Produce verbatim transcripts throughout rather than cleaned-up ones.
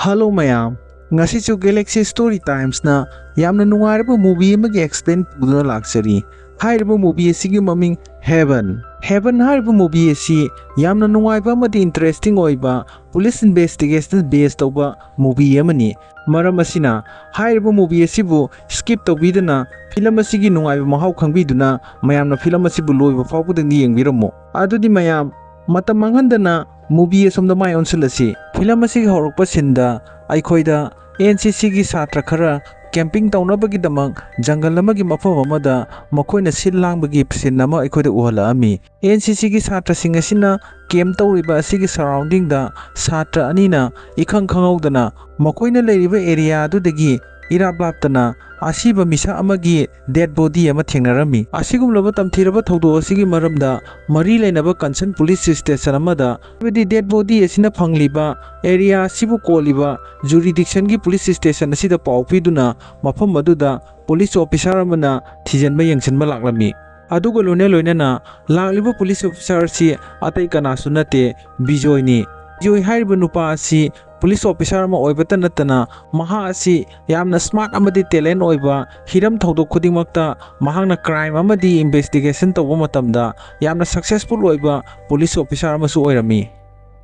Hello ꯃꯌꯥꯝ, ꯉꯁꯤꯁꯨ Galaxy Story Timesꯅ ꯌꯥꯝꯅ ꯅꯨꯡꯉꯥꯏꯔꯕ movie ꯑꯃꯒꯤ explain ꯄꯨꯗꯨꯅ ꯂꯥꯛꯆꯔꯤ꯫ ꯍꯥꯏꯔꯤꯕ movie ꯑꯁꯤꯒꯤ ꯃꯃꯤꯡ Heaven꯫ Heaven ꯍꯥꯏꯔꯤꯕ movie ꯑꯁꯤ ꯌꯥꯝꯅ ꯅꯨꯡꯉꯥꯏꯕ ꯑꯃꯗꯤ interesting ꯑꯣꯏꯕ police investigation base ꯇꯧꯕ movie ꯑꯃꯅꯤ꯫ ꯃꯔꯝ ꯑꯁꯤꯅ ꯍꯥꯏꯔꯤꯕ movie ꯑꯁꯤꯕꯨ skip ꯇꯧꯕꯤꯗꯅ film ꯑꯁꯤꯒꯤ ꯅꯨꯡꯉꯥꯏꯕ ꯃꯍꯥꯎ ꯈꯪꯕꯤꯗꯨꯅ ꯃꯌꯥꯝꯅ film ꯑꯁꯤꯕꯨ ꯂꯣꯏꯕ ꯐꯥꯎꯕꯗꯪꯗꯤ ꯌꯦꯡꯕꯤꯔꯝꯃꯨ꯫ ꯑꯗꯨꯗꯤ ꯃꯌꯥꯝ ꯃꯇꯝ ꯃꯥꯡꯍꯟꯗꯅ movie ꯑꯁꯣꯝꯗ ꯃꯥꯏ ꯑꯣꯟꯁꯤꯜꯂꯁꯤ꯫ Film ꯑꯁꯤꯒꯤ ꯍꯧꯔꯛꯄ sceneꯗ ꯑꯩꯈꯣꯏꯗ N C Cꯒꯤ ꯁꯥꯇ꯭ꯔ ꯈꯔ camping ꯇꯧꯅꯕꯒꯤꯗꯃꯛ ꯖꯪꯒꯜ ꯑꯃꯒꯤ ꯃꯐꯝ ꯑꯃꯗ ꯃꯈꯣꯏꯅ ꯁꯤꯜ ꯂꯥꯡꯕꯒꯤ scene ꯑꯃ ꯑꯩꯈꯣꯏꯗ ꯎꯍꯜꯂꯛꯑꯝꯃꯤ꯫ N C Cꯒꯤ ꯁꯥꯇ꯭ꯔꯁꯤꯡ ꯑꯁꯤꯅ camp ꯇꯧꯔꯤꯕ ꯑꯁꯤꯒꯤ surroundingꯗ ꯁꯥꯇ꯭ꯔ ꯑꯅꯤꯅ ꯏꯈꯪ ꯈꯪꯍꯧꯗꯅ ꯃꯈꯣꯏꯅ ꯂꯩꯔꯤꯕ area ꯑꯗꯨꯗꯒꯤ ꯏꯔꯥꯞ ꯂꯥꯞꯇꯅ ꯑꯁꯤꯕ ꯃꯤꯁꯛ ꯑꯃꯒꯤ dead body ꯑꯃ ꯊꯦꯡꯅꯔꯝꯃꯤ꯫ ꯑꯁꯤꯒꯨꯝꯂꯕ ꯇꯝꯊꯤꯔꯕ ꯊꯧꯗꯣꯛ ꯑꯁꯤꯒꯤ ꯃꯔꯝꯗ ꯃꯔꯤ ꯂꯩꯅꯕ concern police station ꯑꯃꯗ, ꯍꯥꯏꯕꯗꯤ dead body ꯑꯁꯤꯅ ꯐꯪꯂꯤꯕ area ꯑꯁꯤꯕꯨ ꯀꯣꯜꯂꯤꯕ jurisdictionꯒꯤ police station ꯑꯁꯤꯗ ꯄꯥꯎ ꯄꯤꯗꯨꯅ ꯃꯐꯝ ꯑꯗꯨꯗ police officer ꯑꯃꯅ ꯊꯤꯖꯤꯟꯕ ꯌꯦꯡꯁꯤꯟꯕ ꯂꯥꯛꯂꯝꯃꯤ꯫ ꯑꯗꯨꯒ ꯂꯣꯏꯅ ꯂꯣꯏꯅꯅ ꯂꯥꯛꯂꯤꯕ police officer ꯑꯁꯤ ꯑꯇꯩ ꯀꯅꯥꯁꯨ ꯅꯠꯇꯦ, ꯕꯤꯖꯣꯏꯅꯤ꯫ ꯕꯤꯖꯣꯏ ꯍꯥꯏꯔꯤꯕ ꯅꯨꯄꯥ ꯑꯁꯤ police officer ꯑꯃ ꯑꯣꯏꯕꯇ ꯅꯠꯇꯅ ꯃꯍꯥꯛ ꯑꯁꯤ ꯌꯥꯝꯅ smart ꯑꯃꯗꯤ talent ꯑꯣꯏꯕ, ꯍꯤꯔꯝ ꯊꯧꯗꯣꯛ ꯈꯨꯗꯤꯡꯃꯛꯇ ꯃꯍꯥꯛꯅ crime ꯑꯃꯗꯤ investigation ꯇꯧꯕ ꯃꯇꯝꯗ ꯌꯥꯝꯅ successful ꯑꯣꯏꯕ police officer ꯑꯃꯁꯨ ꯑꯣꯏꯔꯝꯃꯤ꯫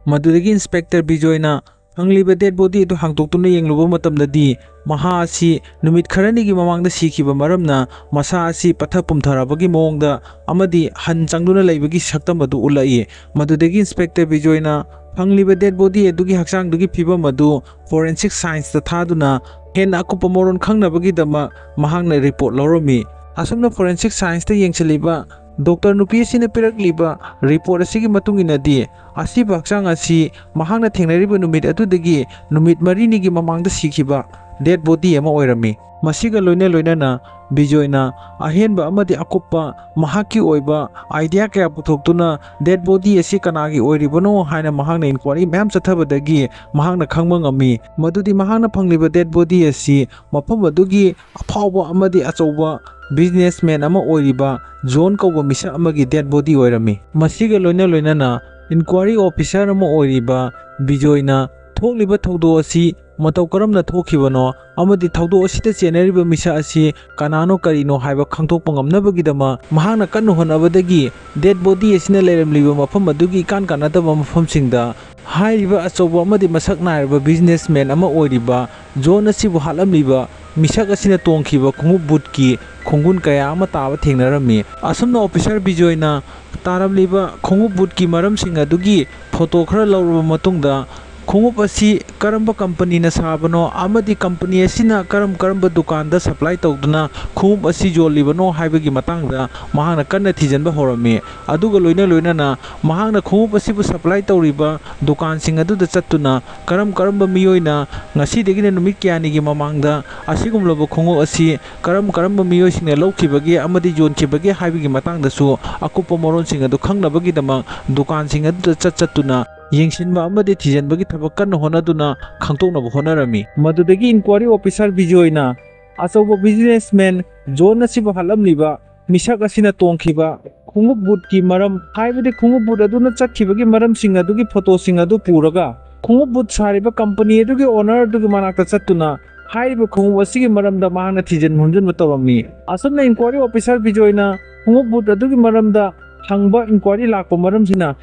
ꯃꯗꯨꯗꯒꯤ Inspector ꯕꯤꯖꯣꯏꯅ ꯐꯪꯂꯤꯕ dead body ꯑꯗꯨ ꯍꯥꯡꯗꯣꯛꯇꯨꯅ ꯌꯦꯡꯂꯨꯕ ꯃꯇꯝꯗꯗꯤ ꯃꯍꯥꯛ ꯑꯁꯤ ꯅꯨꯃꯤꯠ ꯈꯔꯅꯤꯒꯤ ꯃꯃꯥꯡꯗ ꯁꯤꯈꯤꯕ ꯃꯔꯝꯅ ꯃꯁꯥ ꯑꯁꯤ ꯄꯠꯊ ꯄꯨꯝꯊꯔꯕꯒꯤ ꯃꯑꯣꯡꯗ ꯑꯃꯗꯤ ꯍꯟ ꯆꯪꯗꯨꯅ ꯂꯩꯕꯒꯤ ꯁꯛꯇꯝ ꯑꯗꯨ ꯎꯠꯂꯛꯏ꯫ ꯃꯗꯨꯗꯒꯤ Inspector ꯕꯤꯖꯣꯏꯅ ꯐꯪꯂꯤꯕ dead body ꯑꯗꯨꯒꯤ ꯍꯛꯆꯥꯡꯗꯨꯒꯤ ꯐꯤꯕꯝ ꯑꯗꯨ forensic scienceꯇ ꯊꯥꯗꯨꯅ ꯍꯦꯟꯅ ꯑꯀꯨꯞꯄ ꯃꯔꯣꯜ ꯈꯪꯅꯕꯒꯤꯗꯃꯛ ꯃꯍꯥꯛꯅ report ꯂꯧꯔꯝꯃꯤ꯫ ꯑꯁꯨꯝꯅ forensic scienceꯇ ꯌꯦꯡꯁꯤꯜꯂꯤꯕ doctor ꯅꯨꯄꯤ ꯑꯁꯤꯅ ꯄꯤꯔꯛꯂꯤꯕ report ꯑꯁꯤꯒꯤ ꯃꯇꯨꯡ ꯏꯟꯅꯗꯤ, ꯑꯁꯤꯕ ꯍꯛꯆꯥꯡ ꯑꯁꯤ ꯃꯍꯥꯛꯅ ꯊꯦꯡꯅꯔꯤꯕ ꯅꯨꯃꯤꯠ ꯑꯗꯨꯗꯒꯤ ꯅꯨꯃꯤꯠ ꯃꯔꯤꯅꯤꯒꯤ ꯃꯃꯥꯡꯗ ꯁꯤꯈꯤꯕ dead body ꯑꯃ ꯑꯣꯏꯔꯝꯃꯤ꯫ ꯃꯁꯤꯒ ꯂꯣꯏꯅ ꯂꯣꯏꯅꯅ ꯕꯤꯖꯣꯏꯅ ꯑꯍꯦꯟꯕ ꯑꯃꯗꯤ ꯑꯀꯨꯞꯄ ꯃꯍꯥꯛꯀꯤ ꯑꯣꯏꯕ idea ꯀꯌꯥ ꯄꯨꯊꯣꯛꯇꯨꯅ dead body ꯑꯁꯤ ꯀꯅꯥꯒꯤ ꯑꯣꯏꯔꯤꯕꯅꯣ ꯍꯥꯏꯅ ꯃꯍꯥꯛꯅ inquiry ꯃꯌꯥꯝ ꯆꯠꯊꯕꯗꯒꯤ ꯃꯍꯥꯛꯅ ꯈꯪꯕ ꯉꯝꯃꯤ꯫ ꯃꯗꯨꯗꯤ ꯃꯍꯥꯛꯅ ꯐꯪꯂꯤꯕ dead body ꯑꯁꯤ ꯃꯐꯝ ꯑꯗꯨꯒꯤ ꯑꯐꯥꯎꯕ ꯑꯃꯗꯤ ꯑꯆꯧꯕ businessman ꯑꯃ ꯑꯣꯏꯔꯤꯕ ꯖꯣꯟ ꯀꯧꯕ ꯃꯤꯁꯛ ꯑꯃꯒꯤ dead body ꯑꯣꯏꯔꯝꯃꯤ꯫ ꯃꯁꯤꯒ ꯂꯣꯏꯅ ꯂꯣꯏꯅꯅ inquiry officer ꯑꯃ ꯑꯣꯏꯔꯤꯕ ꯕꯤꯖꯣꯏꯅ ꯊꯣꯛꯂꯤꯕ ꯊꯧꯗꯣꯛ ꯑꯁꯤ ꯃꯇꯧ ꯀꯔꯝꯅ ꯊꯣꯛꯈꯤꯕꯅꯣ ꯑꯃꯗꯤ ꯊꯧꯗꯣꯛ ꯑꯁꯤꯗ ꯆꯦꯟꯅꯔꯤꯕ ꯃꯤꯁꯛ ꯑꯁꯤ ꯀꯅꯥꯅꯣ ꯀꯔꯤꯅꯣ ꯍꯥꯏꯕ ꯈꯪꯗꯣꯛꯄ ꯉꯝꯅꯕꯒꯤꯗꯃꯛ ꯃꯍꯥꯛꯅ ꯀꯟꯅ ꯍꯣꯠꯅꯕꯗꯒꯤ dead body ꯑꯁꯤꯅ ꯂꯩꯔꯝꯂꯤꯕ ꯃꯐꯝ ꯑꯗꯨꯒꯤ ꯏꯀꯥꯟ ꯀꯥꯟꯅꯗꯕ ꯃꯐꯝꯁꯤꯡꯗ ꯍꯥꯏꯔꯤꯕ ꯑꯆꯧꯕ ꯑꯃꯗꯤ ꯃꯁꯛ ꯅꯥꯏꯔꯕ businessman ꯑꯃ ꯑꯣꯏꯔꯤꯕ ꯖꯣꯟ ꯑꯁꯤꯕꯨ ꯍꯥꯠꯂꯝꯂꯤꯕ ꯃꯤꯁꯛ ꯑꯁꯤꯅ ꯇꯣꯡꯈꯤꯕ ꯈꯣꯡꯎꯞ ꯕꯨꯠꯀꯤ ꯈꯣꯡꯒꯨꯟ ꯀꯌꯥ ꯑꯃ ꯇꯥꯕ ꯊꯦꯡꯅꯔꯝꯃꯤ꯫ ꯑꯁꯨꯝꯅ ꯑꯣꯐꯤꯁꯥꯔ ꯕꯤꯖꯣꯏꯅ ꯇꯥꯔꯝꯂꯤꯕ ꯈꯣꯡꯎꯞ ꯕꯨꯠꯀꯤ ꯃꯔꯝꯁꯤꯡ ꯑꯗꯨꯒꯤ ꯐꯣꯇꯣ ꯈꯔ ꯂꯧꯔꯕ ꯃꯇꯨꯡꯗ, ꯈꯣꯡꯎꯞ ꯑꯁꯤ ꯀꯔꯝꯕ ꯀꯝꯄꯅꯤꯅ ꯁꯥꯕꯅꯣ ꯑꯃꯗꯤ ꯀꯝꯄꯅꯤ ꯑꯁꯤꯅ ꯀꯔꯝ ꯀꯔꯝꯕ ꯗꯨꯀꯥꯟꯗ supply ꯇꯧꯗꯨꯅ ꯈꯣꯡꯎꯞ ꯑꯁꯤ ꯌꯣꯜꯂꯤꯕꯅꯣ ꯍꯥꯏꯕꯒꯤ ꯃꯇꯥꯡꯗ ꯃꯍꯥꯛꯅ ꯀꯟꯅ ꯊꯤꯖꯤꯟꯕ ꯍꯧꯔꯝꯃꯤ꯫ ꯑꯗꯨꯒ ꯂꯣꯏꯅ ꯂꯣꯏꯅꯅ ꯃꯍꯥꯛꯅ ꯈꯣꯡꯎꯞ ꯑꯁꯤꯕꯨ supply ꯇꯧꯔꯤꯕ ꯗꯨꯀꯥꯟꯁꯤꯡ ꯑꯗꯨꯗ ꯆꯠꯇꯨꯅ ꯀꯔꯝ ꯀꯔꯝꯕ ꯃꯤꯑꯣꯏꯅ ꯉꯁꯤꯗꯒꯤꯅ ꯅꯨꯃꯤꯠ ꯀꯌꯥꯅꯤꯒꯤ ꯃꯃꯥꯡꯗ ꯑꯁꯤꯒꯨꯝꯂꯕ ꯈꯣꯡꯎꯞ ꯑꯁꯤ ꯀꯔꯝ ꯀꯔꯝꯕ ꯃꯤꯑꯣꯏꯁꯤꯡꯅ ꯂꯧꯈꯤꯕꯒꯦ ꯑꯃꯗꯤ ꯌꯣꯟꯈꯤꯕꯒꯦ ꯍꯥꯏꯕꯒꯤ ꯃꯇꯥꯡꯗꯁꯨ ꯑꯀꯨꯞꯄ ꯃꯔꯣꯜꯁꯤꯡ ꯑꯗꯨ ꯈꯪꯅꯕꯒꯤꯗꯃꯛ ꯗꯨꯀꯥꯟꯁꯤꯡ ꯑꯗꯨꯗ ꯆꯠ ꯆꯠꯇꯨꯅ ꯌꯦꯡꯁꯤꯟꯕ ꯑꯃꯗꯤ ꯊꯤꯖꯤꯟꯕꯒꯤ ꯊꯕꯛ ꯀꯟꯅ ꯍꯣꯠꯅꯗꯨꯅ ꯈꯪꯗꯣꯛꯅꯕ ꯍꯣꯠꯅꯔꯝꯃꯤ꯫ ꯃꯗꯨꯗꯒꯤ ꯏꯟꯀ꯭ꯋꯥꯔꯤ ꯑꯣꯐꯤꯁꯥꯔ ꯕꯤꯖꯣꯏꯅ ꯑꯆꯧꯕ businessman ꯖꯣꯟ ꯑꯁꯤꯕꯨ ꯍꯥꯠꯂꯝꯂꯤꯕ ꯃꯤꯁꯛ ꯑꯁꯤꯅ ꯇꯣꯡꯈꯤꯕ ꯈꯣꯡꯎꯞ ꯕꯨꯠꯀꯤ ꯃꯔꯝ, ꯍꯥꯏꯕꯗꯤ ꯈꯣꯡꯎꯞ ꯕꯨꯠ ꯑꯗꯨꯅ ꯆꯠꯈꯤꯕꯒꯤ ꯃꯔꯝꯁꯤꯡ ꯑꯗꯨꯒꯤ ꯐꯣꯇꯣꯁꯤꯡ ꯑꯗꯨ ꯄꯨꯔꯒ ꯈꯣꯡꯎꯞ ꯕꯨꯠ ꯁꯥꯔꯤꯕ ꯀꯝꯄꯅꯤ ꯑꯗꯨꯒꯤ owner ꯑꯗꯨꯒꯤ ꯃꯅꯥꯛꯇ ꯆꯠꯇꯨꯅ ꯍꯥꯏꯔꯤꯕ ꯈꯣꯡꯎꯞ ꯑꯁꯤꯒꯤ ꯃꯔꯝꯗ ꯃꯍꯥꯛꯅ ꯊꯤꯖꯤꯟ ꯍꯨꯝꯖꯤꯟꯕ ꯇꯧꯔꯝꯃꯤ꯫ ꯑꯁꯨꯝꯅ ꯏꯟꯀ꯭ꯋꯥꯔꯤ ꯑꯣꯐꯤꯁꯥꯔ ꯕꯤꯖꯣꯏꯅ ꯈꯣꯡꯎꯞ ꯕꯨꯠ ꯑꯗꯨꯒꯤ ꯃꯔꯝꯗ ꯍꯪꯕ ꯏꯟꯀ꯭ꯋꯥꯔꯤ ꯂꯥꯛꯄ ꯃꯔꯝꯁꯤꯅ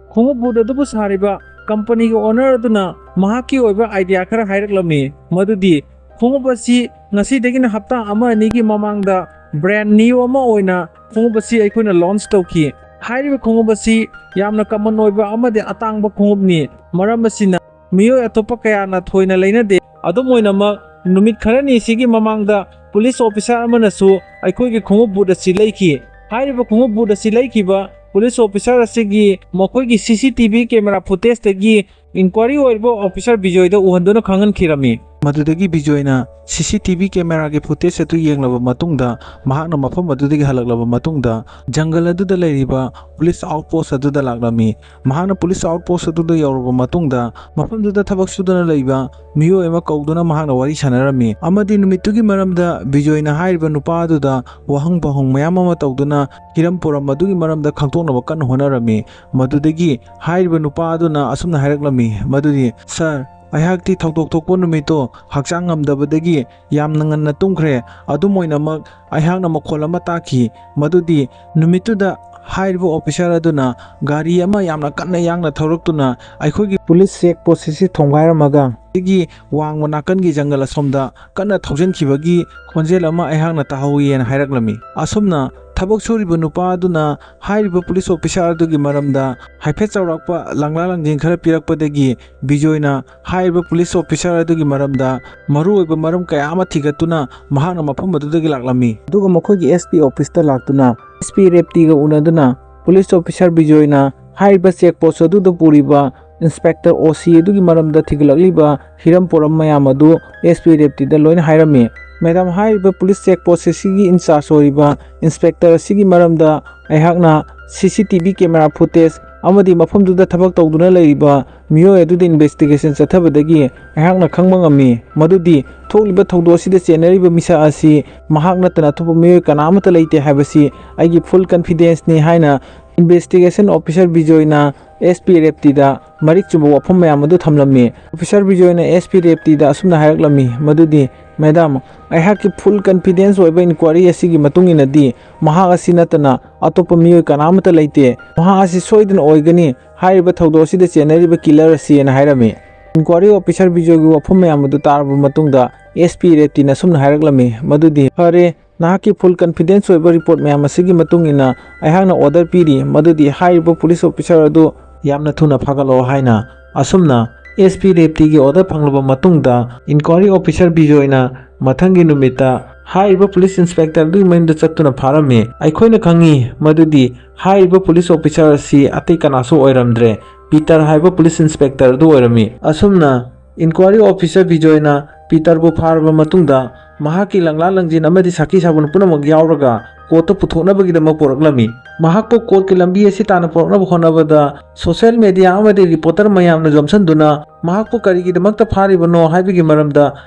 ꯈꯣꯡꯎꯞ ꯕꯨꯠ ꯑꯗꯨꯕꯨ ꯁꯥꯔꯤꯕ ꯀꯝꯄꯅꯤꯒꯤ owner ꯑꯗꯨꯅ ꯃꯍꯥꯛꯀꯤ ꯑꯣꯏꯕ idea ꯈꯔ ꯍꯥꯏꯔꯛꯂꯝꯃꯤ, ꯃꯗꯨꯗꯤ ꯈꯣꯡꯎꯞ ꯑꯁꯤ ꯉꯁꯤꯗꯒꯤꯅ ꯍꯞꯇꯥ ꯑꯃ ꯑꯅꯤꯒꯤ ꯃꯃꯥꯡꯗ brand new ꯑꯃ ꯑꯣꯏꯅ ꯈꯣꯡꯎꯞ ꯑꯁꯤ ꯑꯩꯈꯣꯏꯅ launch ꯇꯧꯈꯤ꯫ ꯍꯥꯏꯔꯤꯕ ꯈꯣꯡꯎꯞ ꯑꯁꯤ ꯌꯥꯝꯅ common ꯑꯣꯏꯕ ꯑꯃꯗꯤ ꯑꯇꯥꯡꯕ ꯈꯣꯡꯎꯞꯅꯤ꯫ ꯃꯔꯝ ꯑꯁꯤꯅ ꯃꯤꯑꯣꯏ ꯑꯇꯣꯞꯄ ꯀꯌꯥꯅ ꯊꯣꯏꯅ ꯂꯩꯅꯗꯦ꯫ ꯑꯗꯨꯝ ꯑꯣꯏꯅꯃꯛ, ꯅꯨꯃꯤꯠ ꯈꯔꯅꯤ ꯑꯁꯤꯒꯤ ꯃꯃꯥꯡꯗ ꯄꯨꯂꯤꯁ ꯑꯣꯐꯤꯁꯥꯔ ꯑꯃꯅꯁꯨ ꯑꯩꯈꯣꯏꯒꯤ ꯈꯣꯡꯎꯞ ꯕꯨꯠ ꯑꯁꯤ ꯂꯩꯈꯤ꯫ ꯍꯥꯏꯔꯤꯕ ꯈꯣꯡꯎꯞ ꯕꯨꯠ ꯑꯁꯤ ꯂꯩꯈꯤꯕ ꯄꯨꯂꯤꯁ ꯑꯣꯐꯤꯁꯥꯔ ꯑꯁꯤꯒꯤ ꯃꯈꯣꯏꯒꯤ C C T V camera footageꯇꯒꯤ ꯏꯟꯀ꯭ꯋꯥꯔꯤ ꯑꯣꯏꯔꯤꯕ ꯑꯣꯐꯤꯁꯥꯔ ꯕꯤꯖꯣꯏꯗ ꯎꯍꯟꯗꯨꯅ ꯈꯪꯍꯟꯈꯤꯔꯝꯃꯤ꯫ ꯃꯗꯨꯗꯒꯤ ꯕꯤꯖꯣꯏꯅ ꯁꯤ ꯁꯤ ꯇꯤ ꯚꯤ ꯀꯦꯃꯦꯔꯥꯒꯤ ꯐꯨꯇꯦꯖ ꯑꯗꯨ ꯌꯦꯡꯂꯕ ꯃꯇꯨꯡꯗ, ꯃꯍꯥꯛꯅ ꯃꯐꯝ ꯑꯗꯨꯗꯒꯤ ꯍꯜꯂꯛꯂꯕ ꯃꯇꯨꯡꯗ, ꯖꯪꯒꯜ ꯑꯗꯨꯗ ꯂꯩꯔꯤꯕ ꯄꯨꯂꯤꯁ ꯑꯥꯎꯠꯄꯣꯁ ꯑꯗꯨꯗ ꯂꯥꯛꯂꯝꯃꯤ꯫ ꯃꯍꯥꯛꯅ ꯄꯨꯂꯤꯁ ꯑꯥꯎꯠꯄꯣꯁ ꯑꯗꯨꯗ ꯌꯧꯔꯕ ꯃꯇꯨꯡꯗ, ꯃꯐꯝꯗꯨꯗ ꯊꯕꯛ ꯁꯨꯗꯨꯅ ꯂꯩꯕ ꯃꯤꯑꯣꯏ ꯑꯃ ꯀꯧꯗꯨꯅ ꯃꯍꯥꯛꯅ ꯋꯥꯔꯤ ꯁꯥꯟꯅꯔꯝꯃꯤ ꯑꯃꯗꯤ ꯅꯨꯃꯤꯠꯇꯨꯒꯤ ꯃꯔꯝꯗ ꯕꯤꯖꯣꯏꯅ ꯍꯥꯏꯔꯤꯕ ꯅꯨꯄꯥ ꯑꯗꯨꯗ ꯋꯥꯍꯪ ꯄꯥꯎꯍꯪ ꯃꯌꯥꯝ ꯑꯃ ꯇꯧꯗꯨꯅ ꯍꯤꯔꯝ ꯄꯨꯔꯝ ꯑꯗꯨꯒꯤ ꯃꯔꯝꯗ ꯈꯪꯗꯣꯛꯅꯕ ꯀꯟꯅ ꯍꯣꯠꯅꯔꯝꯃꯤ꯫ ꯃꯗꯨꯗꯒꯤ ꯍꯥꯏꯔꯤꯕ ꯅꯨꯄꯥ ꯑꯗꯨꯅ ꯑꯁꯨꯝꯅ ꯍꯥꯏꯔꯛꯂꯝꯃꯤ ꯃꯗꯨꯗꯤ, "ꯁꯥꯔ, ꯑꯩꯍꯥꯛꯇꯤ ꯊꯧꯗꯣꯛ ꯊꯣꯛꯄ ꯅꯨꯃꯤꯠꯇꯣ ꯍꯛꯆꯥꯡ ꯉꯝꯗꯕꯗꯒꯤ ꯌꯥꯝꯅ ꯉꯟꯅ ꯇꯨꯝꯈ꯭ꯔꯦ꯫ ꯑꯗꯨꯝ ꯑꯣꯏꯅꯃꯛ ꯑꯩꯍꯥꯛꯅ ꯃꯈꯣꯜ ꯑꯃ ꯇꯥꯈꯤ꯫ ꯃꯗꯨꯗꯤ ꯅꯨꯃꯤꯠꯇꯨꯗ ꯍꯥꯏꯔꯤꯕ ꯑꯣꯐꯤꯁꯥꯔ ꯑꯗꯨꯅ ꯒꯥꯔꯤ ꯑꯃ ꯌꯥꯝꯅ ꯀꯟꯅ ꯌꯥꯡꯅ ꯊꯧꯔꯛꯇꯨꯅ ꯑꯩꯈꯣꯏꯒꯤ ꯄꯨꯂꯤꯁ ꯆꯦꯛ ꯄꯣꯁ ꯑꯁꯤ ꯊꯣꯡꯒꯥꯏꯔꯝꯃꯒ ꯑꯁꯤꯒꯤ ꯋꯥꯡꯃ ꯅꯥꯀꯟꯒꯤ ꯖꯪꯒꯜ ꯑꯁꯣꯝꯗ ꯀꯟꯅ ꯊꯧꯖꯤꯟꯈꯤꯕꯒꯤ ꯈꯣꯟꯖꯦꯜ ꯑꯃ ꯑꯩꯍꯥꯛꯅ ꯇꯥꯍꯧꯏ" ꯍꯥꯏꯅ ꯍꯥꯏꯔꯛꯂꯝꯃꯤ꯫ ꯑꯁꯨꯝꯅ ꯊꯕꯛ ꯁꯨꯔꯤꯕ ꯅꯨꯄꯥ ꯑꯗꯨꯅ ꯍꯥꯏꯔꯤꯕ ꯄꯨꯂꯤꯁ ꯑꯣꯐꯤꯁꯥꯔ ꯑꯗꯨꯒꯤ ꯃꯔꯝꯗ ꯍꯥꯏꯐꯦꯠ ꯆꯥꯎꯔꯥꯛꯄ ꯂꯥꯡꯂꯥ ꯂꯥꯡꯖꯤꯟ ꯈꯔ ꯄꯤꯔꯛꯄꯗꯒꯤ ꯕꯤꯖꯣꯏꯅ ꯍꯥꯏꯔꯤꯕ ꯄꯨꯂꯤꯁ ꯑꯣꯐꯤꯁꯥꯔ ꯑꯗꯨꯒꯤ ꯃꯔꯝꯗ ꯃꯔꯨꯑꯣꯏꯕ ꯃꯔꯝ ꯀꯌꯥ ꯑꯃ ꯊꯤꯒꯠꯇꯨꯅ ꯃꯍꯥꯛꯅ ꯃꯐꯝ ꯑꯗꯨꯗꯒꯤ ꯂꯥꯛꯂꯝꯃꯤ꯫ ꯑꯗꯨꯒ ꯃꯈꯣꯏꯒꯤ ꯑꯦꯁ ꯄꯤ ꯑꯣꯐꯤꯁꯇ ꯂꯥꯛꯇꯨꯅ ꯑꯦꯁ ꯄꯤ ꯔꯦꯞꯇꯤꯒ ꯎꯅꯗꯨꯅ ꯄꯨꯂꯤꯁ ꯑꯣꯐꯤꯁꯥꯔ ꯕꯤꯖꯣꯏꯅ ꯍꯥꯏꯔꯤꯕ ꯆꯦꯛ ꯄꯣꯁ ꯑꯗꯨꯗ ꯄꯨꯔꯤꯕ ꯏꯟꯁꯄꯦꯛꯇꯔ ꯑꯣ ꯁꯤ ꯑꯗꯨꯒꯤ ꯃꯔꯝꯗ ꯊꯤꯒꯠꯂꯛꯂꯤꯕ ꯍꯤꯔꯝ ꯄꯨꯔꯝ ꯃꯌꯥꯝ ꯑꯗꯨ ꯑꯦꯁ ꯄꯤ ꯔꯦꯞꯇꯤꯗ ꯂꯣꯏꯅ ꯍꯥꯏꯔꯝꯃꯤ꯫ "ꯃꯦꯗꯥꯝ, ꯍꯥꯏꯔꯤꯕ ꯄꯨꯂꯤꯁ ꯆꯦꯛ ꯄꯣꯁ ꯑꯁꯤꯒꯤ ꯏꯟꯆꯥꯔꯖ ꯑꯣꯏꯔꯤꯕ ꯏꯟꯁꯄꯦꯛꯇꯔ ꯑꯁꯤꯒꯤ ꯃꯔꯝꯗ ꯑꯩꯍꯥꯛꯅ ꯁꯤ C T V camera footage ꯑꯃꯗꯤ ꯃꯐꯝꯗꯨꯗ ꯊꯕꯛ ꯇꯧꯗꯨꯅ ꯂꯩꯔꯤꯕ ꯃꯤꯑꯣꯏ ꯑꯗꯨꯗ ꯏꯟꯚꯦꯁꯇꯤꯒꯦꯁꯟ ꯆꯠꯊꯕꯗꯒꯤ ꯑꯩꯍꯥꯛꯅ ꯈꯪꯕ ꯉꯝꯃꯤ ꯃꯗꯨꯗꯤ ꯊꯣꯛꯂꯤꯕ ꯊꯧꯗꯣꯛ ꯑꯁꯤꯗ ꯆꯦꯟꯅꯔꯤꯕ ꯃꯤꯁꯛ ꯑꯁꯤ ꯃꯍꯥꯛ ꯅꯠꯇꯅ ꯑꯇꯣꯞꯄ ꯃꯤꯑꯣꯏ ꯀꯅꯥ ꯑꯃꯠꯇ ꯂꯩꯇꯦ ꯍꯥꯏꯕꯁꯤ ꯑꯩꯒꯤ ꯐꯨꯜ ꯀꯟꯐꯤꯗꯦꯟꯁꯅꯤ" ꯍꯥꯏꯅ ꯏꯟꯚꯦꯁꯇꯤꯒꯦꯁꯟ ꯑꯣꯐꯤꯁꯥꯔ ꯕꯤꯖꯣꯏꯅ ꯑꯦꯁ ꯄꯤ ꯔꯦꯞꯇꯤꯗ ꯃꯔꯤꯛ ꯆꯨꯝꯕ ꯋꯥꯐꯝ ꯃꯌꯥꯝ ꯑꯗꯨ ꯊꯝꯂꯝꯃꯤ꯫ ꯑꯣꯐꯤꯁꯥꯔ ꯕꯤꯖꯣꯏꯅ ꯑꯦꯁ ꯄꯤ ꯔꯦꯞꯇꯤꯗ ꯑꯁꯨꯝꯅ ꯍꯥꯏꯔꯛꯂꯝꯃꯤ ꯃꯗꯨꯗꯤ, "ꯃꯦꯗꯥꯝ, ꯑꯩꯍꯥꯛꯀꯤ ꯐꯨꯜ ꯀꯟꯐꯤꯗꯦꯟꯁ ꯑꯣꯏꯕ ꯏꯟꯀ꯭ꯋꯥꯔꯤ ꯑꯁꯤꯒꯤ ꯃꯇꯨꯡ ꯏꯟꯅꯗꯤ ꯃꯍꯥꯛ ꯑꯁꯤ ꯅꯠꯇꯅ ꯑꯇꯣꯞꯄ ꯃꯤꯑꯣꯏ ꯀꯅꯥ ꯑꯃꯠꯇ ꯂꯩꯇꯦ꯫ ꯃꯍꯥꯛ ꯑꯁꯤ ꯁꯣꯏꯗꯅ ꯑꯣꯏꯒꯅꯤ꯫ ꯍꯥꯏꯔꯤꯕ ꯊꯧꯗꯣꯛ ꯑꯁꯤꯗ ꯆꯦꯟꯅꯔꯤꯕ ꯀꯤꯂꯔ ꯑꯁꯤꯅ" ꯍꯥꯏꯔꯝꯃꯤ꯫ ꯏꯟꯀ꯭ꯋꯥꯔꯤ ꯑꯣꯐꯤꯁꯥꯔ ꯕꯤꯖꯣꯏꯒꯤ ꯋꯥꯐꯝ ꯃꯌꯥꯝ ꯑꯗꯨ ꯇꯥꯔꯕ ꯃꯇꯨꯡꯗ ꯑꯦꯁ ꯄꯤ ꯔꯦꯞꯇꯤꯅ ꯑꯁꯨꯝꯅ ꯍꯥꯏꯔꯛꯂꯝꯃꯤ ꯃꯗꯨꯗꯤ, "ꯐꯔꯦ, ꯅꯍꯥꯛꯀꯤ ꯐꯨꯜ ꯀꯟꯐꯤꯗꯦꯟꯁ ꯑꯣꯏꯕ ꯔꯤꯄꯣꯔꯠ ꯃꯌꯥꯝ ꯑꯁꯤꯒꯤ ꯃꯇꯨꯡ ꯏꯟꯅ ꯑꯩꯍꯥꯛꯅ ꯑꯣꯔꯗꯔ ꯄꯤꯔꯤ ꯃꯗꯨꯗꯤ ꯍꯥꯏꯔꯤꯕ ꯄꯨꯂꯤꯁ ꯑꯣꯐꯤꯁꯥꯔ ꯑꯗꯨ ꯌꯥꯝꯅ ꯊꯨꯅ ꯐꯥꯒꯠꯂꯛꯑꯣ" ꯍꯥꯏꯅ꯫ ꯑꯁꯨꯝꯅ ꯑꯦꯁ ꯄꯤ ꯔꯦꯞꯇꯤꯒꯤ ꯑꯣꯔꯗꯔ ꯐꯪꯂꯕ ꯃꯇꯨꯡꯗ ꯏꯟꯀ꯭ꯋꯥꯔꯤ ꯑꯣꯐꯤꯁꯥꯔ ꯕꯤꯖꯣꯏꯅ ꯃꯊꯪꯒꯤ ꯅꯨꯃꯤꯠꯇ ꯍꯥꯏꯔꯤꯕ ꯄꯨꯂꯤꯁ ꯏꯟꯁꯄꯦꯛꯇꯔ ꯑꯗꯨꯒꯤ ꯃꯌꯨꯝꯗ ꯆꯠꯇꯨꯅ ꯐꯥꯔꯝꯃꯤ꯫ ꯑꯩꯈꯣꯏꯅ ꯈꯪꯉꯤ ꯃꯗꯨꯗꯤ ꯍꯥꯏꯔꯤꯕ ꯄꯨꯂꯤꯁ ꯑꯣꯐꯤꯁꯥꯔ ꯑꯁꯤ ꯑꯇꯩ ꯀꯅꯥꯁꯨ ꯑꯣꯏꯔꯝꯗ꯭ꯔꯦ, ꯄꯤꯇꯔ ꯍꯥꯏꯕ ꯄꯨꯂꯤꯁ ꯏꯟꯁꯄꯦꯛꯇꯔ ꯑꯗꯨ ꯑꯣꯏꯔꯝꯃꯤ꯫ ꯑꯁꯨꯝꯅ Inquiry officer ꯕꯤꯖꯣꯏꯅ ꯄꯤꯇꯔꯕꯨ ꯐꯥꯔꯕ ꯃꯇꯨꯡꯗ ꯃꯍꯥꯛꯀꯤ ꯂꯪꯂꯥ ꯂꯪꯖꯤꯟ ꯑꯃꯗꯤ ꯁꯥꯈꯤ ꯁꯥꯕꯨꯟ ꯄꯨꯝꯅꯃꯛ ꯌꯥꯎꯔꯒ ꯀꯣꯔꯠꯇ ꯄꯨꯊꯣꯛꯅꯕꯒꯤꯗꯃꯛ ꯄꯨꯔꯛꯂꯝꯃꯤ꯫ ꯃꯍꯥꯛꯄꯨ ꯀꯣꯔꯠꯀꯤ ꯂꯝꯕꯤ ꯑꯁꯤ ꯇꯥꯟꯅ ꯄꯨꯔꯛꯅꯕ ꯍꯣꯠꯅꯕꯗ social media ꯑꯃꯗꯤ reporter ꯃꯌꯥꯝꯅ ꯌꯣꯝꯁꯤꯟꯗꯨꯅ ꯃꯍꯥꯛꯄꯨ ꯀꯔꯤꯒꯤꯗꯃꯛꯇ ꯐꯥꯔꯤꯕꯅꯣ ꯍꯥꯏꯕꯒꯤ ꯃꯔꯝꯗ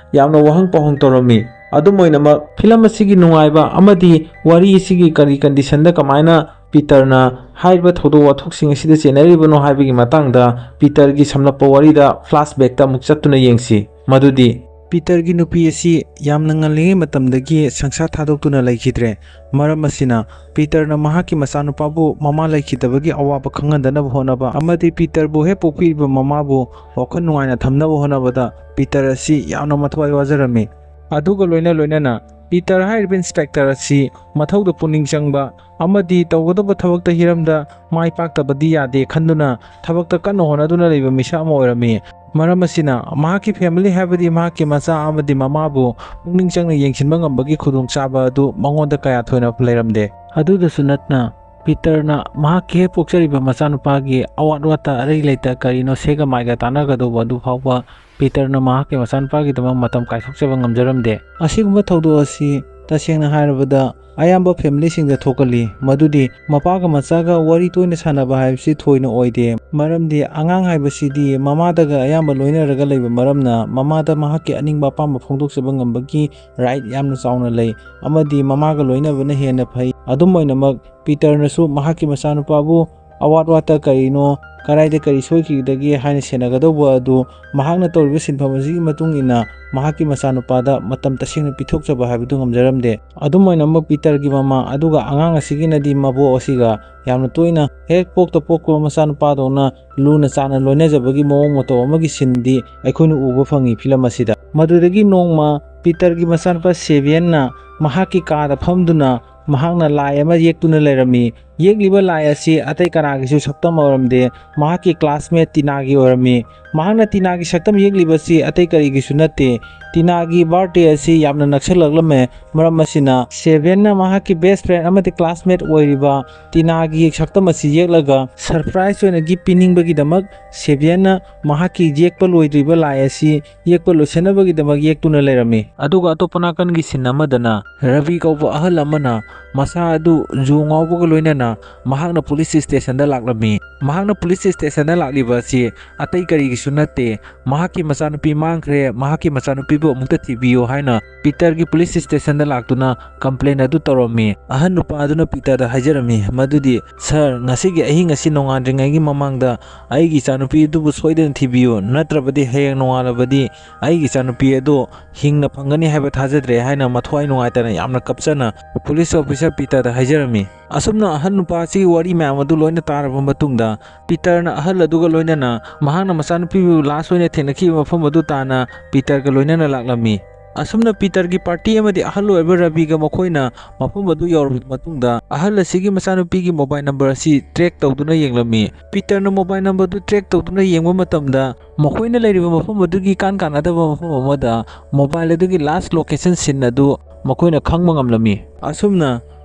ꯌꯥꯝꯅ ꯋꯥꯍꯪ ꯄꯥꯎꯍꯪ ꯇꯧꯔꯝꯃꯤ꯫ ꯑꯗꯨꯝ ꯑꯣꯏꯅꯃꯛ, ꯐꯤꯂꯝ ꯑꯁꯤꯒꯤ ꯅꯨꯡꯉꯥꯏꯕ ꯑꯃꯗꯤ ꯋꯥꯔꯤ ꯑꯁꯤꯒꯤ ꯀꯔꯤ conditionꯗ ꯀꯃꯥꯏꯅ ꯄꯤꯇꯔꯅ ꯍꯥꯏꯔꯤꯕ ꯊꯧꯗꯣꯛ ꯋꯥꯊꯣꯛꯁꯤꯡ ꯑꯁꯤꯗ ꯆꯦꯟꯅꯔꯤꯕꯅꯣ ꯍꯥꯏꯕꯒꯤ ꯃꯇꯥꯡꯗ ꯄꯤꯇꯔꯒꯤ ꯁꯝꯂꯞꯄ ꯋꯥꯔꯤꯗ flashbackꯇ ꯑꯃꯨꯛ ꯆꯠꯇꯨꯅ ꯌꯦꯡꯁꯤ꯫ ꯃꯗꯨꯗꯤ, ꯄꯤꯇꯔꯒꯤ ꯅꯨꯄꯤ ꯑꯁꯤ ꯌꯥꯝꯅ ꯉꯜꯂꯤꯉꯩ ꯃꯇꯝꯗꯒꯤ ꯁꯪꯁꯥꯔ ꯊꯥꯗꯣꯛꯇꯨꯅ ꯂꯩꯈꯤꯗ꯭ꯔꯦ꯫ ꯃꯔꯝ ꯑꯁꯤꯅ, ꯄꯤꯇꯔꯅ ꯃꯍꯥꯛꯀꯤ ꯃꯆꯥꯅꯨꯄꯥꯕꯨ ꯃꯃꯥ ꯂꯩꯈꯤꯗꯕꯒꯤ ꯑꯋꯥꯕ ꯈꯪꯍꯟꯗꯅꯕ ꯍꯣꯠꯅꯕ ꯑꯃꯗꯤ ꯄꯤꯇꯔꯕꯨ ꯍꯦꯛ ꯄꯣꯛꯄꯤꯔꯤꯕ ꯃꯃꯥꯕꯨ ꯋꯥꯈꯜ ꯅꯨꯡꯉꯥꯏꯅ ꯊꯝꯅꯕ ꯍꯣꯠꯅꯕꯗ ꯄꯤꯇꯔ ꯑꯁꯤ ꯌꯥꯝꯅ ꯃꯊ꯭ꯋꯥꯏ ꯋꯥꯖꯔꯝꯃꯤ꯫ ꯑꯗꯨꯒ ꯂꯣꯏꯅ ꯂꯣꯏꯅꯅ ꯄꯤꯇꯔ ꯍꯥꯏꯔꯤꯕ inspector ꯑꯁꯤ ꯃꯊꯧꯗ ꯄꯨꯛꯅꯤꯡ ꯆꯪꯕ ꯑꯃꯗꯤ ꯇꯧꯒꯗꯕ ꯊꯕꯛꯇ ꯍꯤꯔꯝꯗ ꯃꯥꯏ ꯄꯥꯛꯇꯕꯗꯤ ꯌꯥꯗꯦ ꯈꯟꯗꯨꯅ ꯊꯕꯛꯇ ꯀꯟꯅ ꯍꯣꯠꯅꯗꯨꯅ ꯂꯩꯕ ꯃꯤꯁꯛ ꯑꯃ ꯑꯣꯏꯔꯝꯃꯤ꯫ ꯃꯔꯝ ꯑꯁꯤꯅ, ꯃꯍꯥꯛꯀꯤ family ꯍꯥꯏꯕꯗꯤ ꯃꯍꯥꯛꯀꯤ ꯃꯆꯥ ꯑꯃꯗꯤ ꯃꯃꯥꯕꯨ ꯄꯨꯛꯅꯤꯡ ꯆꯪꯅ ꯌꯦꯡꯁꯤꯟꯕ ꯉꯝꯕꯒꯤ ꯈꯨꯗꯣꯡꯆꯥꯕ ꯑꯗꯨ ꯃꯉꯣꯟꯗ ꯀꯌꯥ ꯊꯣꯏꯅ ꯂꯩꯔꯝꯗꯦ꯫ ꯑꯗꯨꯗꯁꯨ ꯅꯠꯇꯅ, ꯄꯤꯇꯔꯅ ꯃꯍꯥꯛꯀꯤ ꯍꯦꯛ ꯄꯣꯛꯆꯔꯤꯕ ꯃꯆꯥꯅꯨꯄꯥꯒꯤ ꯑꯋꯥꯠ ꯋꯥꯠꯇ ꯑꯔꯩ ꯂꯩꯇ ꯀꯔꯤꯅꯣ ꯁꯦꯒ ꯃꯥꯏꯒ ꯇꯥꯟꯅꯒꯗꯧꯕ ꯑꯗꯨ ꯐꯥꯎꯕ ꯄꯤꯇꯔꯅ ꯃꯍꯥꯛꯀꯤ ꯃꯆꯥꯅꯨꯄꯥꯒꯤꯗꯃꯛ ꯃꯇꯝ ꯀꯥꯏꯊꯣꯛꯆꯕ ꯉꯝꯖꯔꯝꯗꯦ꯫ ꯑꯁꯤꯒꯨꯝꯕ ꯊꯧꯗꯣꯛ ꯑꯁꯤ ꯇꯁꯦꯡꯅ ꯍꯥꯏꯔꯕꯗ ꯑꯌꯥꯝꯕ familyꯁꯤꯡꯗ ꯊꯣꯛꯀꯜꯂꯤ, ꯃꯗꯨꯗꯤ ꯃꯄꯥꯒ ꯃꯆꯥꯒ ꯋꯥꯔꯤ ꯇꯣꯏꯅ ꯁꯥꯟꯅꯕ ꯍꯥꯏꯕꯁꯤ ꯊꯣꯏꯅ ꯑꯣꯏꯗꯦ꯫ ꯃꯔꯝꯗꯤ ꯑꯉꯥꯡ ꯍꯥꯏꯕꯁꯤꯗꯤ ꯃꯃꯥꯗꯒ ꯑꯌꯥꯝꯕ ꯂꯣꯏꯅꯔꯒ ꯂꯩꯕ ꯃꯔꯝꯅ ꯃꯃꯥꯗ ꯃꯍꯥꯛꯀꯤ ꯑꯅꯤꯡꯕ ꯑꯄꯥꯝꯕ ꯐꯣꯡꯗꯣꯛꯆꯕ ꯉꯝꯕꯒꯤ right ꯌꯥꯝꯅ ꯆꯥꯎꯅ ꯂꯩ, ꯑꯃꯗꯤ ꯃꯃꯥꯒ ꯂꯣꯏꯅꯕꯅ ꯍꯦꯟꯅ ꯐꯩ꯫ ꯑꯗꯨꯝ ꯑꯣꯏꯅꯃꯛ, ꯄꯤꯇꯔꯅꯁꯨ ꯃꯍꯥꯛꯀꯤ ꯃꯆꯥꯅꯨꯄꯥꯕꯨ ꯑꯋꯥꯠ ꯋꯥꯠꯇ ꯀꯔꯤꯅꯣ, ꯀꯗꯥꯏꯗ ꯀꯔꯤ ꯁꯣꯏꯈꯤꯒꯗꯒꯦ ꯍꯥꯏꯅ ꯁꯦꯟꯅꯒꯗꯧꯕ ꯑꯗꯨ ꯃꯍꯥꯛꯅ ꯇꯧꯔꯤꯕ ꯁꯤꯟꯐꯝ ꯑꯁꯤꯒꯤ ꯃꯇꯨꯡ ꯏꯟꯅ ꯃꯍꯥꯛꯀꯤ ꯃꯆꯥꯅꯨꯄꯥꯗ ꯃꯇꯝ ꯇꯁꯦꯡꯅ ꯄꯤꯊꯣꯛꯆꯕ ꯍꯥꯏꯕꯗꯨ ꯉꯝꯖꯔꯝꯗꯦ꯫ ꯑꯗꯨꯝ ꯑꯣꯏꯅꯃꯛ, ꯄꯤꯇꯔꯒꯤ ꯃꯃꯥ ꯑꯗꯨꯒ ꯑꯉꯥꯡ ꯑꯁꯤꯒꯤꯅꯗꯤ ꯃꯕꯣꯛ ꯑꯁꯤꯒ ꯌꯥꯝꯅ ꯇꯣꯏꯅ ꯍꯦꯛ ꯄꯣꯛꯇ ꯄꯣꯛꯄ ꯃꯆꯥꯅꯨꯄꯥꯗꯧꯅ ꯂꯨꯅ ꯆꯥꯟꯅ ꯂꯣꯏꯅꯖꯕꯒꯤ ꯃꯑꯣꯡ ꯃꯇꯧ ꯑꯃꯒꯤ ꯁꯤꯟꯗꯤ ꯑꯩꯈꯣꯏꯅ ꯎꯕ ꯐꯪꯉꯤ ꯐꯤꯂꯝ ꯑꯁꯤꯗ꯫ ꯃꯗꯨꯗꯒꯤ ꯅꯣꯡꯃ ꯄꯤꯇꯔꯒꯤ ꯃꯆꯥꯅꯨꯄꯥ ꯁꯦꯕꯤꯌꯟꯅ ꯃꯍꯥꯛꯀꯤ ꯀꯥꯗ ꯐꯝꯗꯨꯅ ꯃꯍꯥꯛꯅ ꯂꯥꯏ ꯑꯃ ꯌꯦꯛꯇꯨꯅ ꯂꯩꯔꯝꯃꯤ꯫ ꯌꯦꯛꯂꯤꯕ ꯂꯥꯏ ꯑꯁꯤ ꯑꯇꯩ ꯀꯅꯥꯒꯤꯁꯨ ꯁꯛꯇꯝ ꯑꯣꯏꯔꯝꯗꯦ, ꯃꯍꯥꯛꯀꯤ classmate ꯇꯤꯅꯥꯒꯤ ꯑꯣꯏꯔꯝꯃꯤ꯫ ꯃꯍꯥꯛꯅ ꯇꯤꯅꯥꯒꯤ ꯁꯛꯇꯝ ꯌꯦꯛꯂꯤꯕꯁꯤ ꯑꯇꯩ ꯀꯔꯤꯒꯤꯁꯨ ꯅꯠꯇꯦ, ꯇꯤꯅꯥꯒꯤ birthday ꯑꯁꯤ ꯌꯥꯝꯅ ꯅꯛꯁꯜꯂꯛꯂꯝꯃꯦ꯫ ꯃꯔꯝ ꯑꯁꯤꯅ ꯁꯦꯕꯤꯌꯟꯅ ꯃꯍꯥꯛꯀꯤ best friend ꯑꯃꯗꯤ classmate ꯑꯣꯏꯔꯤꯕ ꯇꯤꯅꯥꯒꯤ ꯁꯛꯇꯝ ꯑꯁꯤ ꯌꯦꯛꯂꯒ surprise ꯑꯣꯏꯅ gift ꯄꯤꯅꯤꯡꯕꯒꯤꯗꯃꯛ ꯁꯦꯕꯤꯌꯟꯅ ꯃꯍꯥꯛꯀꯤ ꯌꯦꯛꯄ ꯂꯣꯏꯗ꯭ꯔꯤꯕ ꯂꯥꯏ ꯑꯁꯤ ꯌꯦꯛꯄ ꯂꯣꯏꯁꯤꯟꯅꯕꯒꯤꯗꯃꯛ ꯌꯦꯛꯇꯨꯅ ꯂꯩꯔꯝꯃꯤ꯫ ꯑꯗꯨꯒ ꯑꯇꯣꯞꯄ ꯅꯥꯀꯟꯒꯤ scene ꯑꯃꯗꯅ ꯔꯕꯤ ꯀꯧꯕ ꯑꯍꯜ ꯑꯃꯅ ꯃꯁꯥ ꯑꯗꯨ ꯖꯨ ꯉꯥꯎꯕꯒ ꯂꯣꯏꯅꯅ ꯃꯍꯥꯛꯅ police stationꯗ ꯂꯥꯛꯂꯝꯃꯤ꯫ ꯃꯍꯥꯛꯅ police stationꯗ ꯂꯥꯛꯂꯤꯕ ꯑꯁꯤ ꯑꯇꯩ ꯀꯔꯤꯒꯤꯁꯨ ꯅꯠꯇꯦ, ꯃꯍꯥꯛꯀꯤ ꯃꯆꯥꯅꯨꯄꯤ ꯃꯥꯡꯈ꯭ꯔꯦ, ꯃꯍꯥꯛꯀꯤ ꯃꯆꯥꯅꯨꯄꯤꯕꯨ ꯑꯃꯨꯛꯇ ꯊꯤꯕꯤꯌꯨ ꯍꯥꯏꯅ ꯄꯤꯇꯔꯒꯤ police stationꯗ ꯂꯥꯛꯇꯨꯅ complain ꯑꯗꯨ ꯇꯧꯔꯝꯃꯤ꯫ ꯑꯍꯟ ꯅꯨꯄꯥ ꯑꯗꯨꯅ ꯄꯤꯇꯔꯗ ꯍꯥꯏꯖꯔꯝꯃꯤ ꯃꯗꯨꯗꯤ, "Sir, ꯉꯁꯤꯒꯤ ꯑꯍꯤꯡ ꯑꯁꯤ ꯅꯣꯡꯉꯥꯟꯗ꯭ꯔꯤꯉꯩꯒꯤ ꯃꯃꯥꯡꯗ ꯑꯩꯒꯤ ꯏꯆꯥꯅꯨꯄꯤ ꯑꯗꯨꯕꯨ ꯁꯣꯏꯗꯅ ꯊꯤꯕꯤꯌꯨ, ꯅꯠꯇ꯭ꯔꯕꯗꯤ ꯍꯌꯦꯡ ꯅꯣꯡꯉꯥꯜꯂꯕꯗꯤ ꯑꯩꯒꯤ ꯏꯆꯥꯅꯨꯄꯤ ꯑꯗꯨ ꯍꯤꯡꯅ ꯐꯪꯒꯅꯤ ꯍꯥꯏꯕ ꯊꯥꯖꯗ꯭ꯔꯦ" ꯍꯥꯏꯅ ꯃꯊ꯭ꯋꯥꯏ ꯅꯨꯡꯉꯥꯏꯇꯅ ꯌꯥꯝꯅ ꯀꯞꯆꯅ police officer ꯄꯤꯇꯔꯗ ꯍꯥꯏꯖꯔꯝꯃꯤ꯫ ꯑꯁꯨꯝꯅ ꯑꯍꯜ ꯅꯨꯄꯥ ꯑꯁꯤꯒꯤ ꯋꯥꯔꯤ ꯃꯌꯥꯝ ꯑꯗꯨ ꯂꯣꯏꯅ ꯇꯥꯔꯕ ꯃꯇꯨꯡꯗ, ꯄꯤꯇꯔꯅ ꯑꯍꯜ ꯑꯗꯨꯒ ꯂꯣꯏꯅꯅ ꯃꯍꯥꯛꯅ ꯃꯆꯥꯅꯨꯄꯤꯕꯨ last ꯑꯣꯏꯅ ꯊꯦꯡꯅꯈꯤꯕ ꯃꯐꯝ ꯑꯗꯨ ꯇꯥꯟꯅ ꯄꯤꯇꯔꯒ ꯂꯣꯏꯅꯅ ꯂꯥꯛꯂꯝꯃꯤ꯫ ꯑꯁꯨꯝꯅ ꯄꯤꯇꯔꯒꯤ party ꯑꯃꯗꯤ ꯑꯍꯜ ꯑꯣꯏꯔꯕ ꯔꯕꯤꯒ ꯃꯈꯣꯏꯅ ꯃꯐꯝ ꯑꯗꯨ ꯌꯧꯔꯕ ꯃꯇꯨꯡꯗ, ꯑꯍꯜ ꯑꯁꯤꯒꯤ ꯃꯆꯥꯅꯨꯄꯤꯒꯤ mobile number ꯑꯁꯤ track ꯇꯧꯗꯨꯅ ꯌꯦꯡꯂꯝꯃꯤ꯫ ꯄꯤꯇꯔꯅ mobile number ꯑꯗꯨ track ꯇꯧꯗꯨꯅ ꯌꯦꯡꯕ ꯃꯇꯝꯗ, ꯃꯈꯣꯏꯅ ꯂꯩꯔꯤꯕ ꯃꯐꯝ ꯑꯗꯨꯒꯤ ꯏꯀꯥꯟ ꯀꯥꯟꯅꯗꯕ ꯃꯐꯝ ꯑꯃꯗ mobile ꯑꯗꯨꯒꯤ last location scene ꯑꯗꯨ ꯃꯈꯣꯏꯅ ꯈꯪꯕ ꯉꯝꯂꯝꯃꯤ꯫ ꯑꯁꯨꯝꯅ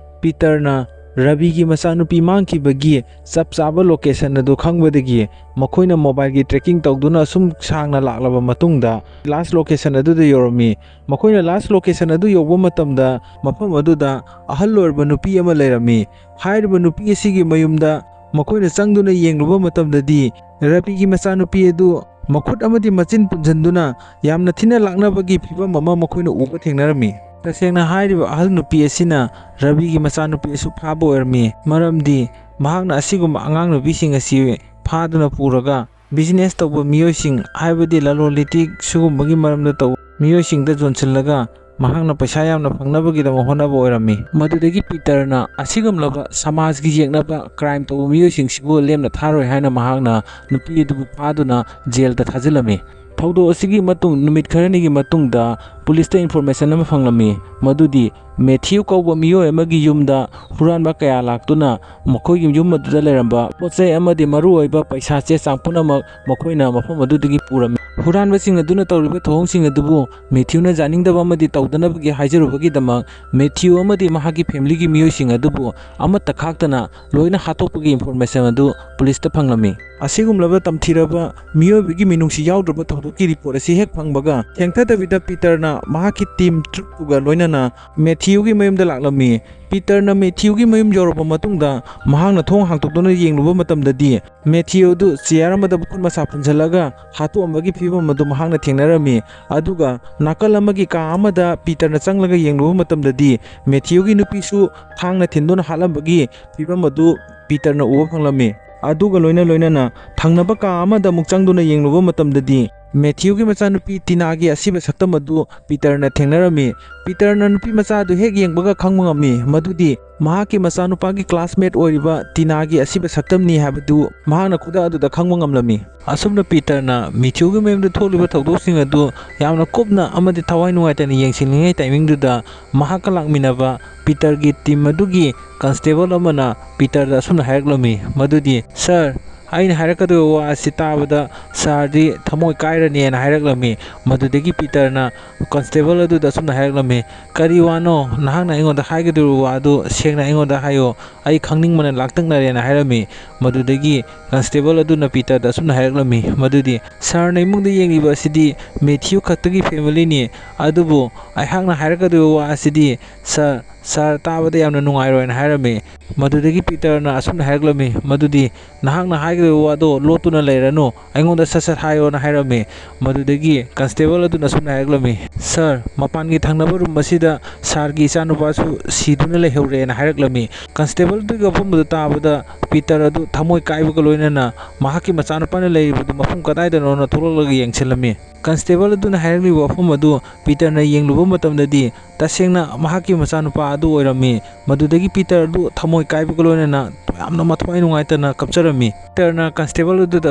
ꯄꯤꯇꯔꯅ ꯔꯕꯤꯒꯤ ꯃꯆꯥꯅꯨꯄꯤ ꯃꯥꯡꯈꯤꯕꯒꯤ ꯆꯞ ꯆꯥꯕ location ꯑꯗꯨ ꯈꯪꯕꯗꯒꯤ, ꯃꯈꯣꯏꯅ mobileꯒꯤ tracking ꯇꯧꯗꯨꯅ ꯑꯁꯨꯝ ꯁꯥꯡꯅ ꯂꯥꯛꯂꯕ ꯃꯇꯨꯡꯗ, last location ꯑꯗꯨꯗ ꯌꯧꯔꯝꯃꯤ꯫ ꯃꯈꯣꯏꯅ last location ꯑꯗꯨ ꯌꯧꯕ ꯃꯇꯝꯗ, ꯃꯐꯝ ꯑꯗꯨꯗ ꯑꯍꯜ ꯑꯣꯏꯔꯕ ꯅꯨꯄꯤ ꯑꯃ ꯂꯩꯔꯝꯃꯤ꯫ ꯍꯥꯏꯔꯤꯕ ꯅꯨꯄꯤ ꯑꯁꯤꯒꯤ ꯃꯌꯨꯝꯗ ꯃꯈꯣꯏꯅ ꯆꯪꯗꯨꯅ ꯌꯦꯡꯂꯨꯕ ꯃꯇꯝꯗꯗꯤ, ꯔꯕꯤꯒꯤ ꯃꯆꯥꯅꯨꯄꯤ ꯑꯗꯨ ꯃꯈꯨꯠ ꯑꯃꯗꯤ ꯃꯆꯤꯟ ꯄꯨꯟꯁꯤꯟꯗꯨꯅ ꯌꯥꯝꯅ ꯊꯤꯅ ꯂꯥꯛꯅꯕꯒꯤ ꯐꯤꯕꯝ ꯑꯃ ꯃꯈꯣꯏꯅ ꯎꯕ ꯊꯦꯡꯅꯔꯝꯃꯤ꯫ ꯇꯁꯦꯡꯅ ꯍꯥꯏꯔꯤꯕ ꯑꯍꯜ ꯅꯨꯄꯤ ꯑꯁꯤꯅ ꯔꯕꯤꯒꯤ ꯃꯆꯥꯅꯨꯄꯤ ꯑꯁꯨ ꯐꯥꯕ ꯑꯣꯏꯔꯝꯃꯤ, ꯃꯔꯝꯗꯤ ꯃꯍꯥꯛꯅ ꯑꯁꯤꯒꯨꯝꯕ ꯑꯉꯥꯡ ꯅꯨꯄꯤꯁꯤꯡ ꯑꯁꯤ ꯐꯥꯗꯨꯅ ꯄꯨꯔꯒ business ꯇꯧꯕ ꯃꯤꯑꯣꯏꯁꯤꯡ, ꯍꯥꯏꯕꯗꯤ ꯂꯂꯣꯟ ꯏꯇꯤꯛ ꯁꯤꯒꯨꯝꯕꯒꯤ ꯃꯔꯝꯗ ꯇꯧꯕ ꯃꯤꯑꯣꯏꯁꯤꯡꯗ ꯌꯣꯟꯁꯤꯜꯂꯒ ꯃꯍꯥꯛꯅ ꯄꯩꯁꯥ ꯌꯥꯝꯅ ꯐꯪꯅꯕꯒꯤꯗꯃꯛ ꯍꯣꯠꯅꯕ ꯑꯣꯏꯔꯝꯃꯤ꯫ ꯃꯗꯨꯗꯒꯤ ꯄꯤꯇꯔꯅ ꯑꯁꯤꯒꯨꯝꯂꯕ ꯁꯃꯥꯖꯒꯤ ꯌꯦꯛꯅꯕ crime ꯇꯧꯕ ꯃꯤꯑꯣꯏꯁꯤꯡꯁꯤꯕꯨ ꯂꯦꯝꯅ ꯊꯥꯔꯣꯏ ꯍꯥꯏꯅ ꯃꯍꯥꯛꯅ ꯅꯨꯄꯤ ꯑꯗꯨꯕꯨ ꯐꯥꯗꯨꯅ ꯖꯦꯜꯗ ꯊꯥꯖꯤꯜꯂꯝꯃꯤ꯫ ꯊꯧꯗꯣꯛ ꯑꯁꯤꯒꯤ ꯃꯇꯨꯡ ꯅꯨꯃꯤꯠ ꯈꯔꯅꯤꯒꯤ ꯃꯇꯨꯡꯗ ꯄꯨꯂꯤꯁꯇ ꯏꯟꯐꯣꯔꯃꯦꯁꯟ ꯑꯃ ꯐꯪꯂꯝꯃꯤ, ꯃꯗꯨꯗꯤ ꯃꯦꯊ꯭ꯌꯨ ꯀꯧꯕ ꯃꯤꯑꯣꯏ ꯑꯃꯒꯤ ꯌꯨꯝꯗ ꯍꯨꯔꯥꯟꯕ ꯀꯌꯥ ꯂꯥꯛꯇꯨꯅ ꯃꯈꯣꯏꯒꯤ ꯌꯨꯝ ꯑꯗꯨꯗ ꯂꯩꯔꯝꯕ ꯄꯣꯠ ꯆꯩ ꯑꯃꯗꯤ ꯃꯔꯨꯑꯣꯏꯕ ꯄꯩꯁꯥ ꯆꯦ ꯆꯥꯡ ꯄꯨꯝꯅꯃꯛ ꯃꯈꯣꯏꯅ ꯃꯐꯝ ꯑꯗꯨꯗꯒꯤ ꯄꯨꯔꯝꯃꯤ꯫ ꯍꯨꯔꯥꯟꯕꯁꯤꯡ ꯑꯗꯨꯅ ꯇꯧꯔꯤꯕ ꯊꯧꯑꯣꯡꯁꯤꯡ ꯑꯗꯨꯕꯨ ꯃꯦꯊ꯭ꯌꯨꯅ ꯌꯥꯅꯤꯡꯗꯕ ꯑꯃꯗꯤ ꯇꯧꯗꯅꯕꯒꯤ ꯍꯥꯏꯖꯔꯨꯕꯒꯤꯗꯃꯛ ꯃꯦꯊ꯭ꯌꯨ ꯑꯃꯗꯤ ꯃꯍꯥꯛꯀꯤ ꯐꯦꯃꯤꯂꯤꯒꯤ ꯃꯤꯑꯣꯏꯁꯤꯡ ꯑꯗꯨꯕꯨ ꯑꯃꯠꯇ ꯈꯥꯛꯇꯅ ꯂꯣꯏꯅ ꯍꯥꯠꯇꯣꯛꯄꯒꯤ ꯏꯟꯐꯣꯔꯃꯦꯁꯟ ꯑꯗꯨ ꯄꯨꯂꯤꯁꯇ ꯐꯪꯂꯝꯃꯤ꯫ ꯑꯁꯤꯒꯨꯝꯂꯕ ꯇꯝꯊꯤꯔꯕ ꯃꯤꯑꯣꯏꯕꯒꯤ ꯃꯤꯅꯨꯡꯁꯤ ꯌꯥꯎꯗ꯭ꯔꯕ ꯊꯧꯗꯣꯛꯀꯤ ꯔꯤꯄꯣꯔꯠ ꯑꯁꯤ ꯍꯦꯛ ꯐꯪꯕꯒ, ꯊꯦꯡꯊꯗꯕꯤꯗ ꯄꯤꯇꯔꯅ ꯃꯍꯥꯛꯀꯤ ꯇꯤꯝ ꯇ꯭ꯔꯨꯞꯇꯨꯒ ꯂꯣꯏꯅꯅ ꯃꯦꯊ꯭ꯌꯨꯒꯤ ꯃꯌꯨꯝꯗ ꯂꯥꯛꯂꯝꯃꯤ꯫ ꯄꯤꯇꯔꯅ ꯃꯦꯊ꯭ꯌꯨꯒꯤ ꯃꯌꯨꯝ ꯌꯧꯔꯕ ꯃꯇꯨꯡꯗ, ꯃꯍꯥꯛꯅ ꯊꯣꯡ ꯍꯥꯡꯗꯣꯛꯇꯨꯅ ꯌꯦꯡꯂꯨꯕ ꯃꯇꯝꯗꯗꯤ, ꯃꯦꯊ꯭ꯌꯨ ꯑꯗꯨ ꯆꯤꯌꯥꯔ ꯑꯃꯗ ꯃꯈꯨꯠ ꯃꯁꯥ ꯄꯨꯟꯁꯤꯜꯂꯒ ꯍꯥꯠꯇꯣꯛꯑꯝꯕꯒꯤ ꯐꯤꯕꯝ ꯑꯗꯨ ꯃꯍꯥꯛꯅ ꯊꯦꯡꯅꯔꯝꯃꯤ꯫ ꯑꯗꯨꯒ ꯅꯥꯀꯜ ꯑꯃꯒꯤ ꯀꯥ ꯑꯃꯗ ꯄꯤꯇꯔꯅ ꯆꯪꯂꯒ ꯌꯦꯡꯂꯨꯕ ꯃꯇꯝꯗꯗꯤ, ꯃꯦꯊ꯭ꯌꯨꯒꯤ ꯅꯨꯄꯤꯁꯨ ꯊꯥꯡꯅ ꯊꯤꯟꯗꯨꯅ ꯍꯥꯠꯂꯝꯕꯒꯤ ꯐꯤꯕꯝ ꯑꯗꯨ ꯄꯤꯇꯔꯅ ꯎꯕ ꯐꯪꯂꯝꯃꯤ꯫ ꯑꯗꯨꯒ ꯂꯣꯏꯅ ꯂꯣꯏꯅꯅ ꯊꯪꯅꯕ ꯀꯥ ꯑꯃꯗ ꯑꯃꯨꯛ ꯆꯪꯗꯨꯅ ꯌꯦꯡꯂꯨꯕ ꯃꯇꯝꯗꯗꯤ, ꯃꯦꯊ꯭ꯌꯨꯒꯤ ꯃꯆꯥꯅꯨꯄꯤ ꯇꯤꯅꯥꯒꯤ ꯑꯁꯤꯕ ꯁꯛꯇꯝ ꯑꯗꯨ ꯄꯤꯇꯔꯅ ꯊꯦꯡꯅꯔꯝꯃꯤ꯫ ꯄꯤꯇꯔꯅ ꯅꯨꯄꯤ ꯃꯆꯥ ꯑꯗꯨ ꯍꯦꯛ ꯌꯦꯡꯕꯒ ꯈꯪꯕ ꯉꯝꯃꯤ ꯃꯗꯨꯗꯤ ꯃꯍꯥꯛꯀꯤ ꯃꯆꯥꯅꯨꯄꯥꯒꯤ ꯀ꯭ꯂꯥꯁꯃꯦꯠ ꯑꯣꯏꯔꯤꯕ ꯇꯤꯅꯥꯒꯤ ꯑꯁꯤꯕ ꯁꯛꯇꯝꯅꯤ ꯍꯥꯏꯕꯗꯨ ꯃꯍꯥꯛꯅ ꯈꯨꯗꯛ ꯑꯗꯨꯗ ꯈꯪꯕ ꯉꯝꯂꯝꯃꯤ꯫ ꯑꯁꯨꯝꯅ ꯄꯤꯇꯔꯅ ꯃꯦꯊ꯭ꯌꯨꯒꯤ ꯃꯌꯨꯝꯗ ꯊꯣꯛꯂꯤꯕ ꯊꯧꯗꯣꯛꯁꯤꯡ ꯑꯗꯨ ꯌꯥꯝꯅ ꯀꯨꯞꯅ ꯑꯃꯗꯤ ꯊꯋꯥꯏ ꯅꯨꯡꯉꯥꯏꯇꯅ ꯌꯦꯡꯁꯤꯜꯂꯤꯉꯩ ꯇꯥꯏꯃꯤꯡꯗꯨꯗ, ꯃꯍꯥꯛꯀ ꯂꯥꯛꯃꯤꯟꯅꯕ ꯄꯤꯇꯔꯒꯤ ꯇꯤꯝ ꯑꯗꯨꯒꯤ ꯀꯟꯁꯇꯦꯕꯜ ꯑꯃꯅ ꯄꯤꯇꯔꯗ ꯑꯁꯨꯝꯅ ꯍꯥꯏꯔꯛꯂꯝꯃꯤ ꯃꯗꯨꯗꯤ, "ꯁꯥꯔ, ꯑꯩꯅ ꯍꯥꯏꯔꯛꯀꯗꯣꯏꯕ ꯋꯥ ꯑꯁꯤ ꯇꯥꯕꯗ ꯁꯥꯔꯗꯤ ꯊꯃꯣꯏ ꯀꯥꯏꯔꯅꯤ" ꯍꯥꯏꯅ ꯍꯥꯏꯔꯛꯂꯝꯃꯤ꯫ ꯃꯗꯨꯗꯒꯤ ꯄꯤꯇꯔꯅ ꯀꯟꯁꯇꯦꯕꯜ ꯑꯗꯨꯗ ꯑꯁꯨꯝꯅ ꯍꯥꯏꯔꯛꯂꯝꯃꯤ, "ꯀꯔꯤ ꯋꯥꯅꯣ? ꯅꯍꯥꯛꯅ ꯑꯩꯉꯣꯟꯗ ꯍꯥꯏꯒꯗꯧꯔꯤꯕ ꯋꯥ ꯑꯗꯨ ꯁꯦꯡꯅ ꯑꯩꯉꯣꯟꯗ ꯍꯥꯏꯌꯨ꯫ ꯑꯩ ꯈꯪꯅꯤꯡꯕꯅ ꯂꯥꯛꯇꯛꯅꯔꯦꯅ" ꯍꯥꯏꯔꯝꯃꯤ꯫ ꯃꯗꯨꯗꯒꯤ ꯀꯟꯁꯇꯦꯕꯜ ꯑꯗꯨꯅ ꯄꯤꯇꯔꯗ ꯑꯁꯨꯝꯅ ꯍꯥꯏꯔꯛꯂꯝꯃꯤ ꯃꯗꯨꯗꯤ, "ꯁꯥꯔꯅ ꯏꯃꯨꯡꯗ ꯌꯦꯡꯂꯤꯕ ꯑꯁꯤꯗꯤ ꯃꯦꯊ꯭ꯌꯨ ꯈꯛꯇꯒꯤ ꯐꯦꯃꯤꯂꯤꯅꯤ, ꯑꯗꯨꯕꯨ ꯑꯩꯍꯥꯛꯅ ꯍꯥꯏꯔꯛꯀꯗꯧꯔꯤꯕ ꯋꯥ ꯑꯁꯤꯗꯤ ꯁꯥꯔ, ꯁꯥꯔ ꯇꯥꯕꯗ ꯌꯥꯝꯅ ꯅꯨꯡꯉꯥꯏꯔꯣꯏꯅ" ꯍꯥꯏꯔꯝꯃꯤ꯫ ꯃꯗꯨꯗꯒꯤ ꯄꯤꯇꯔꯅ ꯑꯁꯨꯝꯅ ꯍꯥꯏꯔꯛꯂꯝꯃꯤ ꯃꯗꯨꯗꯤ, "ꯅꯍꯥꯛꯅ ꯍꯥꯏꯒꯗꯧꯔꯤꯕ ꯋꯥꯗꯣ ꯂꯣꯠꯇꯨꯅ ꯂꯩꯔꯅꯨ, ꯑꯩꯉꯣꯟꯗ ꯁꯠ ꯁꯠ ꯍꯥꯏꯌꯣꯅ" ꯍꯥꯏꯔꯝꯃꯤ꯫ ꯃꯗꯨꯗꯒꯤ ꯀꯟꯁꯇꯦꯕꯜ ꯑꯗꯨꯅ ꯑꯁꯨꯝꯅ ꯍꯥꯏꯔꯛꯂꯝꯃꯤ, "ꯁꯥꯔ, ꯃꯄꯥꯟꯒꯤ ꯊꯪꯅꯕ ꯔꯨꯝ ꯑꯁꯤꯗ ꯁꯥꯔꯒꯤ ꯏꯆꯥꯅꯨꯄꯥꯁꯨ ꯁꯤꯗꯨꯅ ꯂꯩꯍꯧꯔꯦꯅ" ꯍꯥꯏꯔꯛꯂꯝꯃꯤ꯫ ꯀꯟꯁꯇꯦꯕꯜ ꯑꯗꯨꯒꯤ ꯋꯥꯐꯝ ꯑꯗꯨ ꯇꯥꯕꯗ ꯄꯤꯇꯔ ꯑꯗꯨ ꯊꯃꯣꯏ ꯀꯥꯏꯕꯒ ꯂꯣꯏꯅꯅ ꯃꯍꯥꯛꯀꯤ ꯃꯆꯥꯅꯨꯄꯥꯅ ꯂꯩꯔꯤꯕꯗꯨ ꯃꯐꯝ ꯀꯗꯥꯏꯗꯅꯣꯅ ꯊꯣꯛꯂꯛꯂꯒ ꯌꯦꯡꯁꯤꯜꯂꯝꯃꯤ꯫ ꯀꯟꯁꯇꯦꯕꯜ ꯑꯗꯨꯅ ꯍꯥꯏꯔꯛꯂꯤꯕ ꯋꯥꯐꯝ ꯑꯗꯨ ꯄꯤꯇꯔꯅ ꯌꯦꯡꯂꯨꯕ ꯃꯇꯝꯗꯗꯤ, ꯇꯁꯦꯡꯅ ꯃꯍꯥꯛꯀꯤ ꯃꯆꯥꯅꯨꯄꯥ ꯑꯗꯨ ꯑꯣꯏꯔꯝꯃꯤ꯫ ꯃꯗꯨꯗꯒꯤ ꯄꯤꯇꯔ ꯑꯗꯨ ꯊꯃꯣꯏ ꯀꯥꯏꯕꯒ ꯂꯣꯏꯅꯅ ꯌꯥꯝꯅ ꯃꯊ꯭ꯋꯥꯏ ꯅꯨꯡꯉꯥꯏꯇꯅ ꯀꯞꯆꯔꯝꯃꯤ꯫ ꯄꯤꯇꯔꯅ ꯀꯟꯁꯇꯦꯕꯜ ꯑꯗꯨꯗ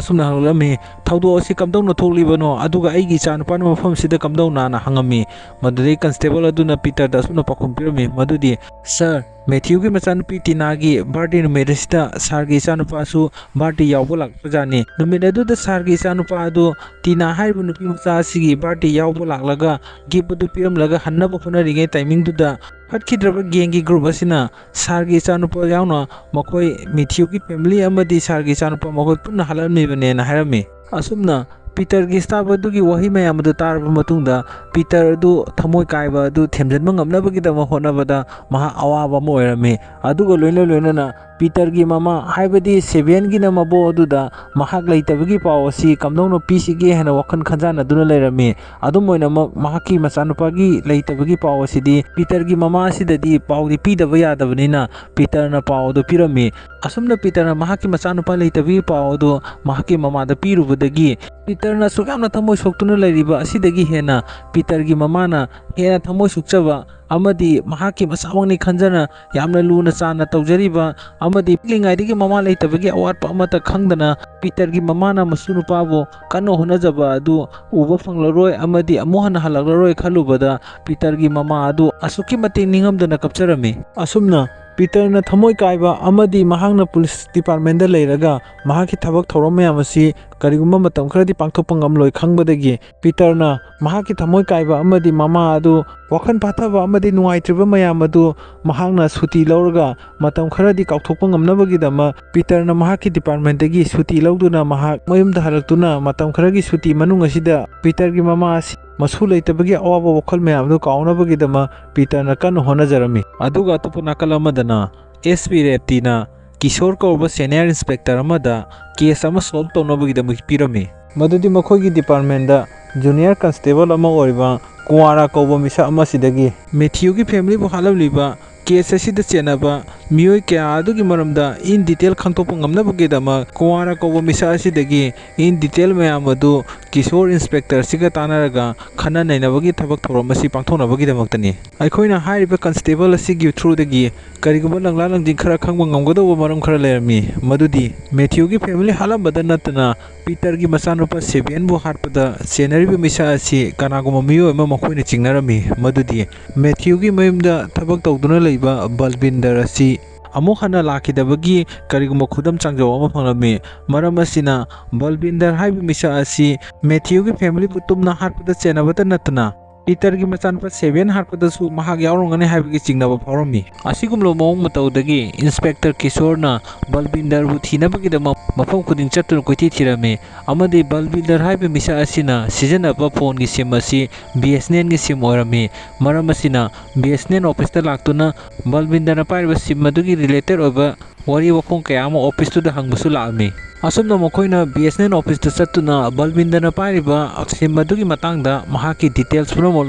ꯑꯁꯨꯝꯅ ꯍꯪꯂꯛꯂꯝꯃꯤ, "ꯊꯧꯗꯣꯛ ꯑꯁꯤ ꯀꯝꯗꯧꯅ ꯊꯣꯛꯂꯤꯕꯅꯣ? ꯑꯗꯨꯒ ꯑꯩꯒꯤ ꯏꯆꯥꯅꯨꯄꯥꯅ ꯃꯐꯝꯁꯤꯗ ꯀꯝꯗꯧꯅ?" ꯍꯪꯉꯝꯃꯤ꯫ ꯃꯗꯨꯗꯩ ꯀꯟꯁꯇꯦꯕꯜ ꯑꯗꯨꯅ ꯄꯤꯇꯔꯗ ꯑꯁꯨꯝꯅ ꯄꯥꯎꯈꯨꯝ ꯄꯤꯔꯝꯃꯤ, ꯃꯗꯨꯗꯤ, "ꯁꯥꯔ, ꯃꯦꯊ꯭ꯌꯨꯒꯤ ꯃꯆꯥꯅꯨꯄꯤ ꯇꯤꯅꯥꯒꯤ ꯕꯥꯔꯗꯦ ꯅꯨꯃꯤꯠ ꯑꯁꯤꯗ ꯁꯥꯔꯒꯤ ꯏꯆꯥꯅꯨꯄꯥꯁꯨ ꯕꯥꯔꯗꯦ ꯌꯥꯎꯕ ꯂꯥꯛꯄꯖꯥꯠꯅꯤ꯫ ꯅꯨꯃꯤꯠ ꯑꯗꯨꯗ ꯁꯥꯔꯒꯤ ꯏꯆꯥꯅꯨꯄꯥ ꯑꯗꯨ ꯇꯤꯅꯥ ꯍꯥꯏꯔꯤꯕ ꯅꯨꯄꯤ ꯃꯆꯥ ꯑꯁꯤꯒꯤ ꯕꯥꯔꯗꯦ ꯌꯥꯎꯕ ꯂꯥꯛꯂꯒ ꯒꯤꯐ ꯑꯗꯨ ꯄꯤꯔꯝꯂꯒ ꯍꯟꯅꯕ ꯍꯣꯠꯅꯔꯤꯉꯩ ꯇꯥꯏꯃꯤꯡꯗꯨꯗ ꯐꯠꯈꯤꯗ꯭ꯔꯕ ꯒꯦꯡꯒꯤ ꯒ꯭ꯔꯨꯞ ꯑꯁꯤꯅ ꯁꯥꯔꯒꯤ ꯏꯆꯥꯅꯨꯄꯥ ꯌꯥꯎꯅ ꯃꯈꯣꯏ ꯃꯦꯊ꯭ꯌꯨꯒꯤ ꯐꯦꯃꯤꯂꯤ ꯑꯃꯗꯤ ꯁꯥꯔꯒꯤ ꯏꯆꯥꯅꯨꯄꯥ ꯃꯈꯣꯏ ꯄꯨꯟꯅ ꯍꯥꯠꯂꯝꯃꯤꯕꯅꯦꯅ" ꯍꯥꯏꯔꯝꯃꯤ꯫ ꯑꯁꯨꯝꯅ ꯄꯤꯇꯔꯒꯤ ꯁ꯭ꯇꯥꯐ ꯑꯗꯨꯒꯤ ꯋꯥꯍꯩ ꯃꯌꯥꯝ ꯑꯗꯨ ꯇꯥꯔꯕ ꯃꯇꯨꯡꯗ ꯄꯤꯇꯔ ꯑꯗꯨ ꯊꯃꯣꯏ ꯀꯥꯏꯕ ꯑꯗꯨ ꯊꯦꯝꯖꯤꯟꯕ ꯉꯝꯅꯕꯒꯤꯗꯃꯛ ꯍꯣꯠꯅꯕꯗ ꯃꯍꯥꯛ ꯑꯋꯥꯕ ꯑꯃ ꯑꯣꯏꯔꯝꯃꯤ꯫ ꯑꯗꯨꯒ ꯂꯣꯏꯅ ꯂꯣꯏꯅꯅ ꯄꯤꯇꯔꯒꯤ ꯃꯃꯥ ꯍꯥꯏꯕꯗꯤ ꯁꯦꯕꯤꯌꯟꯒꯤꯅ ꯃꯕꯣꯛ ꯑꯗꯨꯗ ꯃꯍꯥꯛ ꯂꯩꯇꯕꯒꯤ ꯄꯥꯎ ꯑꯁꯤ ꯀꯝꯗꯧꯅ ꯄꯤꯁꯤꯒꯦ ꯍꯥꯏꯅ ꯋꯥꯈꯜ ꯈꯟꯖꯥꯟꯅꯗꯨꯅ ꯂꯩꯔꯝꯃꯤ꯫ ꯑꯗꯨꯝ ꯑꯣꯏꯅꯃꯛ ꯃꯍꯥꯛꯀꯤ ꯃꯆꯥꯅꯨꯄꯥꯒꯤ ꯂꯩꯇꯕꯒꯤ ꯄꯥꯎ ꯑꯁꯤꯗꯤ ꯄꯤꯇꯔꯒꯤ ꯃꯃꯥ ꯑꯁꯤꯗꯗꯤ ꯄꯥꯎꯗꯤ ꯄꯤꯗꯕ ꯌꯥꯗꯕꯅꯤꯅ ꯄꯤꯇꯔꯅ ꯄꯥꯎ ꯑꯗꯨ ꯄꯤꯔꯝꯃꯤ꯫ ꯑꯁꯨꯝꯅ ꯄꯤꯇꯔꯅ ꯃꯍꯥꯛꯀꯤ ꯃꯆꯥꯅꯨꯄꯥ ꯂꯩꯇꯕꯒꯤ ꯄꯥꯎ ꯑꯗꯨ ꯃꯍꯥꯛꯀꯤ ꯃꯃꯥꯗ ꯄꯤꯔꯨꯕꯗꯒꯤ ꯄꯤꯇꯔꯅ ꯑꯁꯨꯛ ꯌꯥꯝꯅ ꯊꯃꯣꯏ ꯁꯣꯛꯇꯨꯅ ꯂꯩꯔꯤꯕ ꯑꯁꯤꯗꯒꯤ ꯍꯦꯟꯅ ꯄꯤꯇꯔꯒꯤ ꯃꯃꯥꯅ ꯍꯦꯟꯅ ꯊꯃꯣꯏ ꯁꯣꯛꯆꯕ ꯑꯃꯗꯤ ꯃꯍꯥꯛꯀꯤ ꯃꯁꯥꯃꯛꯅꯤ ꯈꯟꯖꯅ ꯌꯥꯝꯅ ꯂꯨꯅ ꯆꯥꯟꯅ ꯇꯧꯖꯔꯤꯕ ꯑꯃꯗꯤ ꯄꯤꯛꯂꯤꯉꯩꯗꯒꯤ ꯃꯃꯥ ꯂꯩꯇꯕꯒꯤ ꯑꯋꯥꯠꯄ ꯑꯃꯠꯇ ꯈꯪꯗꯅ ꯄꯤꯇꯔꯒꯤ ꯃꯃꯥꯅ ꯃꯁꯨ ꯅꯨꯄꯥꯕꯨ ꯀꯟꯅ ꯍꯣꯠꯅꯖꯕ ꯑꯗꯨ ꯎꯕ ꯐꯪꯂꯔꯣꯏ ꯑꯃꯗꯤ ꯑꯃꯨꯛ ꯍꯟꯅ ꯍꯜꯂꯛꯂꯔꯣꯏ ꯈꯜꯂꯨꯕꯗ ꯄꯤꯇꯔꯒꯤ ꯃꯃꯥ ꯑꯗꯨ ꯑꯁꯨꯛꯀꯤ ꯃꯇꯤꯛ ꯅꯤꯡꯉꯝꯗꯅ ꯀꯞꯆꯔꯝꯃꯤ꯫ ꯑꯁꯨꯝꯅ ꯄꯤꯇꯔꯅ ꯊꯃꯣꯏ ꯀꯥꯏꯕ ꯑꯃꯗꯤ ꯃꯍꯥꯛꯅ ꯄꯨꯂꯤꯁ ꯗꯤꯄꯥꯔꯠꯃꯦꯟꯗ ꯂꯩꯔꯒ ꯃꯍꯥꯛꯀꯤ ꯊꯕꯛ ꯊꯧꯔꯝ ꯃꯌꯥꯝ ꯑꯁꯤ ꯀꯔꯤꯒꯨꯝꯕ ꯃꯇꯝ ꯈꯔꯗꯤ ꯄꯥꯡꯊꯣꯛꯄ ꯉꯝꯂꯣꯏ ꯈꯪꯕꯗꯒꯤ ꯄꯤꯇꯔꯅ ꯃꯍꯥꯛꯀꯤ ꯊꯃꯣꯏ ꯀꯥꯏꯕ ꯑꯃꯗꯤ ꯃꯃꯥ ꯑꯗꯨ ꯋꯥꯈꯜ ꯐꯥꯊꯕ ꯑꯃꯗꯤ ꯅꯨꯡꯉꯥꯏꯇ꯭ꯔꯤꯕ ꯃꯌꯥꯝ ꯑꯗꯨ ꯃꯍꯥꯛꯅ ꯁꯨꯇꯤ ꯂꯧꯔꯒ ꯃꯇꯝ ꯈꯔꯗꯤ ꯀꯥꯎꯊꯣꯛꯄ ꯉꯝꯅꯕꯒꯤꯗꯃꯛ ꯄꯤꯇꯔꯅ ꯃꯍꯥꯛꯀꯤ ꯗꯤꯄꯥꯔꯠꯃꯦꯟꯗꯒꯤ ꯁꯨꯇꯤ ꯂꯧꯗꯨꯅ ꯃꯍꯥꯛ ꯃꯌꯨꯝꯗ ꯍꯜꯂꯛꯇꯨꯅ ꯃꯇꯝ ꯈꯔꯒꯤ ꯁꯨꯇꯤ ꯃꯅꯨꯡ ꯑꯁꯤꯗ ꯄꯤꯇꯔꯒꯤ ꯃꯃꯥ ꯑꯁꯤ ꯃꯁꯨ ꯂꯩꯇꯕꯒꯤ ꯑꯋꯥꯕ ꯋꯥꯈꯜ ꯃꯌꯥꯝ ꯑꯗꯨ ꯀꯥꯎꯅꯕꯒꯤꯗꯃꯛ ꯄꯤꯇꯔꯅ ꯀꯟꯅ ꯍꯣꯠꯅꯖꯔꯝꯃꯤ꯫ ꯑꯗꯨꯒ ꯑꯇꯣꯞꯄ ꯅꯥꯀꯜ ꯑꯃꯗꯅ S P ꯔꯦꯞꯇꯤꯅ Kishore ꯀꯧꯔꯕ senior inspector ꯑꯃꯗ ꯀꯦꯁ ꯑꯃ ꯁꯣꯜꯕ ꯇꯧꯅꯕꯒꯤꯗꯃꯛ ꯄꯤꯔꯝꯃꯤ꯫ ꯃꯗꯨꯗꯤ ꯃꯈꯣꯏꯒꯤ ꯗꯤꯄꯥꯔꯠꯃꯦꯟꯗ ꯖꯨꯅꯤꯌꯔ ꯀꯟꯁꯇꯦꯕꯜ ꯑꯃ ꯑꯣꯏꯔꯤꯕ ꯀꯨꯋꯥꯔꯥ ꯀꯧꯕ ꯃꯤꯁꯛ ꯑꯃꯁꯤꯗꯒꯤ ꯃꯦꯊ꯭ꯌꯨꯒꯤ ꯐꯦꯃꯤꯂꯤꯕꯨ ꯍꯥꯠꯂꯝꯂꯤꯕ ꯀꯦꯁ ꯑꯁꯤꯗ ꯆꯦꯟꯅꯕ ꯃꯤꯑꯣꯏ ꯀꯌꯥ ꯑꯗꯨꯒꯤ ꯃꯔꯝꯗ in detail ꯈꯪꯗꯣꯛꯄ ꯉꯝꯅꯕꯒꯤꯗꯃꯛ ꯀꯨꯋꯥꯔꯥ ꯀꯧꯕ ꯃꯤꯁꯛ ꯑꯁꯤꯗꯒꯤ in detail ꯃꯌꯥꯝ ꯑꯗꯨ ꯀꯤꯁꯣꯔ ꯏꯟꯁꯄꯦꯛꯇꯔ ꯑꯁꯤꯒ ꯇꯥꯟꯅꯔꯒ ꯈꯟꯅ ꯅꯩꯅꯕꯒꯤ ꯊꯕꯛ ꯊꯧꯔꯝ ꯑꯁꯤ ꯄꯥꯡꯊꯣꯛꯅꯕꯒꯤꯗꯃꯛꯇꯅꯤ꯫ ꯑꯩꯈꯣꯏꯅ ꯍꯥꯏꯔꯤꯕ ꯀꯟꯁꯇꯦꯕꯜ ꯑꯁꯤꯒꯤ ꯊ꯭ꯔꯨꯗꯒꯤ ꯀꯔꯤꯒꯨꯝꯕ ꯂꯪꯂꯥ ꯂꯪꯖꯤꯡ ꯈꯔ ꯈꯪꯕ ꯉꯝꯒꯗꯧꯕ ꯃꯔꯝ ꯈꯔ ꯂꯩꯔꯝꯃꯤ, ꯃꯗꯨꯗꯤ ꯃꯦꯊ꯭ꯌꯨꯒꯤ ꯐꯦꯃꯤꯂꯤ ꯍꯥꯠꯂꯝꯕꯗ ꯅꯠꯇꯅ ꯄꯤꯇꯔꯒꯤ ꯃꯆꯥꯅꯨꯄꯥ ꯁꯦꯕꯤꯌꯟꯕꯨ ꯍꯥꯠꯄꯗ ꯆꯦꯟꯅꯔꯤꯕ ꯃꯤꯁꯛ ꯑꯁꯤ ꯀꯅꯥꯒꯨꯝꯕ ꯃꯤꯑꯣꯏ ꯑꯃ ꯃꯈꯣꯏꯅ ꯆꯤꯡꯅꯔꯝꯃꯤ, ꯃꯗꯨꯗꯤ ꯃꯦꯊ꯭ꯌꯨꯒꯤ ꯃꯌꯨꯝꯗ ꯊꯕꯛ ꯇꯧꯗꯨꯅ ꯂꯩꯕ ꯕꯜꯕꯤꯟꯗꯔ ꯑꯁꯤ ꯑꯃꯨꯛ ꯍꯟꯅ ꯂꯥꯛꯈꯤꯗꯕꯒꯤ ꯀꯔꯤꯒꯨꯝꯕ ꯈꯨꯗꯝ ꯆꯥꯡꯖꯕ ꯑꯃ ꯐꯪꯂꯝꯃꯤ꯫ ꯃꯔꯝ ꯑꯁꯤꯅ, ꯕꯜꯕꯤꯟꯗꯔ ꯍꯥꯏꯕ ꯃꯤꯁꯛ ꯑꯁꯤ ꯃꯦꯊ꯭ꯌꯨꯒꯤ ꯐꯦꯃꯤꯂꯤꯕꯨ ꯇꯨꯝꯅ ꯍꯥꯠꯄꯗ ꯆꯦꯟꯅꯕꯇ ꯅꯠꯇꯅ ꯄꯤꯇꯔꯒꯤ ꯃꯆꯥꯅꯨꯄꯥ ꯁꯦꯕꯤꯌꯟ ꯍꯥꯠꯄꯗꯁꯨ ꯃꯍꯥꯛ ꯌꯥꯎꯔꯝꯒꯅꯤ ꯍꯥꯏꯕꯒꯤ ꯆꯤꯡꯅꯕ ꯐꯥꯎꯔꯝꯃꯤ꯫ ꯑꯁꯤꯒꯨꯝꯂꯕ ꯃꯑꯣꯡ ꯃꯇꯧꯗꯒꯤ ꯏꯟꯁꯄꯦꯛꯇꯔ ꯀꯤꯁꯣꯔꯅ ꯕꯜꯕꯤꯟꯗꯔꯕꯨ ꯊꯤꯅꯕꯒꯤꯗꯃꯛ ꯃꯐꯝ ꯈꯨꯗꯤꯡ ꯆꯠꯇꯨꯅ ꯀꯣꯏꯊꯤ ꯊꯤꯔꯝꯃꯤ, ꯑꯃꯗꯤ ꯕꯜꯕꯤꯟꯗꯔ ꯍꯥꯏꯕ ꯃꯤꯁꯛ ꯑꯁꯤꯅ ꯁꯤꯖꯤꯟꯅꯕ ꯐꯣꯟꯒꯤ ꯁꯤꯝ ꯑꯁꯤ ꯕꯤ ꯑꯦꯁ ꯑꯦꯟ ꯑꯦꯜꯒꯤ ꯁꯤꯝ ꯑꯣꯏꯔꯝꯃꯤ꯫ ꯃꯔꯝ ꯑꯁꯤꯅ, ꯕꯤ ꯑꯦꯁ ꯑꯦꯟ ꯑꯦꯜ ꯑꯣꯐꯤꯁꯇ ꯂꯥꯛꯇꯨꯅ ꯕꯜꯕꯤꯟꯗꯔꯅ ꯄꯥꯏꯔꯤꯕ ꯁꯤꯝ ꯑꯗꯨꯒꯤ ꯔꯤꯂꯦꯇꯦꯠ ꯑꯣꯏꯕ ꯋꯥꯔꯤ ꯋꯥꯈꯣꯡ ꯀꯌꯥ ꯑꯃ ꯑꯣꯐꯤꯁꯇꯨꯗ ꯍꯪꯕꯁꯨ ꯂꯥꯛꯑꯝꯃꯤ꯫ ꯑꯁꯨꯝꯅ ꯃꯈꯣꯏꯅ ꯕꯤ ꯑꯦꯁ ꯑꯦꯟ ꯑꯦꯜ ꯑꯣꯐꯤꯁꯇ ꯆꯠꯇꯨꯅ ꯕꯜꯕꯤꯟꯗꯔꯅ ꯄꯥꯏꯔꯤꯕ ꯁꯤꯝ ꯑꯗꯨꯒꯤ ꯃꯇꯥꯡꯗ ꯃꯍꯥꯛꯀꯤ ꯗꯤꯇꯦꯜꯁ ꯄꯨꯝꯅꯃꯛ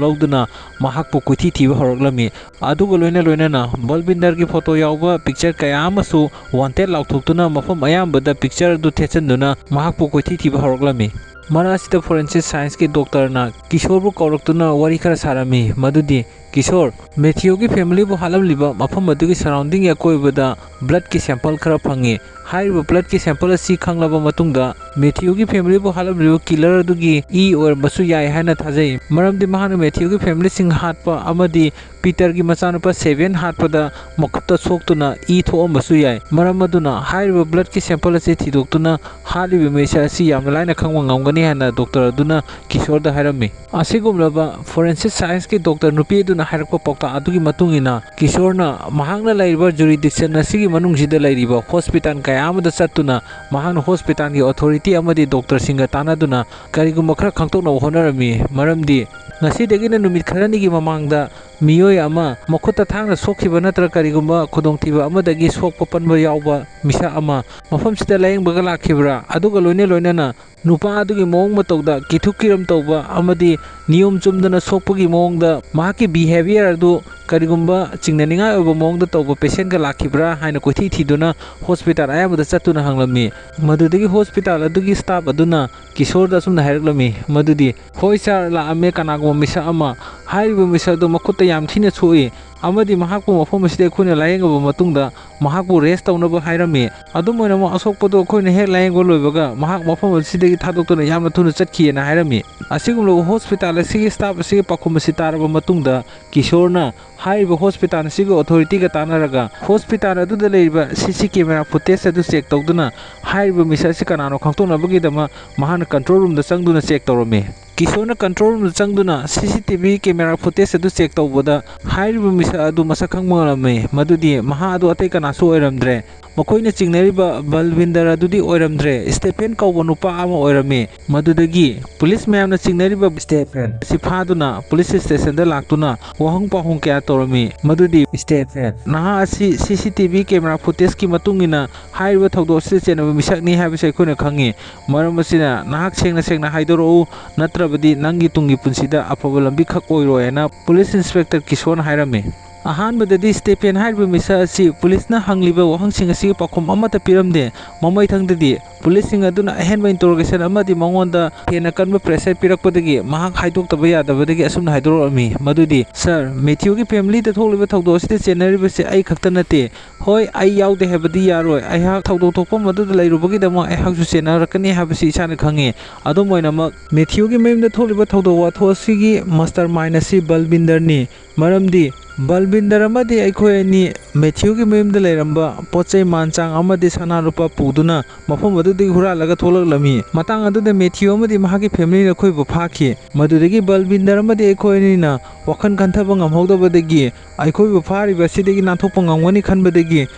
ꯂꯧꯗꯨꯅ ꯃꯍꯥꯛꯄꯨ ꯀꯣꯏꯊꯤ ꯊꯤꯕ ꯍꯧꯔꯛꯂꯝꯃꯤ꯫ ꯑꯗꯨꯒ ꯂꯣꯏꯅ ꯂꯣꯏꯅꯅ ꯕꯜꯕꯤꯟꯗꯔꯒꯤ ꯐꯣꯇꯣ ꯌꯥꯎꯕ ꯄꯤꯛꯆꯔ ꯀꯌꯥ ꯑꯃꯁꯨ ꯋꯥꯟꯇꯦꯠ ꯂꯥꯎꯊꯣꯛꯇꯨꯅ ꯃꯐꯝ ꯑꯌꯥꯝꯕꯗ ꯄꯤꯛꯆꯔ ꯑꯗꯨ ꯊꯦꯠꯆꯟꯗꯨꯅ ꯃꯍꯥꯛꯄꯨ ꯀꯣꯏꯊꯤ ꯊꯤꯕ ꯍꯧꯔꯛꯂꯝꯃꯤ꯫ ꯃꯔꯛ ꯑꯁꯤꯗ ꯐꯣꯔꯦꯟꯁꯤꯛ ꯁꯥꯏꯟꯁꯀꯤ ꯗꯣꯛꯇꯔꯅ ꯀꯤꯁꯣꯔꯕꯨ ꯀꯧꯔꯛꯇꯨꯅ ꯋꯥꯔꯤ ꯈꯔ ꯁꯥꯔꯝꯃꯤ, ꯃꯗꯨꯗꯤ ꯀꯤꯁꯣꯔ, ꯃꯦꯊ꯭ꯌꯨꯒꯤ ꯐꯦꯃꯤꯂꯤꯕꯨ ꯍꯥꯠꯂꯝꯂꯤꯕ ꯃꯐꯝ ꯑꯗꯨꯒꯤ ꯁꯔꯥꯎꯟꯗꯤꯡꯒꯤ ꯑꯀꯣꯏꯕꯗ ꯕ꯭ꯂꯗꯀꯤ ꯁꯦꯝꯄꯜ ꯈꯔ ꯐꯪꯉꯤ꯫ ꯍꯥꯏꯔꯤꯕ ꯕ꯭ꯂꯗꯀꯤ ꯁꯦꯝꯄꯜ ꯑꯁꯤ ꯈꯪꯂꯕ ꯃꯇꯨꯡꯗ ꯃꯦꯊ꯭ꯌꯨꯒꯤ ꯐꯦꯃꯤꯂꯤꯕꯨ ꯍꯥꯠꯂꯝꯂꯤꯕ ꯀꯤꯂꯔ ꯑꯗꯨꯒꯤ ꯏ ꯑꯣꯏꯔꯝꯕꯁꯨ ꯌꯥꯏ ꯍꯥꯏꯅ ꯊꯥꯖꯩ, ꯃꯔꯝꯗꯤ ꯃꯍꯥꯛꯅ ꯃꯦꯊ꯭ꯌꯨꯒꯤ ꯐꯦꯃꯤꯂꯤꯁꯤꯡ ꯍꯥꯠꯄ ꯑꯃꯗꯤ ꯄꯤꯇꯔꯒꯤ ꯃꯆꯥꯅꯨꯄꯥ ꯁꯦꯚꯤꯌꯟ ꯍꯥꯠꯄꯗ ꯃꯈꯨꯠꯇ ꯁꯣꯛꯇꯨꯅ ꯏ ꯊꯣꯛꯑꯝꯕꯁꯨ ꯌꯥꯏ꯫ ꯃꯔꯝ ꯑꯗꯨꯅ ꯍꯥꯏꯔꯤꯕ ꯕ꯭ꯂꯗꯀꯤ ꯁꯦꯝꯄꯜ ꯑꯁꯤ ꯊꯤꯗꯣꯛꯇꯨꯅ ꯍꯥꯠꯂꯤꯕ ꯃꯤꯁꯛ ꯑꯁꯤ ꯌꯥꯝꯅ ꯂꯥꯏꯅ ꯈꯪꯕ ꯉꯝꯒꯅꯤ ꯍꯥꯏꯅ ꯗꯣꯛꯇꯔ ꯑꯗꯨꯅ ꯀꯤꯁꯣꯔꯗ ꯍꯥꯏꯔꯝꯃꯤ꯫ ꯑꯁꯤꯒꯨꯝꯂꯕ ꯐꯣꯔꯦꯟꯁꯤꯛ ꯁꯥꯏꯟꯁꯀꯤ ꯗꯣꯛꯇꯔ ꯅꯨꯄꯤ ꯑꯗꯨꯅ ꯍꯥꯏꯔꯛꯄ ꯄꯥꯎꯇꯥꯛ ꯑꯗꯨꯒꯤ ꯃꯇꯨꯡ ꯏꯟꯅ, ꯀꯤꯁꯣꯔꯅ ꯃꯍꯥꯛꯅ ꯂꯩꯔꯤꯕ ꯖꯨꯔꯤꯗꯤꯛꯁꯟ ꯑꯁꯤꯒꯤ ꯃꯅꯨꯡꯁꯤꯗ ꯂꯩꯔꯤꯕ ꯍꯣꯁꯄꯤꯇꯥꯜ ꯀꯌꯥ ꯑꯃꯗ ꯆꯠꯇꯨꯅ ꯃꯍꯥꯛꯅ ꯍꯣꯁꯄꯤꯇꯥꯜꯒꯤ ꯑꯣꯊꯣꯔꯤꯇꯤ ꯑꯃꯗꯤ ꯗꯣꯛꯇꯔꯁꯤꯡꯒ ꯇꯥꯟꯅꯗꯨꯅ ꯀꯔꯤꯒꯨꯝꯕ ꯈꯔ ꯈꯪꯗꯣꯛꯅꯕ ꯍꯣꯠꯅꯔꯝꯃꯤ꯫ ꯃꯔꯝꯗꯤ ꯉꯁꯤꯗꯒꯤꯅ ꯅꯨꯃꯤꯠ ꯈꯔꯅꯤꯒꯤ ꯃꯃꯥꯡꯗ ꯃꯤꯑꯣꯏ ꯑꯃ, ꯃꯈꯨꯠꯇ ꯊꯥꯡꯅ ꯁꯣꯛꯈꯤꯕ ꯅꯠꯇ꯭ꯔꯒ ꯀꯔꯤꯒꯨꯝꯕ ꯈꯨꯗꯣꯡꯊꯤꯕ ꯑꯃꯗꯒꯤ ꯁꯣꯛꯄ ꯄꯟꯕ ꯌꯥꯎꯕ ꯃꯤꯁꯛ ꯑꯃ ꯃꯐꯝꯁꯤꯗ ꯂꯥꯌꯦꯡꯕꯒ ꯂꯥꯛꯈꯤꯕ꯭ꯔꯥ? ꯑꯗꯨꯒ ꯂꯣꯏꯅ ꯂꯣꯏꯅꯅ ꯅꯨꯄꯥ ꯑꯗꯨꯒꯤ ꯃꯑꯣꯡ ꯃꯇꯧꯗ ꯀꯤꯊꯨꯛ ꯀꯤꯔꯝ ꯇꯧꯕ ꯑꯃꯗꯤ ꯅꯤꯌꯣꯝ ꯆꯨꯝꯗꯅ ꯁꯣꯛꯄꯒꯤ ꯃꯑꯣꯡꯗ ꯃꯍꯥꯛꯀꯤ behaviour ꯑꯗꯨ ꯀꯔꯤꯒꯨꯝꯕ ꯆꯤꯡꯅꯅꯤꯡꯉꯥꯏ ꯑꯣꯏꯕ ꯃꯑꯣꯡꯗ ꯇꯧꯕ patientꯒ ꯂꯥꯛꯈꯤꯕ꯭ꯔꯥ ꯍꯥꯏꯅ ꯀꯣꯏꯊꯤ ꯊꯤꯗꯨꯅ hospital ꯑꯌꯥꯝꯕꯗ ꯆꯠꯇꯨꯅ ꯍꯪꯂꯝꯃꯤ꯫ ꯃꯗꯨꯗꯒꯤ hospital ꯑꯗꯨꯒꯤ staff ꯑꯗꯨꯅ ꯀꯤꯁꯣꯔꯗ ꯑꯁꯨꯝꯅ ꯍꯥꯏꯔꯛꯂꯝꯃꯤ ꯃꯗꯨꯗꯤ, "ꯍꯣꯏ sir, ꯂꯥꯛꯑꯝꯃꯦ ꯀꯅꯥꯒꯨꯝꯕ ꯃꯤꯁꯛ ꯑꯃ꯫ ꯍꯥꯏꯔꯤꯕ ꯃꯤꯁꯛ ꯑꯗꯨ ꯃꯈꯨꯠꯇ ꯌꯥꯝ ꯊꯤꯅ ꯁꯣꯛꯏ ꯑꯃꯗꯤ ꯃꯍꯥꯛꯄꯨ ꯃꯐꯝ ꯑꯁꯤꯗ ꯑꯩꯈꯣꯏꯅ ꯂꯥꯌꯦꯡꯉꯕ ꯃꯇꯨꯡꯗ ꯃꯍꯥꯛꯄꯨ rest ꯇꯧꯅꯕ ꯍꯥꯏꯔꯝꯃꯤ꯫ ꯑꯗꯨꯝ ꯑꯣꯏꯅꯃꯛ ꯑꯁꯣꯛꯄꯗꯨ ꯑꯩꯈꯣꯏꯅ ꯍꯦꯛ ꯂꯥꯌꯦꯡꯕ ꯂꯣꯏꯕꯒ ꯃꯍꯥꯛ ꯃꯐꯝ ꯑꯁꯤꯗꯒꯤ ꯊꯥꯗꯣꯛꯇꯨꯅ ꯌꯥꯝꯅ ꯊꯨꯅ ꯆꯠꯈꯤꯑꯅ ꯍꯥꯏꯔꯝꯃꯤ"꯫ ꯑꯁꯤꯒꯨꯝꯂꯕ hospital ꯑꯁꯤꯒꯤ staff ꯑꯁꯤꯒꯤ ꯄꯥꯎꯈꯨꯝ ꯑꯁꯤ ꯇꯥꯔꯕ ꯃꯇꯨꯡꯗ ꯀꯤꯁꯣꯔꯅ ꯍꯥꯏꯔꯤꯕ hospital ꯑꯁꯤꯒꯤ authorityꯒ ꯇꯥꯟꯅꯔꯒ hospital ꯑꯗꯨꯗ ꯂꯩꯔꯤꯕ CC camera footage ꯑꯗꯨ check ꯇꯧꯗꯨꯅ ꯍꯥꯏꯔꯤꯕ ꯃꯤꯁꯛ ꯑꯁꯤ ꯀꯅꯥꯅꯣ ꯈꯪꯗꯣꯛꯅꯕꯒꯤꯗꯃꯛ ꯃꯍꯥꯛꯅ control roomꯗ ꯆꯪꯗꯨꯅ check ꯇꯧꯔꯝꯃꯤ꯫ ꯀꯤꯁꯣꯔꯅ control roomꯗ ꯆꯪꯗꯨꯅ CCTV camera footage ꯑꯗꯨ check ꯇꯧꯕꯗ ꯍꯥꯏꯔꯤꯕ ꯃꯤꯁꯛ ꯑꯗꯨ ꯃꯁꯛ ꯈꯪꯕ ꯉꯝꯂꯝꯃꯤ ꯃꯗꯨꯗꯤ ꯃꯍꯥꯛ ꯑꯗꯨ ꯑꯇꯩ ꯀꯅꯥꯁꯨ ꯑꯣꯏꯔꯝꯗ꯭ꯔꯦ꯫ ꯃꯈꯣꯏꯅ ꯆꯤꯡꯅꯔꯤꯕ ꯕꯜꯕꯤꯟꯗꯔ ꯑꯗꯨꯗꯤ ꯑꯣꯏꯔꯝꯗ꯭ꯔꯦ, ꯁ꯭ꯇꯦꯐꯦꯟ ꯀꯧꯕ ꯅꯨꯄꯥ ꯑꯃ ꯑꯣꯏꯔꯝꯃꯤ꯫ ꯃꯗꯨꯗꯒꯤ ꯄꯨꯂꯤꯁ ꯃꯌꯥꯝꯅ ꯆꯤꯡꯅꯔꯤꯕ ꯁ꯭ꯇꯦꯐꯦꯟ ꯑꯁꯤ ꯐꯥꯗꯨꯅ ꯄꯨꯂꯤꯁ stationꯗ ꯂꯥꯛꯇꯨꯅ ꯋꯥꯍꯪ ꯄꯥꯎꯍꯪ ꯀꯌꯥ ꯇꯧꯔꯝꯃꯤ꯫ ꯃꯗꯨꯗꯤ ꯁ꯭ꯇꯦꯐꯦꯟ, ꯅꯍꯥꯛ ꯑꯁꯤ CCTV camera footageꯀꯤ ꯃꯇꯨꯡ ꯏꯟꯅ ꯍꯥꯏꯔꯤꯕ ꯊꯧꯗꯣꯛ ꯑꯁꯤꯗ ꯆꯦꯟꯅꯕ ꯃꯤꯁꯛꯅꯤ ꯍꯥꯏꯕꯁꯤ ꯑꯩꯈꯣꯏꯅ ꯈꯪꯉꯤ꯫ ꯃꯔꯝ ꯑꯁꯤꯅ ꯅꯍꯥꯛ ꯁꯦꯡꯅ ꯁꯦꯡꯅ ꯍꯥꯏꯗꯣꯔꯛꯎ, ꯅꯠꯇ꯭ꯔꯕꯗꯤ ꯅꯪꯒꯤ ꯇꯨꯡꯒꯤ ꯄꯨꯟꯁꯤꯗ ꯑꯐꯕ ꯂꯝꯕꯤ ꯈꯛ ꯑꯣꯏꯔꯣꯏ ꯍꯥꯏꯅ ꯄꯨꯂꯤꯁ ꯏꯟꯁꯄꯦꯛꯇꯔ ꯀꯤꯁꯣꯔꯅ ꯍꯥꯏꯔꯝꯃꯤ꯫ ꯑꯍꯥꯟꯕꯗꯗꯤ ꯁ꯭ꯇꯦꯐꯦꯟ ꯍꯥꯏꯔꯤꯕ ꯃꯤꯁꯛ ꯑꯁꯤ ꯄꯨꯂꯤꯁꯅ ꯍꯪꯂꯤꯕ ꯋꯥꯍꯪꯁꯤꯡ ꯑꯁꯤꯒꯤ ꯄꯥꯎꯈꯨꯝ ꯑꯃꯠꯇ ꯄꯤꯔꯝꯗꯦ꯫ ꯃꯃꯩꯊꯪꯗꯗꯤ ꯄꯨꯂꯤꯁꯁꯤꯡ ꯑꯗꯨꯅ ꯑꯍꯦꯟꯕ interrogation ꯑꯃꯗꯤ ꯃꯉꯣꯟꯗ ꯍꯦꯟꯅ ꯀꯟꯕ pressure ꯄꯤꯔꯛꯄꯗꯒꯤ ꯃꯍꯥꯛ ꯍꯥꯏꯗꯣꯛꯇꯕ ꯌꯥꯗꯕꯗꯒꯤ ꯑꯁꯨꯝꯅ ꯍꯥꯏꯗꯣꯔꯛꯂꯝꯃꯤ ꯃꯗꯨꯗꯤ, "Sir, Matthewꯒꯤ familyꯗ ꯊꯣꯛꯂꯤꯕ ꯊꯧꯗꯣꯛ ꯑꯁꯤꯗ ꯆꯦꯟꯅꯔꯤꯕꯁꯤ ꯑꯩ ꯈꯛꯇ ꯅꯠꯇꯦ꯫ ꯍꯣꯏ, ꯑꯩ ꯌꯥꯎꯗꯦ ꯍꯥꯏꯕꯗꯤ ꯌꯥꯔꯣꯏ꯫ ꯑꯩꯍꯥꯛ ꯊꯧꯗꯣꯛ ꯊꯣꯛꯐꯝ ꯑꯗꯨꯗ ꯂꯩꯔꯨꯕꯒꯤꯗꯃꯛ ꯑꯩꯍꯥꯛꯁꯨ ꯆꯦꯟꯅꯔꯛꯀꯅꯤ ꯍꯥꯏꯕꯁꯤ ꯏꯁꯥꯅ ꯈꯪꯉꯤ꯫ ꯑꯗꯨꯝ ꯑꯣꯏꯅꯃꯛ, ꯃꯦꯊ꯭ꯌꯨꯒꯤ ꯃꯌꯨꯝꯗ ꯊꯣꯛꯂꯤꯕ ꯊꯧꯗꯣꯛ ꯋꯥꯊꯣꯛ ꯑꯁꯤꯒꯤ mastermind ꯑꯁꯤ ꯕꯜꯕꯤꯟꯗꯔꯅꯤ꯫ ꯃꯔꯝꯗꯤ ꯕꯜꯕꯤꯟꯗꯔ ꯑꯃꯗꯤ ꯑꯩꯈꯣꯏ ꯑꯅꯤ ꯃꯦꯊ꯭ꯌꯨꯒꯤ ꯃꯌꯨꯝꯗ ꯂꯩꯔꯝꯕ ꯄꯣꯠ ꯆꯩ ꯃꯥꯟ ꯆꯥꯡ ꯑꯃꯗꯤ ꯁꯅꯥ ꯂꯨꯄꯥ ꯄꯨꯗꯨꯅ ꯃꯐꯝ ꯑꯗꯨꯗꯒꯤ ꯍꯨꯔꯥꯜꯂꯒ ꯊꯣꯛꯂꯛꯂꯝꯃꯤ꯫ ꯃꯇꯥꯡ ꯑꯗꯨꯗ ꯃꯦꯊ꯭ꯌꯨ ꯑꯃꯗꯤ ꯃꯍꯥꯛꯀꯤ familyꯅ ꯑꯩꯈꯣꯏꯕꯨ ꯐꯥꯈꯤ꯫ ꯃꯗꯨꯗꯒꯤ ꯕꯜꯕꯤꯟꯗꯔ ꯑꯃꯗꯤ ꯑꯩꯈꯣꯏ ꯑꯅꯤꯅ ꯋꯥꯈꯜ ꯈꯟꯊꯕ ꯉꯝꯍꯧꯗꯕꯗꯒꯤ ꯑꯩꯈꯣꯏꯕꯨ ꯐꯥꯔꯤꯕ ꯑꯁꯤꯗꯒꯤ ꯅꯥꯟꯊꯣꯛꯄ ꯉꯝꯒꯅꯤ ꯈꯟꯕꯗꯒꯤ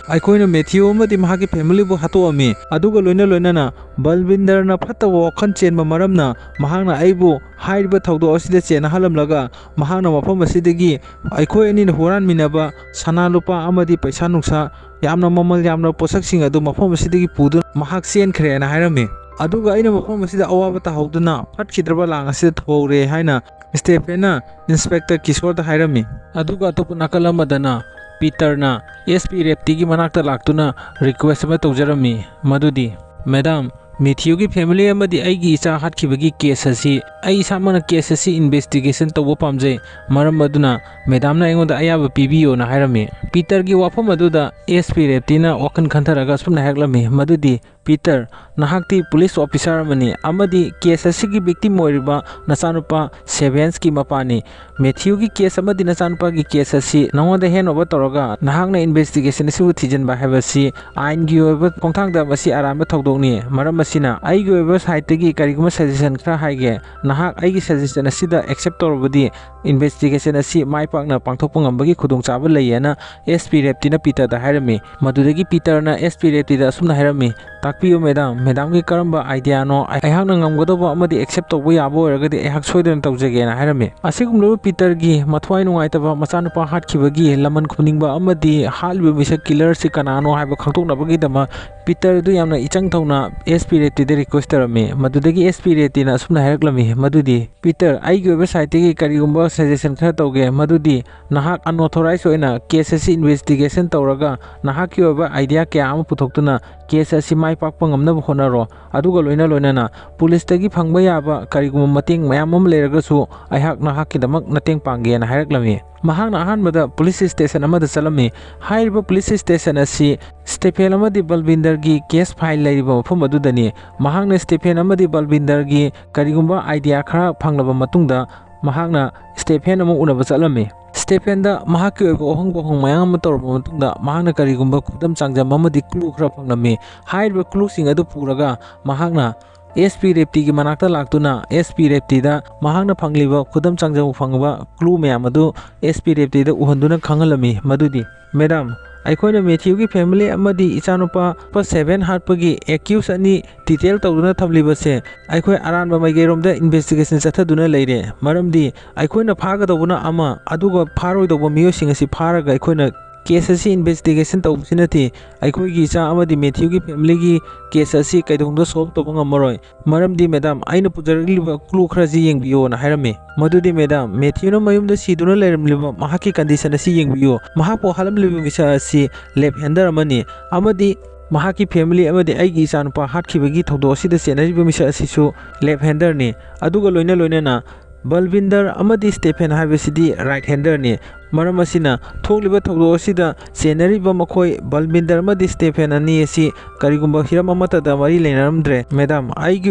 ꯑꯩꯈꯣꯏꯅ ꯃꯦꯊ꯭ꯌꯨ ꯑꯃꯗꯤ ꯃꯍꯥꯛꯀꯤ familyꯕꯨ ꯍꯥꯠꯇꯣꯛꯑꯝꯃꯤ꯫ ꯑꯗꯨꯒ ꯂꯣꯏꯅ ꯂꯣꯏꯅꯅ ꯕꯜꯕꯤꯟꯗꯔꯅ ꯐꯠꯇꯕ ꯋꯥꯈꯜ ꯆꯦꯟꯕ ꯃꯔꯝꯅ ꯃꯍꯥꯛꯅ ꯑꯩꯕꯨ ꯍꯥꯏꯔꯤꯕ ꯊꯧꯗꯣꯛ ꯑꯁꯤꯗ ꯆꯦꯟꯅꯍꯜꯂꯝꯂꯒ ꯃꯍꯥꯛꯅ ꯃꯐꯝ ꯑꯁꯤꯗꯒꯤ ꯑꯩꯈꯣꯏ ꯑꯅꯤꯅ ꯍꯨꯔꯥꯟꯃꯤꯟꯅꯕ ꯁꯅꯥ ꯂꯨꯄꯥ ꯑꯃꯗꯤ ꯄꯩꯁꯥ ꯅꯨꯡꯁꯥ ꯌꯥꯝꯅ ꯃꯃꯜ ꯌꯥꯝꯂꯕ ꯄꯣꯠꯁꯛꯁꯤꯡ ꯑꯗꯨ ꯃꯐꯝ ꯑꯁꯤꯗꯒꯤ ꯄꯨꯗꯨꯅ ꯃꯍꯥꯛ ꯆꯦꯟꯈ꯭ꯔꯦꯅ ꯍꯥꯏꯔꯝꯃꯤ꯫ ꯑꯗꯨꯒ ꯑꯩꯅ ꯃꯐꯝ ꯑꯁꯤꯗ ꯑꯋꯥꯕ ꯇꯥꯍꯧꯗꯨꯅ ꯐꯠꯈꯤꯗ꯭ꯔꯕ ꯂꯥꯡ ꯑꯁꯤꯗ ꯊꯨꯍꯧꯔꯦ ꯍꯥꯏꯅ ꯁ꯭ꯇꯦꯐꯦꯟꯅ ꯏꯟꯁꯄꯦꯛꯇꯔ ꯀꯤꯁꯣꯔꯗ ꯍꯥꯏꯔꯝꯃꯤ꯫ ꯑꯗꯨꯒ ꯑꯇꯣꯞꯄ ꯅꯥꯀꯜ ꯑꯃꯗꯅ ꯄꯤꯇꯔꯅ ꯑꯦꯁ ꯄꯤ ꯔꯦꯞꯇꯤꯒꯤ ꯃꯅꯥꯛꯇ ꯂꯥꯛꯇꯨꯅ ꯔꯤꯀ꯭ꯋꯦꯁ ꯑꯃ ꯇꯧꯖꯔꯝꯃꯤ, ꯃꯗꯨꯗꯤ, "ꯃꯦꯗꯥꯝ, ꯃꯦꯊ꯭ꯌꯨꯒꯤ ꯐꯦꯃꯤꯂꯤ ꯑꯃꯗꯤ ꯑꯩꯒꯤ ꯏꯆꯥ ꯍꯥꯠꯈꯤꯕꯒꯤ ꯀꯦꯁ ꯑꯁꯤ ꯑꯩ ꯏꯁꯥꯃꯛꯅ ꯀꯦꯁ ꯑꯁꯤ ꯏꯟꯚꯦꯁꯇꯤꯒꯦꯁꯟ ꯇꯧꯕ ꯄꯥꯝꯖꯩ, ꯃꯔꯝ ꯑꯗꯨꯅ ꯃꯦꯗꯥꯝꯅ ꯑꯩꯉꯣꯟꯗ ꯑꯌꯥꯕ ꯄꯤꯕꯤꯌꯣꯅ" ꯍꯥꯏꯔꯝꯃꯤ꯫ ꯄꯤꯇꯔꯒꯤ ꯋꯥꯐꯝ ꯑꯗꯨꯗ ꯑꯦꯁ ꯄꯤ ꯔꯦꯞꯇꯤꯅ ꯋꯥꯈꯜ ꯈꯟꯊꯔꯒ ꯑꯁꯨꯝꯅ ꯍꯥꯏꯔꯛꯂꯝꯃꯤ, ꯃꯗꯨꯗꯤ, "ꯄꯤꯇꯔ, ꯅꯍꯥꯛꯇꯤ ꯄꯨꯂꯤꯁ ꯑꯣꯐꯤꯁꯥꯔ ꯑꯃꯅꯤ ꯑꯃꯗꯤ ꯀꯦꯁ ꯑꯁꯤꯒꯤ ꯚꯤꯛꯇꯤꯝ ꯑꯣꯏꯔꯤꯕ ꯅꯆꯥꯅꯨꯄꯥ ꯁꯦꯚꯦꯟꯁꯀꯤ ꯃꯄꯥꯅꯤ꯫ ꯃꯦꯊ꯭ꯌꯨꯒꯤ ꯀꯦꯁ ꯑꯃꯗꯤ ꯅꯆꯥꯅꯨꯄꯥꯒꯤ ꯀꯦꯁ ꯑꯁꯤ ꯅꯉꯣꯟꯗ ꯍꯦꯟ ꯑꯣꯚꯔ ꯇꯧꯔꯒ ꯅꯍꯥꯛꯅ ꯏꯟꯚꯦꯁꯇꯤꯒꯦꯁꯟ ꯑꯁꯤꯕꯨ ꯊꯤꯖꯤꯟꯕ ꯍꯥꯏꯕꯁꯤ ꯑꯥꯏꯟꯒꯤ ꯑꯣꯏꯕ ꯈꯣꯡꯊꯥꯡꯗ ꯃꯁꯤ ꯑꯔꯥꯟꯕ ꯊꯧꯗꯣꯛꯅꯤ꯫ ꯃꯔꯝ ꯑꯁꯤꯅ ꯑꯩꯒꯤ ꯑꯣꯏꯕ ꯁꯥꯏꯠꯇꯒꯤ ꯀꯔꯤꯒꯨꯝꯕ ꯁꯖꯦꯁꯟ ꯈꯔ ꯍꯥꯏꯒꯦ꯫ ꯅꯍꯥꯛ ꯑꯩꯒꯤ ꯁꯖꯦꯁꯟ ꯑꯁꯤꯗ ꯑꯦꯛꯁꯦꯞ ꯇꯧꯔꯕꯗꯤ ꯏꯟꯚꯦꯁꯇꯤꯒꯦꯁꯟ ꯑꯁꯤ ꯃꯥꯏ ꯄꯥꯛꯅ ꯄꯥꯡꯊꯣꯛꯄ ꯉꯝꯕꯒꯤ ꯈꯨꯗꯣꯡꯆꯥꯕ ꯂꯩ" ꯍꯥꯏꯅ ꯑꯦꯁ ꯄꯤ ꯔꯦꯞꯇꯤꯅ ꯄꯤꯇꯔꯗ ꯍꯥꯏꯔꯝꯃꯤ꯫ ꯃꯗꯨꯗꯒꯤ ꯄꯤꯇꯔꯅ ꯑꯦꯁ ꯄꯤ ꯔꯦꯞꯇꯤꯗ ꯑꯁꯨꯝꯅ ꯍꯥꯏꯔꯝꯃꯤ, "ꯇꯥꯛꯄꯤꯌꯨ ꯃꯦꯗꯥꯝ, ꯃꯦꯗꯥꯝꯒꯤ ꯀꯔꯝꯕ ꯑꯥꯏꯗꯤꯌꯥꯅꯣ ꯑꯩꯍꯥꯛꯅ ꯉꯝꯒꯗꯧꯕ ꯑꯃꯗꯤ ꯑꯦꯛꯁꯦꯞ ꯇꯧꯕ ꯌꯥꯕ ꯑꯣꯏꯔꯒꯗꯤ ꯑꯩꯍꯥꯛ ꯁꯣꯏꯗꯅ ꯇꯧꯖꯒꯦꯅ" ꯍꯥꯏꯔꯝꯃꯤ꯫ ꯑꯁꯤꯒꯨꯝꯂꯕ ꯄꯤꯇꯔꯒꯤ ꯃꯊ꯭ꯋꯥꯏ ꯅꯨꯡꯉꯥꯏꯇꯕ ꯃꯆꯥꯅꯨꯄꯥ ꯍꯥꯠꯈꯤꯕꯒꯤ ꯂꯃꯟ ꯈꯨꯝꯅꯤꯡꯕ ꯑꯃꯗꯤ ꯍꯥꯠꯂꯤꯕ ꯃꯤꯁꯛ ꯀꯤꯂꯔꯁꯤ ꯀꯅꯥꯅꯣ ꯍꯥꯏꯕ ꯈꯪꯗꯣꯛꯅꯕꯒꯤꯗꯃꯛ ꯄꯤꯇꯔ ꯑꯗꯨ ꯌꯥꯝꯅ ꯏꯆꯪ ꯊꯧꯅ ꯑꯦꯁ ꯄꯤ ꯔꯦꯞꯇꯤꯗ ꯔꯤꯀ꯭ꯋꯦꯁ ꯇꯧꯔꯝꯃꯤ꯫ ꯃꯗꯨꯗꯒꯤ ꯑꯦꯁ ꯄꯤ ꯔꯦꯞꯇꯤꯅ ꯑꯁꯨꯝꯅ ꯍꯥꯏꯔꯛꯂꯝꯃꯤ, ꯃꯗꯨꯗꯤ, "ꯄꯤꯇꯔ, ꯑꯩꯒꯤ ꯑꯣꯏꯕ ꯁꯥꯏꯠꯇꯒꯤ ꯀꯔꯤꯒꯨꯝꯕ ꯁꯖꯦꯁꯟ ꯈꯔ ꯇꯧꯒꯦ, ꯃꯗꯨꯗꯤ ꯅꯍꯥꯛ ꯑꯟꯑꯣꯊꯣꯔꯥꯏꯖ ꯑꯣꯏꯅ ꯀꯦꯁ ꯑꯁꯤ ꯏꯟꯚꯦꯁꯇꯤꯒꯦꯁꯟ ꯇꯧꯔꯒ ꯅꯍꯥꯛꯀꯤ ꯑꯣꯏꯕ ꯑꯥꯏꯗꯤꯌꯥ ꯀꯌꯥ ꯑꯃ ꯄꯨꯊꯣꯛꯇꯨꯅ ꯀꯦꯁ ꯑꯁꯤ ꯃꯥꯏ ꯄꯥꯛꯄ ꯉꯝꯅꯕ ꯍꯣꯠꯅꯔꯣ꯫ ꯑꯗꯨꯒ ꯂꯣꯏꯅ ꯂꯣꯏꯅꯅ ꯄꯨꯂꯤꯁꯇꯒꯤ ꯐꯪꯕ ꯌꯥꯕ ꯀꯔꯤꯒꯨꯝꯕ ꯃꯇꯦꯡ ꯃꯌꯥꯝ ꯑꯃ ꯂꯩꯔꯒꯁꯨ ꯑꯩꯍꯥꯛ ꯅꯍꯥꯛꯀꯤꯗꯃꯛ ꯃꯇꯦꯡ ꯄꯥꯡꯒꯦꯅ" ꯍꯥꯏꯔꯛꯂꯝꯃꯤ꯫ ꯃꯍꯥꯛꯅ ꯑꯍꯥꯟꯕꯗ ꯄꯨꯂꯤꯁ ꯁ꯭ꯇꯦꯁꯟ ꯑꯃꯗ ꯆꯠꯂꯝꯃꯤ꯫ ꯍꯥꯏꯔꯤꯕ ꯄꯨꯂꯤꯁ ꯁ꯭ꯇꯦꯁꯟ ꯑꯁꯤ ꯁ꯭ꯇꯦꯐꯦꯟ ꯑꯃꯗꯤ ꯕꯜꯕꯤꯟꯗꯔꯒꯤ ꯀꯦꯁ ꯐꯥꯏꯜ ꯂꯩꯔꯤꯕ ꯃꯐꯝ ꯑꯗꯨꯗꯅꯤ꯫ ꯃꯍꯥꯛꯅ ꯁ꯭ꯇꯦꯐꯦꯟ ꯑꯃꯗꯤ ꯕꯜꯕꯤꯟꯗꯔꯒꯤ ꯀꯔꯤꯒꯨꯝꯕ ꯑꯥꯏꯗꯤꯌꯥ ꯈꯔ ꯐꯪꯂꯕ ꯃꯇꯨꯡꯗ ꯃꯍꯥꯛꯅ ꯁ꯭ꯇꯦꯐꯦꯟ ꯑꯃ ꯎꯅꯕ ꯆꯠꯂꯝꯃꯤ꯫ ꯁ꯭ꯇꯦꯐꯦꯟꯗ ꯃꯍꯥꯛꯀꯤ ꯑꯣꯏꯕ ꯋꯥꯍꯪ ꯄꯥꯎꯍꯪ ꯃꯌꯥꯝ ꯑꯃ ꯇꯧꯔꯕ ꯃꯇꯨꯡꯗ ꯃꯍꯥꯛꯅ ꯀꯔꯤꯒꯨꯝꯕ ꯈꯨꯗꯝ ꯆꯥꯡꯗꯝ ꯑꯃꯗꯤ ꯀ꯭ꯂꯨ ꯈꯔ ꯐꯪꯂꯝꯃꯤ꯫ ꯍꯥꯏꯔꯤꯕ ꯀ꯭ꯂꯨꯁꯤꯡ ꯑꯗꯨ ꯄꯨꯔꯒ ꯃꯍꯥꯛꯅ ꯑꯦꯁ ꯄꯤ ꯔꯦꯞꯇꯤꯒꯤ ꯃꯅꯥꯛꯇ ꯂꯥꯛꯇꯨꯅ ꯑꯦꯁ ꯄꯤ ꯔꯦꯞꯇꯤꯗ ꯃꯍꯥꯛꯅ ꯐꯪꯂꯤꯕ ꯈꯨꯗꯝ ꯆꯥꯡꯗꯝ ꯐꯪꯕ ꯀ꯭ꯂꯨ ꯃꯌꯥꯝ ꯑꯗꯨ ꯑꯦꯁ ꯄꯤ ꯔꯦꯞꯇꯤꯗ ꯎꯍꯟꯗꯨꯅ ꯈꯪꯍꯜꯂꯝꯃꯤ, ꯃꯗꯨꯗꯤ, "ꯃꯦꯗꯥꯝ, ꯑꯩꯈꯣꯏꯅ ꯃꯦꯊ꯭ꯌꯨꯒꯤ ꯐꯦꯃꯤꯂꯤ ꯑꯃꯗꯤ ꯏꯆꯥꯅꯨꯄꯥ ꯁꯦꯚꯦꯟ ꯍꯥꯠꯄꯒꯤ ꯑꯦꯀ꯭ꯌꯨꯁ ꯑꯅꯤ ꯗꯤꯇꯦꯜ ꯇꯧꯗꯨꯅ ꯊꯝꯂꯤꯕꯁꯦ ꯑꯩꯈꯣꯏ ꯑꯔꯥꯟꯕ ꯃꯥꯏꯀꯩꯔꯣꯝꯗ ꯏꯟꯚꯦꯁꯇꯤꯒꯦꯁꯟ ꯆꯠꯊꯗꯨꯅ ꯂꯩꯔꯦ꯫ ꯃꯔꯝꯗꯤ ꯑꯩꯈꯣꯏꯅ ꯐꯥꯒꯗꯧꯕꯅ ꯑꯃ, ꯑꯗꯨꯒ ꯐꯥꯔꯣꯏꯗꯧꯕ ꯃꯤꯑꯣꯏꯁꯤꯡ ꯑꯁꯤ ꯐꯥꯔꯒ ꯑꯩꯈꯣꯏꯅ ꯀꯦꯁ ꯑꯁꯤ ꯏꯟꯚꯦꯁꯇꯤꯒꯦꯁꯟ ꯇꯧꯕꯁꯤ ꯅꯠꯇꯦ꯫ ꯑꯩꯈꯣꯏꯒꯤ ꯏꯆꯥ ꯑꯃꯗꯤ ꯃꯦꯊ꯭ꯌꯨꯒꯤ ꯐꯦꯃꯤꯂꯤꯒꯤ ꯀꯦꯁ ꯑꯁꯤ ꯀꯩꯗꯧꯅꯨꯡꯗ ꯁꯣꯜꯕ ꯇꯧꯕ ꯉꯝꯃꯔꯣꯏ꯫ ꯃꯔꯝꯗꯤ, "ꯃꯦꯗꯥꯝ, ꯑꯩꯅ ꯄꯨꯖꯔꯛꯂꯤꯕ ꯀ꯭ꯂꯨ ꯈꯔꯁꯤ ꯌꯦꯡꯕꯤꯌꯣꯅ" ꯍꯥꯏꯔꯝꯃꯤ꯫ ꯃꯗꯨꯗꯤ, "ꯃꯦꯗꯥꯝ, ꯃꯦꯊ꯭ꯌꯨꯅ ꯃꯌꯨꯝꯗ ꯁꯤꯗꯨꯅ ꯂꯩꯔꯝꯂꯤꯕ ꯃꯍꯥꯛꯀꯤ ꯀꯟꯗꯤꯁꯟ ꯑꯁꯤ ꯌꯦꯡꯕꯤꯌꯨ꯫ ꯃꯍꯥꯛꯄꯨ ꯍꯥꯠꯂꯝꯂꯤꯕ ꯃꯤꯁꯛ ꯑꯁꯤ ꯂꯦꯐ ꯍꯦꯟꯗꯔ ꯑꯃꯅꯤ, ꯑꯃꯗꯤ ꯃꯍꯥꯛꯀꯤ ꯐꯦꯃꯤꯂꯤ ꯑꯃꯗꯤ ꯑꯩꯒꯤ ꯏꯆꯥꯅꯨꯄꯥ ꯍꯥꯠꯈꯤꯕꯒꯤ ꯊꯧꯗꯣꯛ ꯑꯁꯤꯗ ꯆꯦꯟꯅꯔꯤꯕ ꯃꯤꯁꯛ ꯑꯁꯤꯁꯨ ꯂꯦꯐ ꯍꯦꯟꯗꯔꯅꯤ꯫ ꯑꯗꯨꯒ ꯂꯣꯏꯅ ꯂꯣꯏꯅꯅ ꯕꯜꯕꯤꯟꯗꯔ ꯑꯃꯗꯤ ꯁ꯭ꯇꯦꯐꯦꯟ ꯍꯥꯏꯕꯁꯤꯗꯤ ꯔꯥꯏꯠ ꯍꯦꯟꯗꯔꯅꯤ꯫ ꯃꯔꯝ ꯑꯁꯤꯅ, ꯊꯣꯛꯂꯤꯕ ꯊꯧꯗꯣꯛ ꯑꯁꯤꯗ ꯆꯦꯟꯅꯔꯤꯕ ꯃꯈꯣꯏ ꯕꯜꯕꯤꯟꯗꯔ ꯑꯃꯗꯤ ꯁ꯭ꯇꯦꯐꯦꯟ ꯑꯅꯤ ꯑꯁꯤ ꯀꯔꯤꯒꯨꯝꯕ ꯍꯤꯔꯝ ꯑꯃꯠꯇꯗ ꯃꯔꯤ ꯂꯩꯅꯔꯝꯗ꯭ꯔꯦ꯫ ꯃꯦꯗꯥꯝ, ꯑꯩꯒꯤ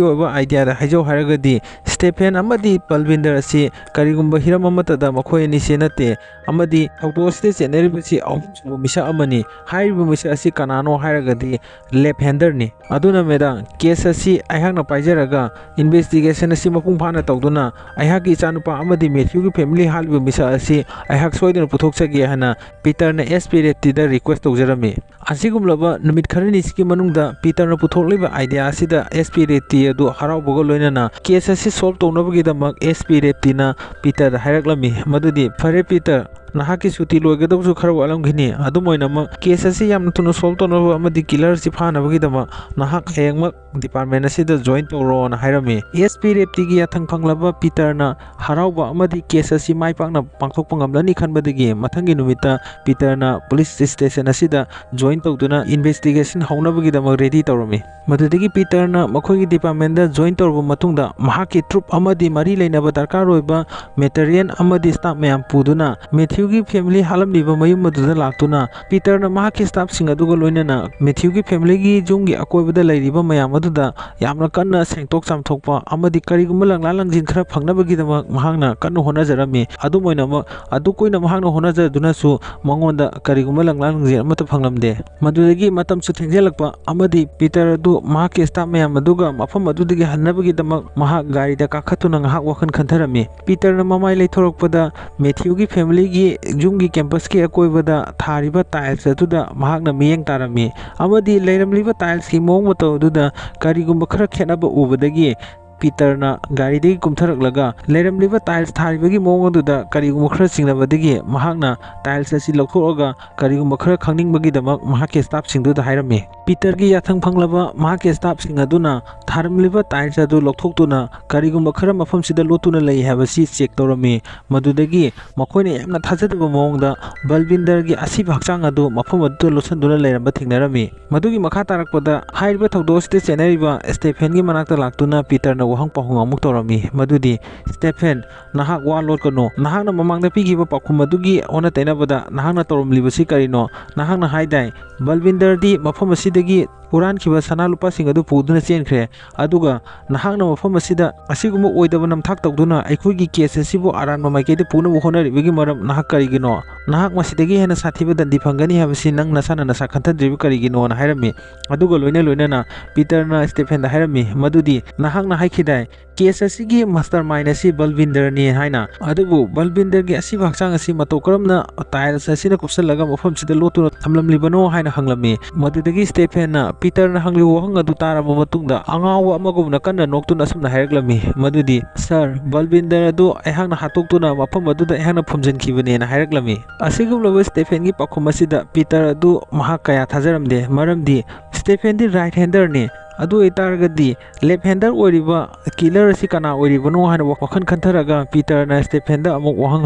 ꯑꯣꯏꯕ ꯑꯥꯏꯗꯤꯌꯥꯗ ꯍꯥꯏꯖꯧ ꯍꯥꯏꯔꯒꯗꯤ, ꯁ꯭ꯇꯦꯐꯦꯟ ꯑꯃꯗꯤ ꯕꯜꯕꯤꯟꯗꯔ ꯑꯁꯤ ꯀꯔꯤꯒꯨꯝꯕ ꯍꯤꯔꯝ ꯑꯃꯠꯇꯗ ꯃꯈꯣꯏ ꯑꯅꯤꯁꯦ ꯅꯠꯇꯦ, ꯑꯃꯗꯤ ꯊꯧꯗꯣꯛ ꯑꯁꯤꯗ ꯆꯦꯟꯅꯔꯤꯕꯁꯤ ꯑꯍꯨꯝꯁꯨꯕ ꯃꯤꯁꯛ ꯑꯃꯅꯤ꯫ ꯍꯥꯏꯔꯤꯕ ꯃꯤꯁꯛ ꯑꯁꯤ ꯀꯅꯥꯅꯣ ꯍꯥꯏꯔꯒꯗꯤ, ꯂꯦꯐ ꯍꯦꯟꯗꯔꯅꯤ꯫ ꯑꯗꯨꯅ, ꯃꯦꯗꯥꯝ, ꯀꯦꯁ ꯑꯁꯤ ꯑꯩꯍꯥꯛꯅ ꯄꯥꯏꯖꯔꯒ ꯏꯟꯚꯦꯁꯇꯤꯒꯦꯁꯟ ꯑꯁꯤ ꯃꯄꯨꯡ ꯐꯥꯅ ꯇꯧꯗꯨꯅ ꯑꯩꯍꯥꯛꯀꯤ ꯏꯆꯥꯅꯨꯄꯥ ꯑꯃꯗꯤ ꯃꯦꯊ꯭ꯌꯨꯒꯤ ꯐꯦꯃꯤꯂꯤ ꯍꯥꯠꯂꯤꯕ ꯃꯤꯁꯛ ꯑꯁꯤ ꯑꯩꯍꯥꯛ ꯁꯣꯏꯗꯅ ꯄꯨꯊꯣꯛꯆꯒꯦ" ꯍꯥꯏꯅ ꯄꯤꯇꯔꯅ ꯑꯦꯁ ꯄꯤ ꯔꯦꯞꯇꯤꯗ ꯔꯤꯀ꯭ꯋꯦꯁ ꯇꯧꯖꯔꯝꯃꯤ꯫ ꯑꯁꯤꯒꯨꯝꯂꯕ ꯅꯨꯃꯤꯠ ꯈꯔꯅꯤꯁꯤꯒꯤ ꯃꯅꯨꯡꯗ ꯄꯤꯇꯔꯅ ꯄꯨꯊꯣꯛꯂꯤꯕ ꯑꯥꯏꯗꯤꯌꯥ ꯑꯁꯤꯗ ꯑꯦꯁ ꯄꯤ ꯔꯦꯞꯇꯤ ꯑꯗꯨ ꯍꯔꯥꯎꯕꯒ ꯂꯣꯏꯅꯅ ꯀꯦꯁ ꯑꯁꯤ ꯁꯣꯜꯕ ꯇꯧꯅꯕꯒꯤꯗꯃꯛ ꯑꯦꯁ ꯄꯤ ꯔꯦꯞꯇꯤꯅ ꯄꯤꯇꯔꯗ ꯍꯥꯏꯔꯛꯂꯝꯃꯤ ꯃꯗꯨꯗꯤ, "ꯐꯔꯦ ꯄꯤꯇꯔ, ꯅꯍꯥꯛꯀꯤ ꯁꯨꯇꯤ ꯂꯣꯏꯒꯗꯕꯁꯨ ꯈꯔ ꯋꯥꯠꯂꯝꯈꯤꯅꯤ꯫ ꯑꯗꯨꯝ ꯑꯣꯏꯅꯃꯛ, ꯀꯦꯁ ꯑꯁꯤ ꯌꯥꯝꯅ ꯊꯨꯅ ꯁꯣꯜꯕ ꯇꯧꯅꯕ ꯑꯃꯗꯤ ꯀꯤꯂꯔ ꯑꯁꯤ ꯐꯥꯅꯕꯒꯤꯗꯃꯛ ꯅꯍꯥꯛ ꯍꯌꯦꯡꯃꯛ ꯗꯤꯄꯥꯔꯠꯃꯦꯟ ꯑꯁꯤꯗ ꯖꯣꯏꯟ ꯇꯧꯔꯣꯅ" ꯍꯥꯏꯔꯝꯃꯤ꯫ ꯑꯦꯁ ꯄꯤ ꯔꯦꯞꯇꯤꯒꯤ ꯌꯥꯊꯪ ꯐꯪꯂꯕ ꯄꯤꯇꯔꯅ ꯍꯔꯥꯎꯕ ꯑꯃꯗꯤ ꯀꯦꯁ ꯑꯁꯤ ꯃꯥꯏ ꯄꯥꯛꯅ ꯄꯥꯡꯊꯣꯛꯄ ꯉꯝꯂꯅꯤ ꯈꯟꯕꯗꯒꯤ ꯃꯊꯪꯒꯤ ꯅꯨꯃꯤꯠꯇ ꯄꯤꯇꯔꯅ ꯄꯨꯂꯤꯁ ꯁ꯭ꯇꯦꯁꯟ ꯑꯁꯤꯗ ꯖꯣꯏꯟ ꯇꯧꯗꯨꯅ ꯏꯟꯚꯦꯁꯇꯤꯒꯦꯁꯟ ꯍꯧꯅꯕꯒꯤꯗꯃꯛ ꯔꯦꯗꯤ ꯇꯧꯔꯝꯃꯤ꯫ ꯃꯗꯨꯗꯒꯤ ꯄꯤꯇꯔꯅ ꯃꯈꯣꯏꯒꯤ ꯗꯤꯄꯥꯔꯠꯃꯦꯟꯗ ꯖꯣꯏꯟ ꯇꯧꯔꯕ ꯃꯇꯨꯡꯗ ꯃꯍꯥꯛꯀꯤ ꯇ꯭ꯔꯨꯞ ꯑꯃꯗꯤ ꯃꯔꯤ ꯂꯩꯅꯕ ꯗꯔꯀꯥꯔ ꯑꯣꯏꯕ ꯃꯦꯇꯔꯤꯌꯦꯜ ꯑꯃꯗꯤ ꯁ꯭ꯇꯥꯐ ꯃꯌꯥꯝ ꯄꯨꯗꯨꯅ ꯃꯦꯊ꯭ꯌꯨꯒꯤ ꯐꯦꯃꯤꯂꯤ ꯍꯥꯠꯂꯝꯂꯤꯕ ꯃꯌꯨꯝ ꯑꯗꯨꯗ ꯂꯥꯛꯇꯨꯅ ꯄꯤꯇꯔꯅ ꯃꯍꯥꯛꯀꯤ ꯁ꯭ꯇꯥꯐꯁꯤꯡ ꯑꯗꯨꯒ ꯂꯣꯏꯅꯅ ꯃꯦꯊ꯭ꯌꯨꯒꯤ ꯐꯦꯃꯤꯂꯤꯒꯤ ꯌꯨꯝꯒꯤ ꯑꯀꯣꯏꯕꯗ ꯂꯩꯔꯤꯕ ꯃꯌꯥꯝ ꯑꯗꯨꯗ ꯌꯥꯝꯅ ꯀꯟꯅ ꯁꯦꯡꯗꯣꯛ ꯆꯥꯝꯊꯣꯛꯄ ꯑꯃꯗꯤ ꯀꯔꯤꯒꯨꯝꯕ ꯂꯪꯂꯥ ꯂꯪꯖꯤꯟ ꯈꯔ ꯐꯪꯅꯕꯒꯤꯗꯃꯛ ꯃꯍꯥꯛꯅ ꯀꯟꯅ ꯍꯣꯠꯅꯖꯔꯝꯃꯤ꯫ ꯑꯗꯨꯝ ꯑꯣꯏꯅꯃꯛ, ꯑꯗꯨ ꯀꯨꯏꯅ ꯃꯍꯥꯛꯅ ꯍꯣꯠꯅꯖꯗꯨꯅꯁꯨ ꯃꯉꯣꯟꯗ ꯀꯔꯤꯒꯨꯝꯕ ꯂꯪꯂꯥ ꯂꯪꯖꯤꯟ ꯑꯃꯠꯇ ꯐꯪꯂꯝꯗꯦ꯫ ꯃꯗꯨꯗꯒꯤ ꯃꯇꯝꯁꯨ ꯊꯦꯡꯖꯤꯜꯂꯛꯄ ꯑꯃꯗꯤ ꯄꯤꯇꯔ ꯑꯗꯨ ꯃꯍꯥꯛꯀꯤ ꯁ꯭ꯇꯥꯐ ꯃꯌꯥꯝ ꯑꯗꯨꯒ ꯃꯐꯝ ꯑꯗꯨꯗꯒꯤ ꯍꯟꯅꯕꯒꯤꯗꯃꯛ ꯃꯍꯥꯛ ꯒꯥꯔꯤꯗ ꯀꯥꯈꯠꯇꯨꯅ ꯉꯥꯏꯍꯥꯛ ꯋꯥꯈꯜ ꯈꯟꯊꯔꯝꯃꯤ꯫ ꯄꯤꯇꯔꯅ ꯃꯃꯥꯏ ꯂꯩꯊꯣꯔꯛꯄꯗ ꯃꯦꯊ꯭ꯌꯨꯒꯤ ꯐꯦꯃꯤꯂꯤꯒꯤ ꯌꯨꯝꯒꯤ campusꯀꯤ ꯑꯀꯣꯏꯕꯗ ꯊꯥꯔꯤꯕ tiles ꯑꯗꯨꯗ ꯃꯍꯥꯛꯅ ꯃꯤꯠꯌꯦꯡ ꯇꯥꯔꯝꯃꯤ, ꯑꯃꯗꯤ ꯂꯩꯔꯝꯂꯤꯕ tilesꯀꯤ ꯃꯑꯣꯡ ꯃꯇꯧ ꯑꯗꯨꯗ ꯀꯔꯤꯒꯨꯝꯕ ꯈꯔ ꯈꯦꯠꯅꯕ ꯎꯕꯗꯒꯤ ꯄꯤꯇꯔꯅ ꯒꯥꯔꯤꯗꯒꯤ ꯀꯨꯝꯊꯔꯛꯂꯒ ꯂꯩꯔꯝꯂꯤꯕ tiles ꯊꯥꯔꯤꯕꯒꯤ ꯃꯑꯣꯡ ꯑꯗꯨꯗ ꯀꯔꯤꯒꯨꯝꯕ ꯈꯔ ꯆꯤꯡꯅꯕꯗꯒꯤ ꯃꯍꯥꯛꯅ tiles ꯑꯁꯤ ꯂꯧꯊꯣꯛꯑꯒ ꯀꯔꯤꯒꯨꯝꯕ ꯈꯔ ꯈꯪꯅꯤꯡꯕꯒꯤꯗꯃꯛ ꯃꯍꯥꯛꯀꯤ staffꯁꯤꯡꯗꯨꯗ ꯍꯥꯏꯔꯝꯃꯤ꯫ ꯄꯤꯇꯔꯒꯤ ꯌꯥꯊꯪ ꯐꯪꯂꯕ ꯃꯍꯥꯛꯀꯤ staffꯁꯤꯡ ꯑꯗꯨꯅ ꯊꯥꯔꯝꯂꯤꯕ tiles ꯑꯗꯨ ꯂꯧꯊꯣꯛꯇꯨꯅ ꯀꯔꯤꯒꯨꯝꯕ ꯈꯔ ꯃꯐꯝꯁꯤꯗ ꯂꯣꯠꯇꯨꯅ ꯂꯩ ꯍꯥꯏꯕꯁꯤ check ꯇꯧꯔꯝꯃꯤ꯫ ꯃꯗꯨꯗꯒꯤ ꯃꯈꯣꯏꯅ ꯌꯥꯝꯅ ꯊꯥꯖꯗꯕ ꯃꯑꯣꯡꯗ ꯕꯜꯕꯤꯟꯗꯔꯒꯤ ꯑꯁꯤꯕ ꯍꯛꯆꯥꯡ ꯑꯗꯨ ꯃꯐꯝ ꯑꯗꯨꯗ ꯂꯣꯠꯁꯤꯟꯗꯨꯅ ꯂꯩꯔꯝꯕ ꯊꯦꯡꯅꯔꯝꯃꯤ꯫ ꯃꯗꯨꯒꯤ ꯃꯈꯥ ꯇꯥꯔꯛꯄꯗ ꯍꯥꯏꯔꯤꯕ ꯊꯧꯗꯣꯛ ꯑꯁꯤꯗ ꯆꯦꯟꯅꯔꯤꯕ ꯁ꯭ꯇꯦꯐꯦꯟꯒꯤ ꯃꯅꯥꯛꯇ ꯂꯥꯛꯇꯨꯅ ꯄꯤꯇꯔꯅ ꯋꯥꯍꯪ ꯄꯥꯎꯍꯪ ꯑꯃꯨꯛ ꯇꯧꯔꯝꯃꯤ, ꯃꯗꯨꯗꯤ, "ꯁ꯭ꯇꯦꯐꯦꯟ, ꯅꯍꯥꯛ ꯋꯥ ꯂꯣꯠꯀꯅꯨ꯫ ꯅꯍꯥꯛꯅ ꯃꯃꯥꯡꯗ ꯄꯤꯈꯤꯕ ꯄꯥꯎꯈꯨꯝ ꯑꯗꯨꯒꯤ ꯑꯣꯟꯅ ꯇꯩꯅꯕꯗ ꯅꯍꯥꯛꯅ ꯇꯧꯔꯝꯂꯤꯕꯁꯤ ꯀꯔꯤꯅꯣ? ꯅꯍꯥꯛꯅ ꯍꯥꯏꯗꯥꯏ, ꯕꯜꯕꯤꯟꯗꯔꯗꯤ ꯃꯐꯝ ꯑꯁꯤꯗꯒꯤ ꯍꯨꯔꯥꯟꯈꯤꯕ ꯁꯅꯥ ꯂꯨꯄꯥꯁꯤꯡ ꯑꯗꯨ ꯄꯨꯗꯨꯅ ꯆꯦꯟꯈ꯭ꯔꯦ꯫ ꯑꯗꯨꯒ ꯅꯍꯥꯛꯅ ꯃꯐꯝ ꯑꯁꯤꯗ ꯑꯁꯤꯒꯨꯝꯕ ꯑꯣꯏꯗꯕ ꯅꯝꯊꯥꯛ ꯇꯧꯗꯨꯅ ꯑꯩꯈꯣꯏꯒꯤ case ꯑꯁꯤꯕꯨ ꯑꯔꯥꯟꯕ ꯃꯥꯏꯀꯩꯗ ꯄꯨꯅꯕ ꯍꯣꯠꯅꯔꯤꯕꯒꯤ ꯃꯔꯝ ꯅꯍꯥꯛ ꯀꯔꯤꯒꯤꯅꯣ? ꯅꯍꯥꯛ ꯃꯁꯤꯗꯒꯤ ꯍꯦꯟꯅ ꯁꯥꯊꯤꯕ ꯗꯟꯗꯤ ꯐꯪꯒꯅꯤ ꯍꯥꯏꯕꯁꯤ ꯅꯪ ꯅꯁꯥꯅ ꯅꯁꯥ ꯈꯟꯊꯗ꯭ꯔꯤꯕ ꯀꯔꯤꯒꯤꯅꯣꯅ?" ꯍꯥꯏꯔꯝꯃꯤ꯫ ꯑꯗꯨꯒ ꯂꯣꯏꯅ ꯂꯣꯏꯅꯅ ꯄꯤꯇꯔꯅ ꯁ꯭ꯇꯦꯐꯦꯟꯗ ꯍꯥꯏꯔꯝꯃꯤ, ꯃꯗꯨꯗꯤ, "ꯅꯍꯥꯛꯅ ꯍꯥꯏꯈꯤꯗꯥꯏ, case ꯑꯁꯤꯒꯤ mastermind ꯑꯁꯤ ꯕꯜꯕꯤꯟꯗꯔꯅꯤ ꯍꯥꯏꯅ꯫ ꯑꯗꯨꯕꯨ ꯕꯜꯕꯤꯟꯗꯔꯒꯤ ꯑꯁꯤꯕ ꯍꯛꯆꯥꯡ ꯑꯁꯤ ꯃꯇꯧ ꯀꯔꯝꯅ tiles ꯑꯁꯤꯅ ꯀꯨꯞꯁꯜꯂꯒ ꯃꯐꯝꯁꯤꯗ ꯂꯣꯠꯇꯨꯅ ꯊꯝꯂꯝꯂꯤꯕꯅꯣ?" ꯍꯥꯏꯅ ꯍꯪꯂꯝꯃꯤ꯫ ꯃꯗꯨꯗꯒꯤ ꯁ꯭ꯇꯦꯐꯦꯟꯅ ꯄꯤꯇꯔꯅ ꯍꯪꯂꯤꯕ ꯋꯥꯍꯪ ꯑꯗꯨ ꯇꯥꯔꯕ ꯃꯇꯨꯡꯗ ꯑꯉꯥꯎꯕ ꯑꯃꯒꯨꯝꯅ ꯀꯟꯅ ꯅꯣꯛꯇꯨꯅ ꯑꯁꯨꯝꯅ ꯍꯥꯏꯔꯛꯂꯝꯃꯤ, ꯃꯗꯨꯗꯤ, "ꯁꯥꯔ, ꯕꯜꯕꯤꯟꯗꯔ ꯑꯗꯨ ꯑꯩꯍꯥꯛꯅ ꯍꯥꯠꯇꯣꯛꯇꯨꯅ ꯃꯐꯝ ꯑꯗꯨꯗ ꯑꯩꯍꯥꯛꯅ ꯐꯨꯝꯖꯤꯟꯈꯤꯕꯅꯦꯅ" ꯍꯥꯏꯔꯛꯂꯝꯃꯤ꯫ ꯑꯁꯤꯒꯨꯝꯂꯕ ꯁ꯭ꯇꯦꯐꯦꯟꯒꯤ ꯄꯥꯎꯈꯨꯝ ꯑꯁꯤꯗ ꯄꯤꯇꯔ ꯑꯗꯨ ꯃꯍꯥꯛ ꯀꯌꯥ ꯊꯥꯖꯔꯝꯗꯦ, ꯃꯔꯝꯗꯤ ꯁ꯭ꯇꯦꯐꯦꯟꯗꯤ right handerꯅꯤ꯫ ꯑꯗꯨ ꯑꯣꯏꯇꯥꯔꯒꯗꯤ left hander ꯑꯣꯏꯔꯤꯕ killer ꯑꯁꯤ ꯀꯅꯥ ꯑꯣꯏꯔꯤꯕꯅꯣ ꯍꯥꯏꯅ ꯋꯥꯈꯜ ꯈꯟꯊꯔꯒ ꯄꯤꯇꯔꯅ ꯁ꯭ꯇꯦꯐꯦꯟꯗ ꯑꯃꯨꯛ ꯋꯥꯍꯪ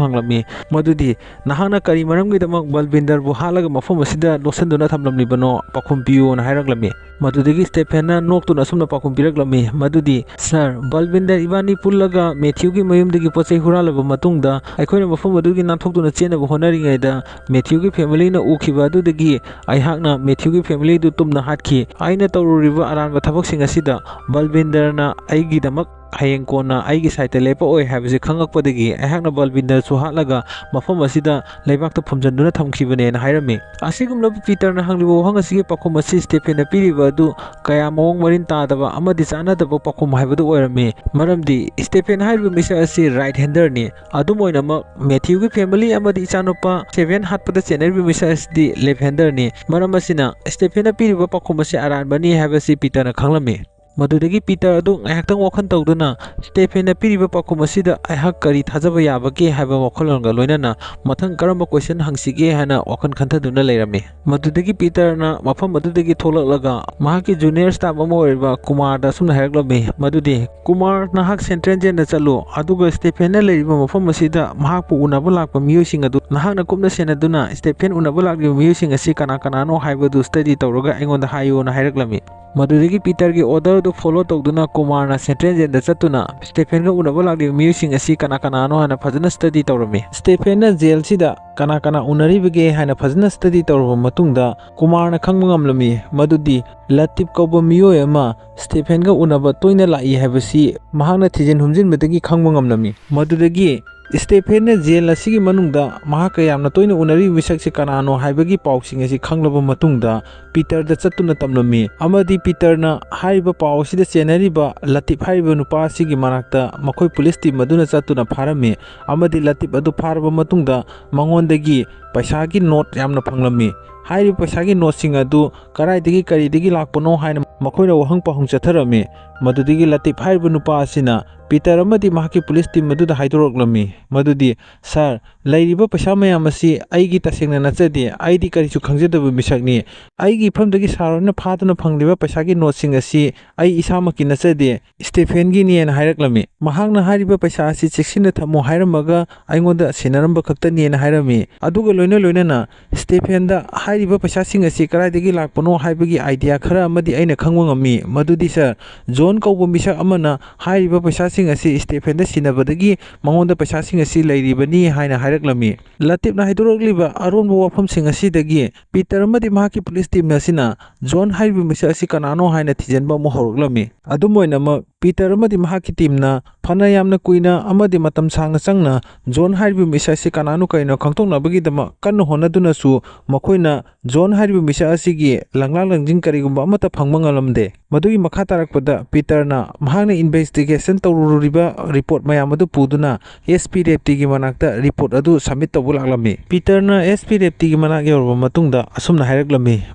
ꯍꯪꯂꯝꯃꯤ, ꯃꯗꯨꯗꯤ, "ꯅꯍꯥꯛꯅ ꯀꯔꯤ ꯃꯔꯝꯒꯤꯗꯃꯛ ꯕꯜꯕꯤꯟꯗꯔꯕꯨ ꯍꯥꯠꯂꯒ ꯃꯐꯝ ꯑꯁꯤꯗ ꯂꯣꯠꯁꯤꯟꯗꯨꯅ ꯊꯝꯂꯝꯂꯤꯕꯅꯣ? ꯄꯥꯎꯈꯨꯝ ꯄꯤꯌꯨꯅ" ꯍꯥꯏꯔꯛꯂꯝꯃꯤ꯫ ꯃꯗꯨꯗꯒꯤ ꯁ꯭ꯇꯦꯐꯦꯟꯅ ꯅꯣꯛꯇꯨꯅ ꯑꯁꯨꯝꯅ ꯄꯥꯎꯈꯨꯝ ꯄꯤꯔꯛꯂꯝꯃꯤ, ꯃꯗꯨꯗꯤ, "ꯁꯥꯔ, ꯕꯜꯕꯤꯟꯗꯔ ꯏꯕꯥꯅꯤ ꯄꯨꯜꯂꯒ ꯃꯦꯊ꯭ꯌꯨꯒꯤ ꯃꯌꯨꯝꯗꯒꯤ ꯄꯣꯠ ꯆꯩ ꯍꯨꯔꯥꯜꯂꯕ ꯃꯇꯨꯡꯗ ꯑꯩꯈꯣꯏꯅ ꯃꯐꯝ ꯑꯗꯨꯒꯤ ꯅꯥꯟꯊꯣꯛꯇꯨꯅ ꯆꯦꯟꯅꯕ ꯍꯣꯠꯅꯔꯤꯉꯩꯗ ꯃꯦꯊ꯭ꯌꯨꯒꯤ familyꯅ ꯎꯈꯤꯕ ꯑꯗꯨꯗꯒꯤ ꯑꯩꯍꯥꯛꯅ ꯃꯦꯊ꯭ꯌꯨꯒꯤ familyꯗꯨ ꯇꯨꯝꯅ ꯍꯥꯠꯈꯤ꯫ ꯑꯩꯅ ꯇꯧꯔꯨꯔꯤꯕ ꯑꯔꯥꯟꯕ ꯊꯕꯛꯁꯤꯡ ꯑꯁꯤꯗ ꯕꯜꯕꯤꯟꯗꯔꯅ ꯑꯩꯒꯤꯗꯃꯛ ꯍꯌꯦꯡ ꯀꯣꯟꯅ ꯑꯩꯒꯤ ꯁꯥꯏꯠꯇ ꯂꯦꯞꯄꯛꯑꯣꯏ ꯍꯥꯏꯕꯁꯤ ꯈꯪꯉꯛꯄꯗꯒꯤ ꯑꯩꯍꯥꯛꯅ ꯕꯜꯕꯤꯟꯗꯔꯁꯨ ꯍꯥꯠꯂꯒ ꯃꯐꯝ ꯑꯁꯤꯗ ꯂꯩꯕꯥꯛꯇ ꯐꯨꯝꯖꯤꯟꯗꯨꯅ ꯊꯝꯈꯤꯕꯅꯦꯅ ꯍꯥꯏꯔꯝꯃꯤ꯫ ꯑꯁꯤꯒꯨꯝꯂꯕ ꯄꯤꯇꯔꯅ ꯍꯪꯂꯤꯕ ꯋꯥꯍꯪ ꯑꯁꯤꯒꯤ ꯄꯥꯎꯈꯨꯝ ꯑꯁꯤ ꯁ꯭ꯇꯦꯐꯦꯟꯅ ꯄꯤꯔꯤꯕ ꯑꯗꯨ ꯀꯌꯥ ꯃꯑꯣꯡ ꯃꯔꯤꯟ ꯇꯥꯗꯕ ꯑꯃꯗꯤ ꯆꯥꯟꯅꯗꯕ ꯄꯥꯎꯈꯨꯝ ꯍꯥꯏꯕꯗꯨ ꯑꯣꯏꯔꯝꯃꯤ꯫ ꯃꯔꯝꯗꯤ ꯁ꯭ꯇꯦꯐꯦꯟ ꯍꯥꯏꯔꯤꯕ ꯃꯤꯁꯛ ꯑꯁꯤ ꯔꯥꯏꯠ ꯍꯦꯟꯗꯔꯅꯤ꯫ ꯑꯗꯨꯝ ꯑꯣꯏꯅꯃꯛ, ꯃꯦꯊ꯭ꯌꯨꯒꯤ ꯐꯦꯃꯤꯂꯤ ꯑꯃꯗꯤ ꯏꯆꯥꯅꯨꯄꯥ ꯁꯦꯚꯦꯟ ꯍꯥꯠꯄꯗ ꯆꯦꯟꯅꯔꯤꯕ ꯃꯤꯁꯛ ꯑꯁꯤꯗꯤ ꯂꯦꯐ ꯍꯦꯟꯗꯔꯅꯤ꯫ ꯃꯔꯝ ꯑꯁꯤꯅ, ꯁ꯭ꯇꯦꯐꯦꯟꯅ ꯄꯤꯔꯤꯕ ꯄꯥꯎꯈꯨꯝ ꯑꯁꯤ ꯑꯔꯥꯟꯕꯅꯤ ꯍꯥꯏꯕꯁꯤ ꯄꯤꯇꯔꯅ ꯈꯪꯂꯝꯃꯤ꯫ ꯃꯗꯨꯗꯒꯤ ꯄꯤꯇꯔ ꯑꯗꯨ ꯉꯥꯏꯍꯥꯛꯇꯪ ꯋꯥꯈꯜ ꯇꯧꯗꯨꯅ, ꯁ꯭ꯇꯦꯐꯦꯟꯅ ꯄꯤꯔꯤꯕ ꯄꯥꯎꯈꯨꯝ ꯑꯁꯤꯗ ꯑꯩꯍꯥꯛ ꯀꯔꯤ ꯊꯥꯖꯕ ꯌꯥꯕꯒꯦ ꯍꯥꯏꯕ ꯋꯥꯈꯜꯂꯣꯟꯒ ꯂꯣꯏꯅꯅ ꯃꯊꯪ ꯀꯔꯝꯕ ꯀꯣꯏꯁꯟ ꯍꯪꯁꯤꯒꯦ ꯍꯥꯏꯅ ꯋꯥꯈꯜ ꯈꯟꯊꯗꯨꯅ ꯂꯩꯔꯝꯃꯤ꯫ ꯃꯗꯨꯗꯒꯤ ꯄꯤꯇꯔꯅ ꯃꯐꯝ ꯑꯗꯨꯗꯒꯤ ꯊꯣꯛꯂꯛꯂꯒ ꯃꯍꯥꯛꯀꯤ ꯖꯨꯅꯤꯌꯔ ꯁ꯭ꯇꯥꯐ ꯑꯃ ꯑꯣꯏꯔꯤꯕ ꯀꯨꯃꯥꯔꯗ ꯑꯁꯨꯝꯅ ꯍꯥꯏꯔꯛꯂꯝꯃꯤ, ꯃꯗꯨꯗꯤ, "ꯀꯨꯃꯥꯔ, ꯅꯍꯥꯛ ꯁꯦꯟꯇ꯭ꯔꯦꯜ ꯖꯦꯜꯗ ꯆꯠꯂꯨ, ꯑꯗꯨꯒ ꯁ꯭ꯇꯦꯐꯦꯟꯅ ꯂꯩꯔꯤꯕ ꯃꯐꯝ ꯑꯁꯤꯗ ꯃꯍꯥꯛꯄꯨ ꯎꯅꯕ ꯂꯥꯛꯄ ꯃꯤꯑꯣꯏꯁꯤꯡ ꯑꯗꯨ ꯅꯍꯥꯛꯅ ꯀꯨꯞꯅ ꯁꯦꯟꯅꯗꯨꯅ ꯁ꯭ꯇꯦꯐꯦꯟ ꯎꯅꯕ ꯂꯥꯛꯂꯤꯕ ꯃꯤꯑꯣꯏꯁꯤꯡ ꯑꯁꯤ ꯀꯅꯥ ꯀꯅꯥꯅꯣ ꯍꯥꯏꯕꯗꯨ ꯁ꯭ꯇꯗꯤ ꯇꯧꯔꯒ ꯑꯩꯉꯣꯟꯗ ꯍꯥꯏꯌꯨꯅ" ꯍꯥꯏꯔꯛꯂꯝꯃꯤ꯫ ꯃꯗꯨꯗꯒꯤ ꯄꯤꯇꯔꯒꯤ ꯑꯣꯔꯗꯔ ꯑꯗꯨ ꯐꯣꯂꯣ ꯇꯧꯗꯨꯅ ꯀꯨꯃꯥꯔꯅ ꯁꯦꯟꯇ꯭ꯔꯦꯜ ꯖꯦꯜꯗ ꯆꯠꯇꯨꯅ ꯁ꯭ꯇꯦꯐꯦꯟꯒ ꯎꯅꯕ ꯂꯥꯛꯂꯤꯕ ꯃꯤꯑꯣꯏꯁꯤꯡ ꯑꯁꯤ ꯀꯅꯥ ꯀꯅꯥꯅꯣ ꯍꯥꯏꯅ ꯐꯖꯅ ꯁ꯭ꯇꯗꯤ ꯇꯧꯔꯝꯃꯤ꯫ ꯁ꯭ꯇꯦꯐꯦꯟꯅ ꯖꯦꯜꯁꯤꯗ ꯀꯅꯥ ꯀꯅꯥ ꯎꯅꯔꯤꯕꯒꯦ ꯍꯥꯏꯅ ꯐꯖꯅ ꯁ꯭ꯇꯗꯤ ꯇꯧꯔꯕ ꯃꯇꯨꯡꯗ ꯀꯨꯃꯥꯔꯅ ꯈꯪꯕ ꯉꯝꯂꯝꯃꯤ ꯃꯗꯨꯗꯤ ꯂꯇꯤꯞ ꯀꯧꯕ ꯃꯤꯑꯣꯏ ꯑꯃ ꯁ꯭ꯇꯦꯐꯦꯟꯒ ꯎꯅꯕ ꯇꯣꯏꯅ ꯂꯥꯛꯏ ꯍꯥꯏꯕꯁꯤ ꯃꯍꯥꯛꯅ ꯊꯤꯖꯤꯟ ꯍꯨꯝꯖꯤꯟꯕꯗꯒꯤ ꯈꯪꯕ ꯉꯝꯂꯝꯃꯤ꯫ ꯃꯗꯨꯗꯒꯤ ꯁ꯭ꯇꯦꯐꯦꯟꯅ ꯖꯦꯜ ꯑꯁꯤꯒꯤ ꯃꯅꯨꯡꯗ ꯃꯍꯥꯛꯀ ꯌꯥꯝꯅ ꯇꯣꯏꯅ ꯎꯅꯔꯤꯕ ꯃꯤꯁꯛꯁꯤ ꯀꯅꯥꯅꯣ ꯍꯥꯏꯕꯒꯤ ꯄꯥꯎꯁꯤꯡ ꯑꯁꯤ ꯈꯪꯂꯕ ꯃꯇꯨꯡꯗ ꯄꯤꯇꯔꯗ ꯆꯠꯇꯨꯅ ꯇꯝꯂꯝꯃꯤ, ꯑꯃꯗꯤ ꯄꯤꯇꯔꯅ ꯍꯥꯏꯔꯤꯕ ꯄꯥꯎ ꯑꯁꯤꯗ ꯆꯦꯟꯅꯔꯤꯕ ꯂꯇꯤꯞ ꯍꯥꯏꯔꯤꯕ ꯅꯨꯄꯥ ꯑꯁꯤꯒꯤ ꯃꯅꯥꯛꯇ ꯃꯈꯣꯏ ꯄꯨꯂꯤꯁ ꯇꯤꯝ ꯑꯗꯨꯅ ꯆꯠꯇꯨꯅ ꯐꯥꯔꯝꯃꯤ, ꯑꯃꯗꯤ ꯂꯇꯤꯞ ꯑꯗꯨ ꯐꯥꯔꯕ ꯃꯇꯨꯡꯗ ꯃꯉꯣꯟꯗꯒꯤ ꯄꯩꯁꯥꯒꯤ ꯅꯣꯠ ꯌꯥꯝꯅ ꯐꯪꯂꯝꯃꯤ꯫ ꯍꯥꯏꯔꯤꯕ ꯄꯩꯁꯥꯒꯤ ꯅꯣꯠꯁꯤꯡ ꯑꯗꯨ ꯀꯗꯥꯏꯗꯒꯤ ꯀꯔꯤꯗꯒꯤ ꯂꯥꯛꯄꯅꯣ ꯍꯥꯏꯅ ꯃꯈꯣꯏꯅ ꯋꯥꯍꯪ ꯄꯥꯎꯍꯪ ꯆꯠꯊꯔꯝꯃꯤ꯫ ꯃꯗꯨꯗꯒꯤ ꯂꯇꯤꯞ ꯍꯥꯏꯔꯤꯕ ꯅꯨꯄꯥ ꯑꯁꯤꯅ ꯄꯤꯇꯔ ꯑꯃꯗꯤ ꯃꯍꯥꯛꯀꯤ ꯄꯨꯂꯤꯁ ꯇꯤꯝ ꯑꯗꯨꯗ ꯍꯥꯏꯗꯣꯔꯛꯂꯝꯃꯤ ꯃꯗꯨꯗꯤ, "ꯁꯥꯔ, ꯂꯩꯔꯤꯕ ꯄꯩꯁꯥ ꯃꯌꯥꯝ ꯑꯁꯤ ꯑꯩꯒꯤ ꯇꯁꯦꯡꯅ ꯅꯠꯆꯗꯦ, ꯑꯩꯗꯤ ꯀꯔꯤꯁꯨ ꯈꯪꯖꯗꯕ ꯃꯤꯁꯛꯅꯤ꯫ ꯑꯩꯒꯤ ꯏꯐꯝꯗꯒꯤ ꯁꯥꯔ ꯍꯣꯏꯅ ꯐꯥꯗꯨꯅ ꯐꯪꯂꯤꯕ ꯄꯩꯁꯥꯒꯤ ꯅꯣꯠꯁꯤꯡ ꯑꯁꯤ ꯑꯩ ꯏꯁꯥꯃꯛꯀꯤ ꯅꯠꯆꯗꯦ, ꯁ꯭ꯇꯦꯐꯦꯟꯒꯤꯅꯦꯅ" ꯍꯥꯏꯔꯛꯂꯝꯃꯤ꯫ ꯃꯍꯥꯛꯅ ꯍꯥꯏꯔꯤꯕ ꯄꯩꯁꯥ ꯑꯁꯤ ꯆꯦꯛꯁꯤꯟꯅ ꯊꯝꯃꯨ ꯍꯥꯏꯔꯝꯃꯒ ꯑꯩꯉꯣꯟꯗ ꯁꯤꯟꯅꯔꯝꯕ ꯈꯛꯇꯅꯦꯅ ꯍꯥꯏꯔꯝꯃꯤ꯫ ꯑꯗꯨꯒ ꯂꯣꯏꯅ ꯂꯣꯏꯅꯅ ꯁ꯭ꯇꯦꯐꯦꯟꯗ ꯍꯥꯏꯔꯤꯕ ꯄꯩꯁꯥꯁꯤꯡ ꯑꯁꯤ ꯀꯗꯥꯏꯗꯒꯤ ꯂꯥꯛꯄꯅꯣ ꯍꯥꯏꯕꯒꯤ ꯑꯥꯏꯗꯤꯌꯥ ꯈꯔ ꯑꯃꯗꯤ ꯑꯩꯅ ꯈꯪꯕ ꯉꯝꯃꯤ꯫ ꯃꯗꯨꯗꯤ, ꯁꯥꯔ, ꯖꯣꯟ ꯀꯧꯕ ꯃꯤꯁꯛ ꯑꯃꯅ ꯍꯥꯏꯔꯤꯕ ꯄꯩꯁꯥꯁꯤꯡ ꯑꯁꯤ ꯁ꯭ꯇꯦꯐꯦꯟꯗ ꯁꯤꯟꯅꯕꯗꯒꯤ ꯃꯉꯣꯟꯗ ꯄꯩꯁꯥꯁꯤꯡ ꯑꯁꯤ ꯂꯩꯔꯤꯕꯅꯤ ꯍꯥꯏꯅ ꯍꯥꯏꯔꯛꯂꯝꯃꯤ꯫ ꯂꯇꯤꯞꯅ ꯍꯥꯏꯗꯣꯔꯛꯂꯤꯕ ꯑꯔꯣꯟꯕ ꯋꯥꯐꯝꯁꯤꯡ ꯑꯁꯤꯗꯒꯤ ꯄꯤꯇꯔ ꯑꯃꯗꯤ ꯃꯍꯥꯛꯀꯤ ꯄꯨꯂꯤꯁ ꯇꯤꯝ ꯑꯁꯤꯅ ꯖꯣꯟ ꯍꯥꯏꯔꯤꯕ ꯃꯤꯁꯛ ꯑꯁꯤ ꯀꯅꯥꯅꯣ ꯍꯥꯏꯅ ꯊꯤꯖꯤꯟꯕ ꯑꯃꯨꯛ ꯍꯧꯔꯛꯂꯝꯃꯤ꯫ ꯑꯗꯨꯝ ꯑꯣꯏꯅꯃꯛ, ꯄꯤꯇꯔ ꯑꯃꯗꯤ ꯃꯍꯥꯛꯀꯤ ꯇꯤꯝꯅ ꯐꯅ ꯌꯥꯝꯅ ꯀꯨꯏꯅ ꯑꯃꯗꯤ ꯃꯇꯝ ꯁꯥꯡꯅ ꯆꯪꯅ ꯖꯣꯟ ꯍꯥꯏꯔꯤꯕ ꯃꯤꯁꯛ ꯑꯁꯤ ꯀꯅꯥꯅꯣ ꯀꯔꯤꯅꯣ ꯈꯪꯗꯣꯛꯅꯕꯒꯤꯗꯃꯛ ꯀꯟꯅ ꯍꯣꯠꯅꯗꯨꯅꯁꯨ, ꯃꯈꯣꯏꯅ ꯖꯣꯟ ꯍꯥꯏꯔꯤꯕ ꯃꯤꯁꯛ ꯑꯁꯤꯒꯤ ꯂꯪꯂꯥ ꯂꯪꯖꯤꯡ ꯀꯔꯤꯒꯨꯝꯕ ꯑꯃꯠꯇ ꯐꯪꯕ ꯉꯝꯂꯝꯗꯦ꯫ ꯃꯗꯨꯒꯤ ꯃꯈꯥ ꯇꯥꯔꯛꯄꯗ ꯄꯤꯇꯔꯅ ꯃꯍꯥꯛꯅ ꯏꯟꯚꯦꯁꯇꯤꯒꯦꯁꯟ ꯇꯧꯔꯨꯔꯤꯕ ꯔꯤꯄꯣꯔꯠ ꯃꯌꯥꯝ ꯑꯗꯨ ꯄꯨꯗꯨꯅ ꯑꯦꯁ ꯄꯤ ꯔꯦꯞꯇꯤꯒꯤ ꯃꯅꯥꯛꯇ ꯔꯤꯄꯣꯔꯠ ꯑꯗꯨ ꯁꯕꯃꯤꯠ ꯇꯧꯕ ꯂꯥꯛꯂꯝꯃꯤ꯫ ꯄꯤꯇꯔꯅ ꯑꯦꯁ ꯄꯤ ꯔꯦꯞꯇꯤꯒꯤ ꯃꯅꯥꯛ ꯌꯧꯔꯕ ꯃꯇꯨꯡꯗ ꯑꯁꯨꯝꯅ ꯍꯥꯏꯔꯛꯂꯝꯃꯤ,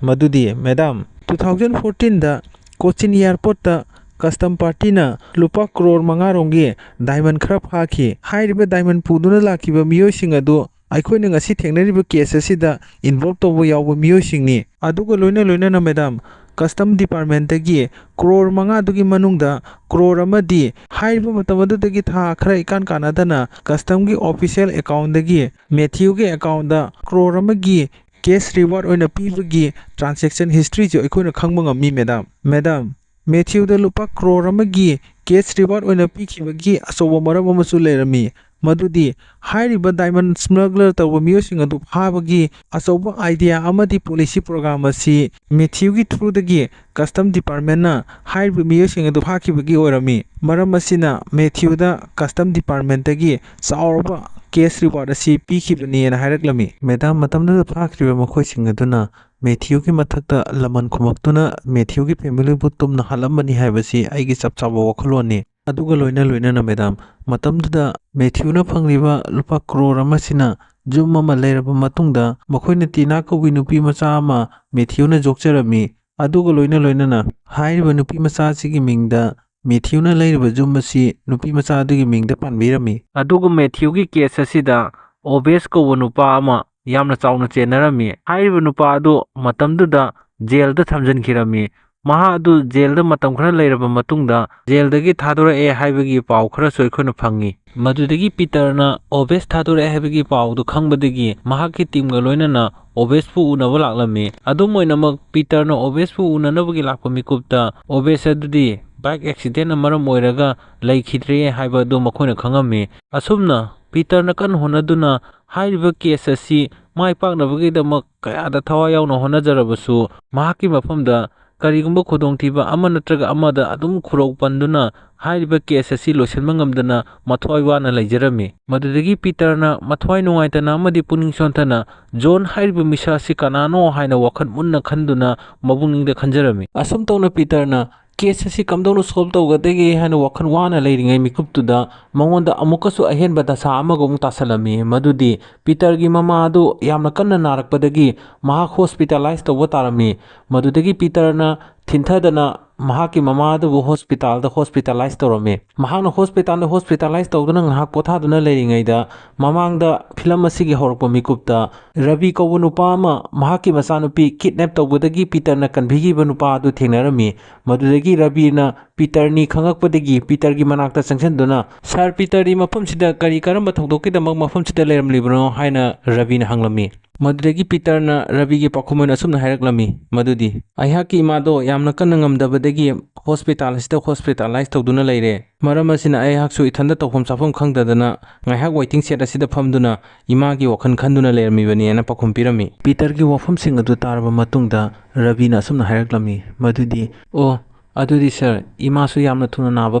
ꯃꯗꯨꯗꯤ, "madam, two thousand ꯐꯣꯔꯇꯤꯟꯗ Cochin ꯑꯦꯌꯥꯔꯄꯣꯔꯠꯇ custom ꯄꯥꯔꯇꯤꯅ ꯂꯨꯄꯥ ꯀ꯭ꯔꯣꯔ ꯃꯉꯥ ꯔꯣꯝꯒꯤ ꯗꯥꯏꯃꯟ ꯈꯔ ꯐꯥꯈꯤ꯫ ꯍꯥꯏꯔꯤꯕ ꯗꯥꯏꯃꯟ ꯄꯨꯗꯨꯅ ꯂꯥꯛꯈꯤꯕ ꯃꯤꯑꯣꯏꯁꯤꯡ ꯑꯗꯨ ꯑꯩꯈꯣꯏꯅ ꯉꯁꯤ ꯊꯦꯡꯅꯔꯤꯕ ꯀꯦꯁ ꯑꯁꯤꯗ ꯏꯟꯚꯣꯜꯕ ꯇꯧꯕ ꯌꯥꯎꯕ ꯃꯤꯑꯣꯏꯁꯤꯡꯅꯤ꯫ ꯑꯗꯨꯒ ꯂꯣꯏꯅ ꯂꯣꯏꯅꯅ, ꯃꯦꯗꯥꯝ, ꯀꯁꯇꯝ ꯗꯤꯄꯥꯔꯠꯃꯦꯟꯇꯒꯤ ꯀ꯭ꯔꯣꯔ ꯃꯉꯥꯗꯨꯒꯤ ꯃꯅꯨꯡꯗ ꯀ꯭ꯔꯣꯔ ꯑꯃꯗꯤ ꯍꯥꯏꯔꯤꯕ ꯃꯇꯝ ꯑꯗꯨꯗꯒꯤ ꯊꯥ ꯈꯔ ꯏꯀꯥꯟ ꯀꯥꯟꯅꯗꯅ ꯀꯁꯇꯝꯒꯤ ꯑꯣꯐꯤꯁꯤꯌꯦꯜ ꯑꯦꯀꯥꯎꯟꯗꯒꯤ ꯃꯦꯊ꯭ꯌꯨꯒꯤ ꯑꯦꯀꯥꯎꯟꯗ ꯀ꯭ꯔꯣꯔ ꯑꯃꯒꯤ ꯀꯦꯁ ꯔꯤꯋꯥꯔꯗ ꯑꯣꯏꯅ ꯄꯤꯕꯒꯤ ꯇ꯭ꯔꯥꯟꯖꯦꯛꯁꯟ ꯍꯤꯁꯇ꯭ꯔꯤꯁꯨ ꯑꯩꯈꯣꯏꯅ ꯈꯪꯕ ꯉꯝꯃꯤ, ꯃꯦꯗꯥꯝ꯫ ꯃꯦꯗꯥꯝ, ꯃꯦꯊ꯭ꯌꯨꯗ ꯂꯨꯄꯥ ꯀ꯭ꯔꯣꯔ ꯑꯃꯒꯤ ꯀꯦꯁ ꯔꯤꯋꯥꯔꯗ ꯑꯣꯏꯅ ꯄꯤꯈꯤꯕꯒꯤ ꯑꯆꯧꯕ ꯃꯔꯝ ꯑꯃꯁꯨ ꯂꯩꯔꯝꯃꯤ, ꯃꯗꯨꯗꯤ ꯍꯥꯏꯔꯤꯕ ꯗꯥꯏꯃꯟ ꯁ꯭ꯃꯒꯂꯔ ꯇꯧꯕ ꯃꯤꯑꯣꯏꯁꯤꯡ ꯑꯗꯨ ꯐꯥꯕꯒꯤ ꯑꯆꯧꯕ ꯑꯥꯏꯗꯤꯌꯥ ꯑꯃꯗꯤ ꯄꯣꯂꯤꯁꯤ ꯄ꯭ꯔꯣꯒ꯭ꯔꯥꯝ ꯑꯁꯤ ꯃꯦꯊ꯭ꯌꯨꯒꯤ ꯊ꯭ꯔꯨꯗꯒꯤ ꯀꯁꯇꯝ ꯗꯤꯄꯥꯔꯠꯃꯦꯟꯅ ꯍꯥꯏꯔꯤꯕ ꯃꯤꯑꯣꯏꯁꯤꯡ ꯑꯗꯨ ꯐꯥꯈꯤꯕꯒꯤ ꯑꯣꯏꯔꯝꯃꯤ꯫ ꯃꯔꯝ ꯑꯁꯤꯅ ꯃꯦꯊ꯭ꯌꯨꯗ ꯀꯁꯇꯝ ꯗꯤꯄꯥꯔꯠꯃꯦꯟꯇꯒꯤ ꯆꯥꯎꯔꯕ ꯀꯦꯁ ꯔꯤꯋꯥꯔꯗ ꯑꯁꯤ ꯄꯤꯈꯤꯕꯅꯦꯅ ꯍꯥꯏꯔꯛꯂꯝꯃꯤ꯫ ꯃꯦꯗꯥꯝ, ꯃꯇꯝꯗꯨꯗ ꯐꯥꯈ꯭ꯔꯤꯕ ꯃꯈꯣꯏꯁꯤꯡ ꯑꯗꯨꯅ ꯃꯦꯊ꯭ꯌꯨꯒꯤ ꯃꯊꯛꯇ ꯂꯃꯟ ꯈꯨꯝꯃꯛꯇꯨꯅ ꯃꯦꯊ꯭ꯌꯨꯒꯤ ꯐꯦꯃꯤꯂꯤꯕꯨ ꯇꯨꯝꯅ ꯍꯥꯠꯂꯝꯕꯅꯤ ꯍꯥꯏꯕꯁꯤ ꯑꯩꯒꯤ ꯆꯞ ꯆꯥꯕ ꯋꯥꯈꯜꯂꯣꯟꯅꯤ꯫ ꯑꯗꯨꯒ ꯂꯣꯏꯅ ꯂꯣꯏꯅꯅ, ꯃꯦꯗꯥꯝ, ꯃꯇꯝꯗꯨꯗ ꯃꯦꯊ꯭ꯌꯨꯅ ꯐꯪꯂꯤꯕ ꯂꯨꯄꯥ ꯀ꯭ꯔꯣꯔ ꯑꯃꯁꯤꯅ ꯌꯨꯝ ꯑꯃ ꯂꯩꯔꯕ ꯃꯇꯨꯡꯗ ꯃꯈꯣꯏꯅ ꯇꯤꯅꯥ ꯀꯧꯕꯤ ꯅꯨꯄꯤ ꯃꯆꯥ ꯑꯃ ꯃꯦꯊ꯭ꯌꯨꯅ ꯌꯣꯛꯆꯔꯝꯃꯤ꯫ ꯑꯗꯨꯒ ꯂꯣꯏꯅ ꯂꯣꯏꯅꯅ ꯍꯥꯏꯔꯤꯕ ꯅꯨꯄꯤ ꯃꯆꯥ ꯑꯁꯤꯒꯤ ꯃꯤꯡꯗ ꯃꯦꯊ꯭ꯌꯨꯅ ꯂꯩꯔꯤꯕ ꯌꯨꯝ ꯑꯁꯤ ꯅꯨꯄꯤ ꯃꯆꯥ ꯑꯗꯨꯒꯤ ꯃꯤꯡꯗ ꯄꯥꯟꯕꯤꯔꯝꯃꯤ꯫ ꯑꯗꯨꯒ ꯃꯦꯊ꯭ꯌꯨꯒꯤ ꯀꯦꯁ ꯑꯁꯤꯗ ꯑꯣꯕꯦꯁ ꯀꯧꯕ ꯅꯨꯄꯥ ꯑꯃ ꯌꯥꯝꯅ ꯆꯥꯎꯅ ꯆꯦꯟꯅꯔꯝꯃꯤ꯫ ꯍꯥꯏꯔꯤꯕ ꯅꯨꯄꯥ ꯑꯗꯨ ꯃꯇꯝꯗꯨꯗ ꯖꯦꯜꯗ ꯊꯝꯖꯤꯟꯈꯤꯔꯝꯃꯤ꯫ ꯃꯍꯥꯛ ꯑꯗꯨ ꯖꯦꯜꯗ ꯃꯇꯝ ꯈꯔ ꯂꯩꯔꯕ ꯃꯇꯨꯡꯗ ꯖꯦꯜꯗꯒꯤ ꯊꯥꯗꯣꯔꯛꯑꯦ ꯍꯥꯏꯕꯒꯤ ꯄꯥꯎ ꯈꯔꯁꯨ ꯑꯩꯈꯣꯏꯅ ꯐꯪꯉꯤ꯫ ꯃꯗꯨꯗꯒꯤ ꯄꯤꯇꯔꯅ ꯑꯣꯕꯦꯁ ꯊꯥꯗꯣꯔꯛꯑꯦ ꯍꯥꯏꯕꯒꯤ ꯄꯥꯎꯗꯨ ꯈꯪꯕꯗꯒꯤ ꯃꯍꯥꯛꯀꯤ ꯇꯤꯝꯒ ꯂꯣꯏꯅꯅ ꯑꯣꯕꯦꯁꯄꯨ ꯎꯅꯕ ꯂꯥꯛꯂꯝꯃꯤ꯫ ꯑꯗꯨꯝ ꯑꯣꯏꯅꯃꯛ, ꯄꯤꯇꯔꯅ ꯑꯣꯕꯦꯁꯄꯨ ꯎꯅꯅꯕꯒꯤ ꯂꯥꯛꯄ ꯃꯤꯀꯨꯞꯇ ꯑꯣꯕꯦꯁ ꯑꯗꯨꯗꯤ ꯕꯥꯏꯛ ꯑꯦꯛꯁꯤꯗꯦꯟꯅ ꯃꯔꯝ ꯑꯣꯏꯔꯒ ꯂꯩꯈꯤꯗ꯭ꯔꯦ ꯍꯥꯏꯕ ꯑꯗꯨ ꯃꯈꯣꯏꯅ ꯈꯪꯉꯝꯃꯤ꯫ ꯑꯁꯨꯝꯅ ꯄꯤꯇꯔꯅ ꯀꯟꯅ ꯍꯣꯠꯅꯗꯨꯅ ꯍꯥꯏꯔꯤꯕ ꯀꯦꯁ ꯑꯁꯤ ꯃꯥꯏ ꯄꯥꯛꯅꯕꯒꯤꯗꯃꯛ ꯀꯌꯥꯗ ꯊꯋꯥꯏ ꯌꯥꯎꯅ ꯍꯣꯠꯅꯖꯔꯕꯁꯨ, ꯃꯍꯥꯛꯀꯤ ꯃꯐꯝꯗ ꯀꯔꯤꯒꯨꯝꯕ ꯈꯨꯗꯣꯡꯊꯤꯕ ꯑꯃ ꯅꯠꯇ꯭ꯔꯒ ꯑꯃꯗ ꯑꯗꯨꯝ ꯈꯨꯔꯧ ꯄꯟꯗꯨꯅ ꯍꯥꯏꯔꯤꯕ ꯀꯦꯁ ꯑꯁꯤ ꯂꯣꯏꯁꯤꯟꯕ ꯉꯝꯗꯅ ꯃꯊ꯭ꯋꯥꯏ ꯋꯥꯅ ꯂꯩꯖꯔꯝꯃꯤ꯫ ꯃꯗꯨꯗꯒꯤ ꯄꯤꯇꯔꯅ ꯃꯊ꯭ꯋꯥꯏ ꯅꯨꯡꯉꯥꯏꯇꯅ ꯑꯃꯗꯤ ꯄꯨꯛꯅꯤꯡ ꯁꯣꯟꯊꯅ ꯖꯣꯟ ꯍꯥꯏꯔꯤꯕ ꯃꯤꯁꯛ ꯑꯁꯤ ꯀꯅꯥꯅꯣ ꯍꯥꯏꯅ ꯋꯥꯈꯜ ꯃꯨꯟꯅ ꯈꯟꯗꯨꯅ ꯃꯄꯨꯛꯅꯤꯡꯗ ꯈꯟꯖꯔꯝꯃꯤ꯫ ꯑꯁꯨꯝ ꯇꯧꯅ ꯄꯤꯇꯔꯅ ꯀꯦꯁ ꯑꯁꯤ ꯀꯝꯗꯧꯅ ꯁꯣꯜꯕ ꯇꯧꯒꯗꯒꯦ ꯍꯥꯏꯅ ꯋꯥꯈꯜ ꯋꯥꯅ ꯂꯩꯔꯤꯉꯩ ꯃꯤꯀꯨꯞꯇꯨꯗ ꯃꯉꯣꯟꯗ ꯑꯃꯨꯛꯀꯁꯨ ꯑꯍꯦꯟꯕ ꯗꯁꯥ ꯑꯃꯒ ꯑꯃꯨꯛ ꯇꯥꯁꯜꯂꯝꯃꯤ꯫ ꯃꯗꯨꯗꯤ ꯄꯤꯇꯔꯒꯤ ꯃꯃꯥ ꯑꯗꯨ ꯌꯥꯝꯅ ꯀꯟꯅ ꯅꯥꯔꯛꯄꯗꯒꯤ ꯃꯍꯥꯛ ꯍꯣꯁꯄꯤꯇꯥꯂꯥꯏꯁ ꯇꯧꯕ ꯇꯥꯔꯝꯃꯤ꯫ ꯃꯗꯨꯗꯒꯤ ꯄꯤꯇꯔꯅ ꯊꯤꯟꯊꯗꯅ ꯃꯍꯥꯛꯀꯤ ꯃꯃꯥ ꯑꯗꯨꯕꯨ ꯍꯣꯁꯄꯤꯇꯥꯜꯗ ꯍꯣꯁꯄꯤꯇꯥꯂꯥꯏꯁ ꯇꯧꯔꯝꯃꯤ꯫ ꯃꯍꯥꯛꯅ ꯍꯣꯁꯄꯤꯇꯥꯜꯗ ꯍꯣꯁꯄꯤꯇꯥꯂꯥꯏꯁ ꯇꯧꯗꯨꯅ ꯉꯥꯏꯍꯥꯛ ꯄꯣꯊꯥꯗꯨꯅ ꯂꯩꯔꯤꯉꯩꯗ, ꯃꯃꯥꯡꯗ ꯐꯤꯂꯝ ꯑꯁꯤꯒꯤ ꯍꯧꯔꯛꯄ ꯃꯤꯀꯨꯞꯇ ꯔꯕꯤ ꯀꯧꯕ ꯅꯨꯄꯥ ꯑꯃ ꯃꯍꯥꯛꯀꯤ ꯃꯆꯥꯅꯨꯄꯤ ꯀꯤꯗꯅꯦꯞ ꯇꯧꯕꯗꯒꯤ ꯄꯤꯇꯔꯅ ꯀꯟꯕꯤꯈꯤꯕ ꯅꯨꯄꯥ ꯑꯗꯨ ꯊꯦꯡꯅꯔꯝꯃꯤ꯫ ꯃꯗꯨꯗꯒꯤ ꯔꯕꯤꯅ ꯄꯤꯇꯔꯅꯤ ꯈꯪꯉꯛꯄꯗꯒꯤ ꯄꯤꯇꯔꯒꯤ ꯃꯅꯥꯛꯇ ꯆꯪꯁꯤꯟꯗꯨꯅ, "ꯁꯥꯔ, ꯄꯤꯇꯔꯗꯤ ꯃꯐꯝꯁꯤꯗ ꯀꯔꯤ ꯀꯔꯝꯕ ꯊꯧꯗꯣꯛꯀꯤꯗꯃꯛ ꯃꯐꯝꯁꯤꯗ ꯂꯩꯔꯝꯂꯤꯕꯅꯣ?" ꯍꯥꯏꯅ ꯔꯕꯤꯅ ꯍꯪꯂꯝꯃꯤ꯫ ꯃꯗꯨꯗꯒꯤ ꯄꯤꯇꯔꯅ ꯔꯕꯤꯒꯤ ꯄꯥꯎꯈꯨꯝ ꯑꯣꯏꯅ ꯑꯁꯨꯝꯅ ꯍꯥꯏꯔꯛꯂꯝꯃꯤ, ꯃꯗꯨꯗꯤ, "ꯑꯩꯍꯥꯛꯀꯤ ꯏꯃꯥꯗꯣ ꯌꯥꯝꯅ ꯀꯟꯅ ꯉꯝꯗꯕꯗꯒꯤ ꯍꯣꯁꯄꯤꯇꯥꯜ ꯑꯁꯤꯗ ꯍꯣꯁꯄꯤꯇꯥꯂꯥꯏꯁ ꯇꯧꯗꯨꯅ ꯂꯩꯔꯦ꯫ ꯃꯔꯝ ꯑꯁꯤꯅ ꯑꯩꯍꯥꯛꯁꯨ ꯏꯊꯟꯗ ꯇꯧꯐꯝ ꯆꯥꯐꯝ ꯈꯪꯗꯗꯅ ꯉꯥꯏꯍꯥꯛ ꯋꯦꯇꯤꯡ ꯁꯦꯠ ꯑꯁꯤꯗ ꯐꯝꯗꯨꯅ ꯏꯃꯥꯒꯤ ꯋꯥꯈꯜ ꯈꯟꯗꯨꯅ ꯂꯩꯔꯝꯃꯤꯕꯅꯤ" ꯍꯥꯏꯅ ꯄꯥꯎꯈꯨꯝ ꯄꯤꯔꯝꯃꯤ꯫ ꯄꯤꯇꯔꯒꯤ ꯋꯥꯐꯝꯁꯤꯡ ꯑꯗꯨ ꯇꯥꯔꯕ ꯃꯇꯨꯡꯗ ꯔꯕꯤꯅ ꯑꯁꯨꯝꯅ ꯍꯥꯏꯔꯛꯂꯝꯃꯤ, ꯃꯗꯨꯗꯤ, "ꯑꯣ, ꯑꯗꯨꯗꯤ ꯁꯥꯔ, ꯏꯃꯥꯁꯨ ꯌꯥꯝꯅ ꯊꯨꯅ ꯅꯥꯕ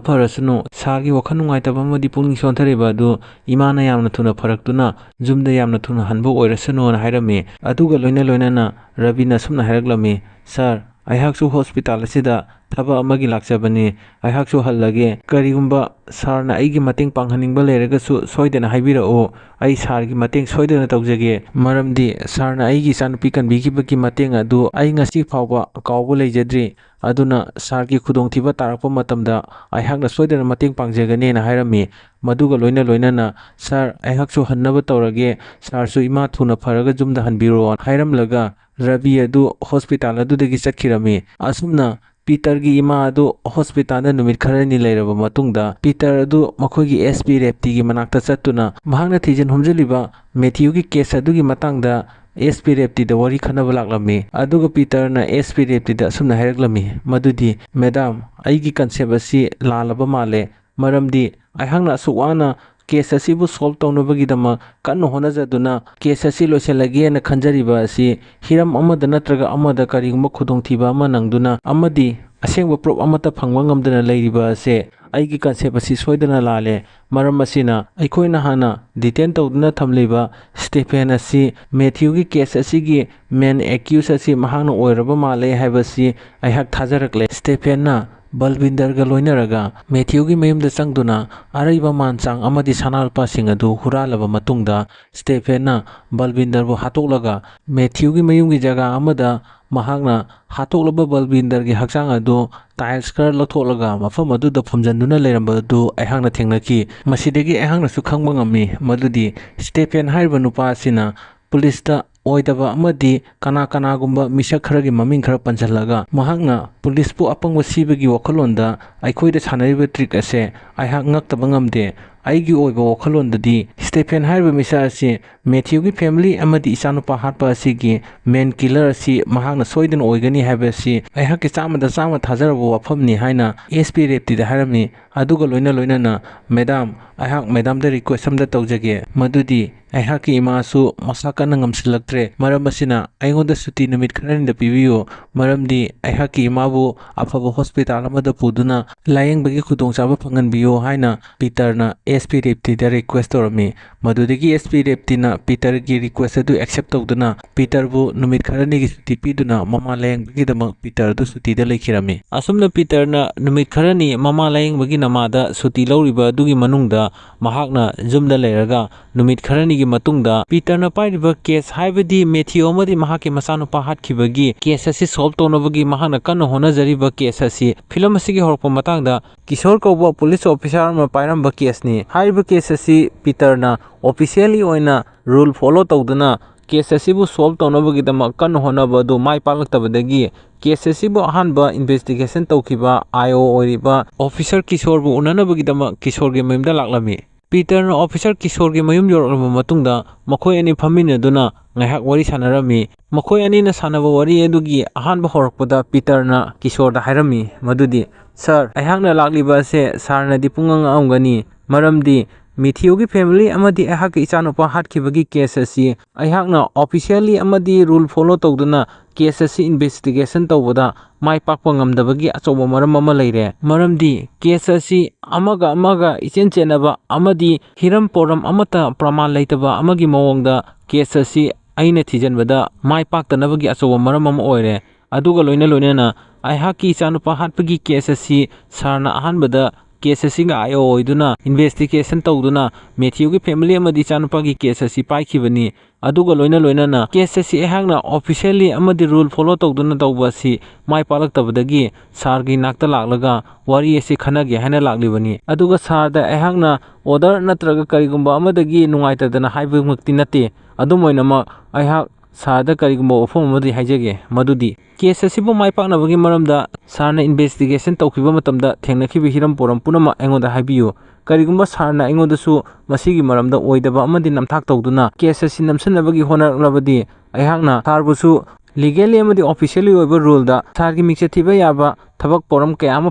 ꯐꯔꯁꯅꯨ꯫ ꯁꯥꯔꯒꯤ ꯋꯥꯈꯜ ꯅꯨꯡꯉꯥꯏꯇꯕ ꯑꯃꯗꯤ ꯄꯨꯛꯅꯤꯡ ꯁꯣꯟꯊꯔꯤꯕ ꯑꯗꯨ ꯏꯃꯥꯅ ꯌꯥꯝꯅ ꯊꯨꯅ ꯐꯔꯛꯇꯨꯅ ꯌꯨꯝꯗ ꯌꯥꯝꯅ ꯊꯨꯅ ꯍꯟꯕ ꯑꯣꯏꯔꯁꯅꯨꯅ" ꯍꯥꯏꯔꯝꯃꯤ꯫ ꯑꯗꯨꯒ ꯂꯣꯏꯅ ꯂꯣꯏꯅꯅ ꯔꯕꯤꯅ ꯑꯁꯨꯝꯅ ꯍꯥꯏꯔꯛꯂꯝꯃꯤ, "ꯁꯥꯔ, ꯑꯩꯍꯥꯛꯁꯨ ꯍꯣꯁꯄꯤꯇꯥꯜ ꯑꯁꯤꯗ ꯊꯕꯛ ꯑꯃꯒꯤ ꯂꯥꯛꯆꯕꯅꯤ꯫ ꯑꯩꯍꯥꯛꯁꯨ ꯍꯜꯂꯒꯦ꯫ ꯀꯔꯤꯒꯨꯝꯕ ꯁꯥꯔꯅ ꯑꯩꯒꯤ ꯃꯇꯦꯡ ꯄꯥꯡꯍꯟꯅꯤꯡꯕ ꯂꯩꯔꯒꯁꯨ ꯁꯣꯏꯗꯅ ꯍꯥꯏꯕꯤꯔꯛꯎ꯫ ꯑꯩ ꯁꯥꯔꯒꯤ ꯃꯇꯦꯡ ꯁꯣꯏꯗꯅ ꯇꯧꯖꯒꯦ꯫ ꯃꯔꯝꯗꯤ ꯁꯥꯔꯅ ꯑꯩꯒꯤ ꯏꯆꯥꯅꯨꯄꯤ ꯀꯟꯕꯤꯈꯤꯕꯒꯤ ꯃꯇꯦꯡ ꯑꯗꯨ ꯑꯩ ꯉꯁꯤ ꯐꯥꯎꯕ ꯀꯥꯎꯕ ꯂꯩꯖꯗ꯭ꯔꯤ꯫ ꯑꯗꯨꯅ ꯁꯥꯔꯒꯤ ꯈꯨꯗꯣꯡꯊꯤꯕ ꯇꯥꯔꯛꯄ ꯃꯇꯝꯗ ꯑꯩꯍꯥꯛꯅ ꯁꯣꯏꯗꯅ ꯃꯇꯦꯡ ꯄꯥꯡꯖꯒꯅꯤꯅ" ꯍꯥꯏꯔꯝꯃꯤ꯫ ꯃꯗꯨꯒ ꯂꯣꯏꯅ ꯂꯣꯏꯅꯅ, "ꯁꯥꯔ, ꯑꯩꯍꯥꯛꯁꯨ ꯍꯟꯅꯕ ꯇꯧꯔꯒꯦ꯫ ꯁꯥꯔꯁꯨ ꯏꯃꯥ ꯊꯨꯅ ꯐꯔꯒ ꯌꯨꯝꯗ ꯍꯟꯕꯤꯔꯣ" ꯍꯥꯏꯔꯝꯂꯒ ꯔꯕꯤ ꯑꯗꯨ ꯍꯣꯁꯄꯤꯇꯥꯜ ꯑꯗꯨꯗꯒꯤ ꯆꯠꯈꯤꯔꯝꯃꯤ꯫ ꯑꯁꯨꯝꯅ ꯄꯤꯇꯔꯒꯤ ꯏꯃꯥ ꯑꯗꯨ ꯍꯣꯁꯄꯤꯇꯥꯜꯗ ꯅꯨꯃꯤꯠ ꯈꯔꯅꯤ ꯂꯩꯔꯕ ꯃꯇꯨꯡꯗ, ꯄꯤꯇꯔ ꯑꯗꯨ ꯃꯈꯣꯏꯒꯤ ꯑꯦꯁ ꯄꯤ ꯔꯦꯞꯇꯤꯒꯤ ꯃꯅꯥꯛꯇ ꯆꯠꯇꯨꯅ ꯃꯍꯥꯛꯅ ꯊꯤꯖꯤꯟ ꯍꯨꯝꯖꯤꯜꯂꯤꯕ ꯃꯦꯊ꯭ꯌꯨꯒꯤ ꯀꯦꯁ ꯑꯗꯨꯒꯤ ꯃꯇꯥꯡꯗ ꯑꯦꯁ ꯄꯤ ꯔꯦꯞꯇꯤꯗ ꯋꯥꯔꯤ ꯈꯟꯅꯕ ꯂꯥꯛꯂꯝꯃꯤ꯫ ꯑꯗꯨꯒ ꯄꯤꯇꯔꯅ ꯑꯦꯁ ꯄꯤ ꯔꯦꯞꯇꯤꯗ ꯑꯁꯨꯝꯅ ꯍꯥꯏꯔꯛꯂꯝꯃꯤ, ꯃꯗꯨꯗꯤ, "ꯃꯦꯗꯥꯝ, ꯑꯩꯒꯤ ꯀꯟꯁꯦꯞ ꯑꯁꯤ ꯂꯥꯜꯂꯕ ꯃꯥꯜꯂꯦ꯫ ꯃꯔꯝꯗꯤ ꯑꯩꯍꯥꯛꯅ ꯑꯁꯨꯛ ꯋꯥꯅ ꯀꯦꯁ ꯑꯁꯤꯕꯨ ꯁꯣꯜꯕ ꯇꯧꯅꯕꯒꯤꯗꯃꯛ ꯀꯟꯅ ꯍꯣꯠꯅꯖꯗꯨꯅ ꯀꯦꯁ ꯑꯁꯤ ꯂꯣꯏꯁꯤꯜꯂꯒꯦꯅ ꯈꯟꯖꯔꯤꯕ ꯑꯁꯤ ꯍꯤꯔꯝ ꯑꯃꯗ ꯅꯠꯇ꯭ꯔꯒ ꯑꯃꯗ ꯀꯔꯤꯒꯨꯝꯕ ꯈꯨꯗꯣꯡꯊꯤꯕ ꯑꯃ ꯅꯪꯗꯨꯅ ꯑꯃꯗꯤ ꯑꯁꯦꯡꯕ ꯄ꯭ꯔꯨꯐ ꯑꯃꯠꯇ ꯐꯪꯕ ꯉꯝꯗꯅ ꯂꯩꯔꯤꯕ ꯑꯁꯦ ꯑꯩꯒꯤ ꯀꯟꯁꯦꯞ ꯑꯁꯤ ꯁꯣꯏꯗꯅ ꯂꯥꯜꯂꯦ꯫ ꯃꯔꯝ ꯑꯁꯤꯅ ꯑꯩꯈꯣꯏꯅ ꯍꯥꯟꯅ ꯗꯤꯇꯦꯟ ꯇꯧꯗꯨꯅ ꯊꯝꯂꯤꯕ ꯁ꯭ꯇꯦꯐꯦꯟ ꯑꯁꯤ ꯃꯦꯊ꯭ꯌꯨꯒꯤ ꯀꯦꯁ ꯑꯁꯤꯒꯤ ꯃꯦꯟ ꯑꯦꯀ꯭ꯌꯨꯁ ꯑꯁꯤ ꯃꯍꯥꯛꯅ ꯑꯣꯏꯔꯕ ꯃꯥꯜꯂꯦ ꯍꯥꯏꯕꯁꯤ ꯑꯩꯍꯥꯛ ꯊꯥꯖꯔꯛꯂꯦ꯫ ꯁ꯭ꯇꯦꯐꯦꯟꯅ ꯕꯜꯕꯤꯟꯗꯔꯒ ꯂꯣꯏꯅꯔꯒ ꯃꯦꯊ꯭ꯌꯨꯒꯤ ꯃꯌꯨꯝꯗ ꯆꯪꯗꯨꯅ ꯑꯔꯩꯕ ꯃꯥꯟ ꯆꯥꯡ ꯑꯃꯗꯤ ꯁꯅꯥ ꯂꯨꯄꯥꯁꯤꯡ ꯑꯗꯨ ꯍꯨꯔꯥꯜꯂꯕ ꯃꯇꯨꯡꯗ, ꯁ꯭ꯇꯦꯐꯦꯟꯅ ꯕꯜꯕꯤꯟꯗꯔꯕꯨ ꯍꯥꯠꯇꯣꯛꯂꯒ ꯃꯦꯊ꯭ꯌꯨꯒꯤ ꯃꯌꯨꯝꯒꯤ ꯖꯒꯥ ꯑꯃꯗ ꯃꯍꯥꯛꯅ ꯍꯥꯠꯇꯣꯛꯂꯕ ꯕꯜꯕꯤꯟꯗꯔꯒꯤ ꯍꯛꯆꯥꯡ ꯑꯗꯨ ꯇꯥꯏꯜꯁ ꯈꯔ ꯂꯧꯊꯣꯛꯂꯒ ꯃꯐꯝ ꯑꯗꯨꯗ ꯐꯨꯝꯖꯤꯟꯗꯨꯅ ꯂꯩꯔꯝꯕ ꯑꯗꯨ ꯑꯩꯍꯥꯛꯅ ꯊꯦꯡꯅꯈꯤ꯫ ꯃꯁꯤꯗꯒꯤ ꯑꯩꯍꯥꯛꯅꯁꯨ ꯈꯪꯕ ꯉꯝꯃꯤ ꯃꯗꯨꯗꯤ ꯁ꯭ꯇꯦꯐꯦꯟ ꯍꯥꯏꯔꯤꯕ ꯅꯨꯄꯥ ꯑꯁꯤꯅ ꯄꯨꯂꯤꯁꯇ ꯑꯣꯏꯗꯕ ꯑꯃꯗꯤ ꯀꯅꯥ ꯀꯅꯥꯒꯨꯝꯕ ꯃꯤꯁꯛ ꯈꯔꯒꯤ ꯃꯃꯤꯡ ꯈꯔ ꯄꯟꯁꯤꯜꯂꯒ ꯃꯍꯥꯛꯅ ꯄꯨꯂꯤꯁꯄꯨ ꯑꯄꯪꯕ ꯁꯤꯕꯒꯤ ꯋꯥꯈꯜꯂꯣꯟꯗ ꯑꯩꯈꯣꯏꯗ ꯁꯥꯟꯅꯔꯤꯕ ꯇ꯭ꯔꯤꯛ ꯑꯁꯦ ꯑꯩꯍꯥꯛ ꯉꯛꯇꯕ ꯉꯝꯗꯦ꯫ ꯑꯩꯒꯤ ꯑꯣꯏꯕ ꯋꯥꯈꯜꯂꯣꯟꯗꯗꯤ ꯁ꯭ꯇꯦꯐꯦꯟ ꯍꯥꯏꯔꯤꯕ ꯃꯤꯁꯛ ꯑꯁꯤ ꯃꯦꯊ꯭ꯌꯨꯒꯤ ꯐꯦꯃꯤꯂꯤ ꯑꯃꯗꯤ ꯏꯆꯥꯅꯨꯄꯥ ꯍꯥꯠꯄ ꯑꯁꯤꯒꯤ ꯃꯦꯟ ꯀꯤꯂꯔ ꯑꯁꯤ ꯃꯍꯥꯛꯅ ꯁꯣꯏꯗꯅ ꯑꯣꯏꯒꯅꯤ ꯍꯥꯏꯕ ꯑꯁꯤ ꯑꯩꯍꯥꯛꯀꯤ ꯆꯥꯝꯃꯗ ꯆꯥꯝꯃ ꯊꯥꯖꯔꯕ ꯋꯥꯐꯝꯅꯤ ꯍꯥꯏꯅ ꯑꯦꯁ ꯄꯤ ꯔꯦꯞꯇꯤꯗ ꯍꯥꯏꯔꯝꯃꯤ꯫ ꯑꯗꯨꯒ ꯂꯣꯏꯅ ꯂꯣꯏꯅꯅ, "ꯃꯦꯗꯥꯝ, ꯑꯩꯍꯥꯛ ꯃꯦꯗꯥꯝꯗ ꯔꯤꯀ꯭ꯋꯦꯁ ꯑꯃꯗ ꯇꯧꯖꯒꯦ, ꯃꯗꯨꯗꯤ ꯑꯩꯍꯥꯛꯀꯤ ꯏꯃꯥꯁꯨ ꯃꯁꯥ ꯀꯟꯅ ꯉꯝꯁꯤꯜꯂꯛꯇ꯭ꯔꯦ, ꯃꯔꯝ ꯑꯁꯤꯅ ꯑꯩꯉꯣꯟꯗ ꯁꯨꯇꯤ ꯅꯨꯃꯤꯠ ꯈꯔꯅꯤꯗ ꯄꯤꯕꯤꯌꯨ, ꯃꯔꯝꯗꯤ ꯑꯩꯍꯥꯛꯀꯤ ꯏꯃꯥꯕꯨ ꯑꯐꯕ ꯍꯣꯁꯄꯤꯇꯥꯜ ꯑꯃꯗ ꯄꯨꯗꯨꯅ ꯂꯥꯌꯦꯡꯕꯒꯤ ꯈꯨꯗꯣꯡꯆꯥꯕ ꯐꯪꯍꯟꯕꯤꯌꯨ" ꯍꯥꯏꯅ ꯄꯤꯇꯔꯅ ꯑꯦꯁ ꯄꯤ ꯔꯦꯞꯇꯤꯗ ꯔꯤꯀ꯭ꯋꯦꯁ ꯇꯧꯔꯝꯃꯤ꯫ ꯃꯗꯨꯗꯒꯤ ꯑꯦꯁ ꯄꯤ ꯔꯦꯞꯇꯤꯅ ꯄꯤꯇꯔꯒꯤ ꯔꯤꯀ꯭ꯋꯦꯁ ꯑꯗꯨ ꯑꯦꯛꯁꯦꯞ ꯇꯧꯗꯨꯅ ꯄꯤꯇꯔꯕꯨ ꯅꯨꯃꯤꯠ ꯈꯔꯅꯤꯒꯤ ꯁꯨꯇꯤ ꯄꯤꯗꯨꯅ ꯃꯃꯥ ꯂꯥꯌꯦꯡꯕꯒꯤꯗꯃꯛ ꯄꯤꯇꯔ ꯑꯗꯨ ꯁꯨꯇꯤꯗ ꯂꯩꯈꯤꯔꯝꯃꯤ꯫ ꯑꯁꯨꯝꯅ ꯄꯤꯇꯔꯅ ꯅꯨꯃꯤꯠ ꯈꯔꯅꯤ ꯃꯃꯥ ꯂꯥꯌꯦꯡꯕꯒꯤ ꯅꯃꯥꯗ ꯁꯨꯇꯤ ꯂꯧꯔꯤꯕ ꯑꯗꯨꯒꯤ ꯃꯅꯨꯡꯗ ꯃꯍꯥꯛꯅ ꯌꯨꯝꯗ ꯂꯩꯔꯒ ꯅꯨꯃꯤꯠ ꯈꯔꯅꯤꯒꯤ ꯃꯇꯨꯡꯗ ꯄꯤꯇꯔꯅ ꯄꯥꯏꯔꯤꯕ ꯀꯦꯁ, ꯍꯥꯏꯕꯗꯤ ꯃꯦꯊ꯭ꯌꯨ ꯑꯃꯗꯤ ꯃꯍꯥꯛꯀꯤ ꯃꯆꯥꯅꯨꯄꯥ ꯍꯥꯠꯈꯤꯕꯒꯤ ꯀꯦꯁ ꯑꯁꯤ ꯁꯣꯜꯕ ꯇꯧꯅꯕꯒꯤ ꯃꯍꯥꯛꯅ ꯀꯟꯅ ꯍꯣꯠꯅꯖꯔꯤꯕ ꯀꯦꯁ ꯑꯁꯤ ꯐꯤꯂꯝ ꯑꯁꯤꯒꯤ ꯍꯧꯔꯛꯄ ꯃꯇꯥꯡꯗ ꯀꯤꯁꯣꯔ ꯀꯧꯕ ꯄꯨꯂꯤꯁ ꯑꯣꯐꯤꯁꯥꯔ ꯑꯃ ꯄꯥꯏꯔꯝꯕ ꯀꯦꯁꯅꯤ꯫ ꯍꯥꯏꯔꯤꯕ ꯀꯦꯁ ꯑꯁꯤ ꯄꯤꯇꯔꯅ ꯑꯣꯐꯤꯁꯤꯌꯦꯜꯂꯤ ꯑꯣꯏꯅ ꯔꯨꯜ ꯐꯣꯂꯣ ꯇꯧꯗꯨꯅ ꯀꯦꯁ ꯑꯁꯤꯕꯨ ꯁꯣꯜꯕ ꯇꯧꯅꯕꯒꯤꯗꯃꯛ ꯀꯟꯅ ꯍꯣꯠꯅꯕ ꯑꯗꯨ ꯃꯥꯏ ꯄꯥꯛꯂꯛꯇꯕꯗꯒꯤ ꯀꯦꯁ ꯑꯁꯤꯕꯨ ꯑꯍꯥꯟꯕ ꯏꯟꯚꯦꯁꯇꯤꯒꯦꯁꯟ ꯇꯧꯈꯤꯕ ꯑꯥꯏ ꯑꯣ ꯑꯣꯏꯔꯤꯕ ꯑꯣꯐꯤꯁꯥꯔ ꯀꯤꯁꯣꯔꯕꯨ ꯎꯅꯅꯕꯒꯤꯗꯃꯛ ꯀꯤꯁꯣꯔꯒꯤ ꯃꯌꯨꯝꯗ ꯂꯥꯛꯂꯝꯃꯤ꯫ ꯄꯤꯇꯔꯅ ꯑꯣꯐꯤꯁꯥꯔ ꯀꯤꯁꯣꯔꯒꯤ ꯃꯌꯨꯝ ꯌꯧꯔꯛꯂꯕ ꯃꯇꯨꯡꯗ ꯃꯈꯣꯏ ꯑꯅꯤ ꯐꯝꯃꯤꯟꯅꯗꯨꯅ ꯉꯥꯏꯍꯥꯛ ꯋꯥꯔꯤ ꯁꯥꯟꯅꯔꯝꯃꯤ꯫ ꯃꯈꯣꯏ ꯑꯅꯤꯅ ꯁꯥꯟꯅꯕ ꯋꯥꯔꯤ ꯑꯗꯨꯒꯤ ꯑꯍꯥꯟꯕ ꯍꯧꯔꯛꯄꯗ ꯄꯤꯇꯔꯅ ꯀꯤꯁꯣꯔꯗ ꯍꯥꯏꯔꯝꯃꯤ ꯃꯗꯨꯗꯤ, "ꯁꯥꯔ, ꯑꯩꯍꯥꯛꯅ ꯂꯥꯛꯂꯤꯕ ꯑꯁꯦ ꯁꯥꯔꯅꯗꯤ ꯄꯨꯡꯉꯛ ꯉꯛꯑꯝꯒꯅꯤ, ꯃꯔꯝꯗꯤ ꯃꯦꯊ꯭ꯌꯨꯒꯤ family ꯑꯃꯗꯤ ꯑꯩꯍꯥꯛꯀꯤ ꯏꯆꯥꯅꯨꯄꯥ ꯍꯥꯠꯈꯤꯕꯒꯤ case ꯑꯁꯤ ꯑꯩꯍꯥꯛꯅ officially ꯑꯃꯗꯤ rule follow ꯇꯧꯗꯨꯅ case ꯑꯁꯤ investigation ꯇꯧꯕꯗ ꯃꯥꯏ ꯄꯥꯛꯄ ꯉꯝꯗꯕꯒꯤ ꯑꯆꯧꯕ ꯃꯔꯝ ꯑꯃ ꯂꯩꯔꯦ꯫ ꯃꯔꯝꯗꯤ case ꯑꯁꯤ ꯑꯃꯒ ꯑꯃꯒ ꯏꯆꯦꯟ ꯆꯦꯟꯅꯕ ꯑꯃꯗꯤ ꯍꯤꯔꯝ ꯄꯣꯔꯝ ꯑꯃꯠꯇ ꯄ꯭ꯔꯃꯥꯟ ꯂꯩꯇꯕ ꯑꯃꯒꯤ ꯃꯑꯣꯡꯗ case ꯑꯁꯤ ꯑꯩꯅ ꯊꯤꯖꯤꯟꯕꯗ ꯃꯥꯏ ꯄꯥꯛꯇꯅꯕꯒꯤ ꯑꯆꯧꯕ ꯃꯔꯝ ꯑꯃ ꯑꯣꯏꯔꯦ꯫ ꯑꯗꯨꯒ ꯂꯣꯏꯅ ꯂꯣꯏꯅꯅ ꯑꯩꯍꯥꯛꯀꯤ ꯏꯆꯥꯅꯨꯄꯥ ꯍꯥꯠꯄꯒꯤ case ꯑꯁꯤ ꯁꯥꯔꯅ ꯑꯍꯥꯟꯕꯗ case ꯑꯁꯤꯒ IO ꯑꯣꯏꯗꯨꯅ investigation ꯇꯧꯗꯨꯅ ꯃꯦꯊ꯭ꯌꯨꯒꯤ family ꯑꯃꯗꯤ ꯏꯆꯥꯅꯨꯄꯥꯒꯤ case ꯑꯁꯤ ꯄꯥꯏꯈꯤꯕꯅꯤ꯫ ꯑꯗꯨꯒ ꯂꯣꯏꯅ ꯂꯣꯏꯅꯅ case ꯑꯁꯤ ꯑꯩꯍꯥꯛꯅ officially ꯑꯃꯗꯤ rule follow ꯇꯧꯗꯨꯅ ꯇꯧꯕ ꯑꯁꯤ ꯃꯥꯏ ꯄꯥꯛꯂꯛꯇꯕꯗꯒꯤ ꯁꯥꯔꯒꯤ ꯅꯥꯛꯇ ꯂꯥꯛꯂꯒ ꯋꯥꯔꯤ ꯑꯁꯤ ꯈꯟꯅꯒꯦ ꯍꯥꯏꯅ ꯂꯥꯛꯂꯤꯕꯅꯤ꯫ ꯑꯗꯨꯒ ꯁꯥꯔꯗ ꯑꯩꯍꯥꯛꯅ order ꯅꯠꯇ꯭ꯔꯒ ꯀꯔꯤꯒꯨꯝꯕ ꯑꯃꯗꯒꯤ ꯅꯨꯡꯉꯥꯏꯇꯗꯅ ꯍꯥꯏꯕꯃꯛꯇꯤ ꯅꯠꯇꯦ꯫ ꯑꯗꯨꯝ ꯑꯣꯏꯅꯃꯛ ꯑꯩꯍꯥꯛ ꯁꯥꯔꯗ ꯀꯔꯤꯒꯨꯝꯕ ꯋꯥꯐꯝ ꯑꯃꯗꯤ ꯍꯥꯏꯖꯒꯦ, ꯃꯗꯨꯗꯤ case ꯑꯁꯤꯕꯨ ꯃꯥꯏ ꯄꯥꯛꯅꯕꯒꯤ ꯃꯔꯝꯗ ꯁꯥꯔꯅ investigation ꯇꯧꯈꯤꯕ ꯃꯇꯝꯗ ꯊꯦꯡꯅꯈꯤꯕ ꯍꯤꯔꯝ ꯄꯣꯔꯝ ꯄꯨꯝꯅꯃꯛ ꯑꯩꯉꯣꯟꯗ ꯍꯥꯏꯕꯤꯌꯨ꯫ ꯀꯔꯤꯒꯨꯝꯕ ꯁꯥꯔꯅ ꯑꯩꯉꯣꯟꯗꯁꯨ ꯃꯁꯤꯒꯤ ꯃꯔꯝꯗ ꯑꯣꯏꯗꯕ ꯑꯃꯗꯤ ꯅꯝꯊꯥꯛ ꯇꯧꯗꯨꯅ case ꯑꯁꯤ ꯅꯝꯁꯤꯟꯅꯕꯒꯤ ꯍꯣꯠꯅꯔꯛꯂꯕꯗꯤ ꯑꯩꯍꯥꯛꯅ ꯁꯥꯔꯕꯨꯁꯨ legally ꯑꯃꯗꯤ officially ꯑꯣꯏꯕ ruleꯗ ꯁꯥꯔꯒꯤ ꯃꯤꯡꯆꯠ ꯊꯤꯕ ꯌꯥꯕ ꯊꯕꯛ ꯄꯣꯔꯝ ꯀꯌꯥ ꯑꯃ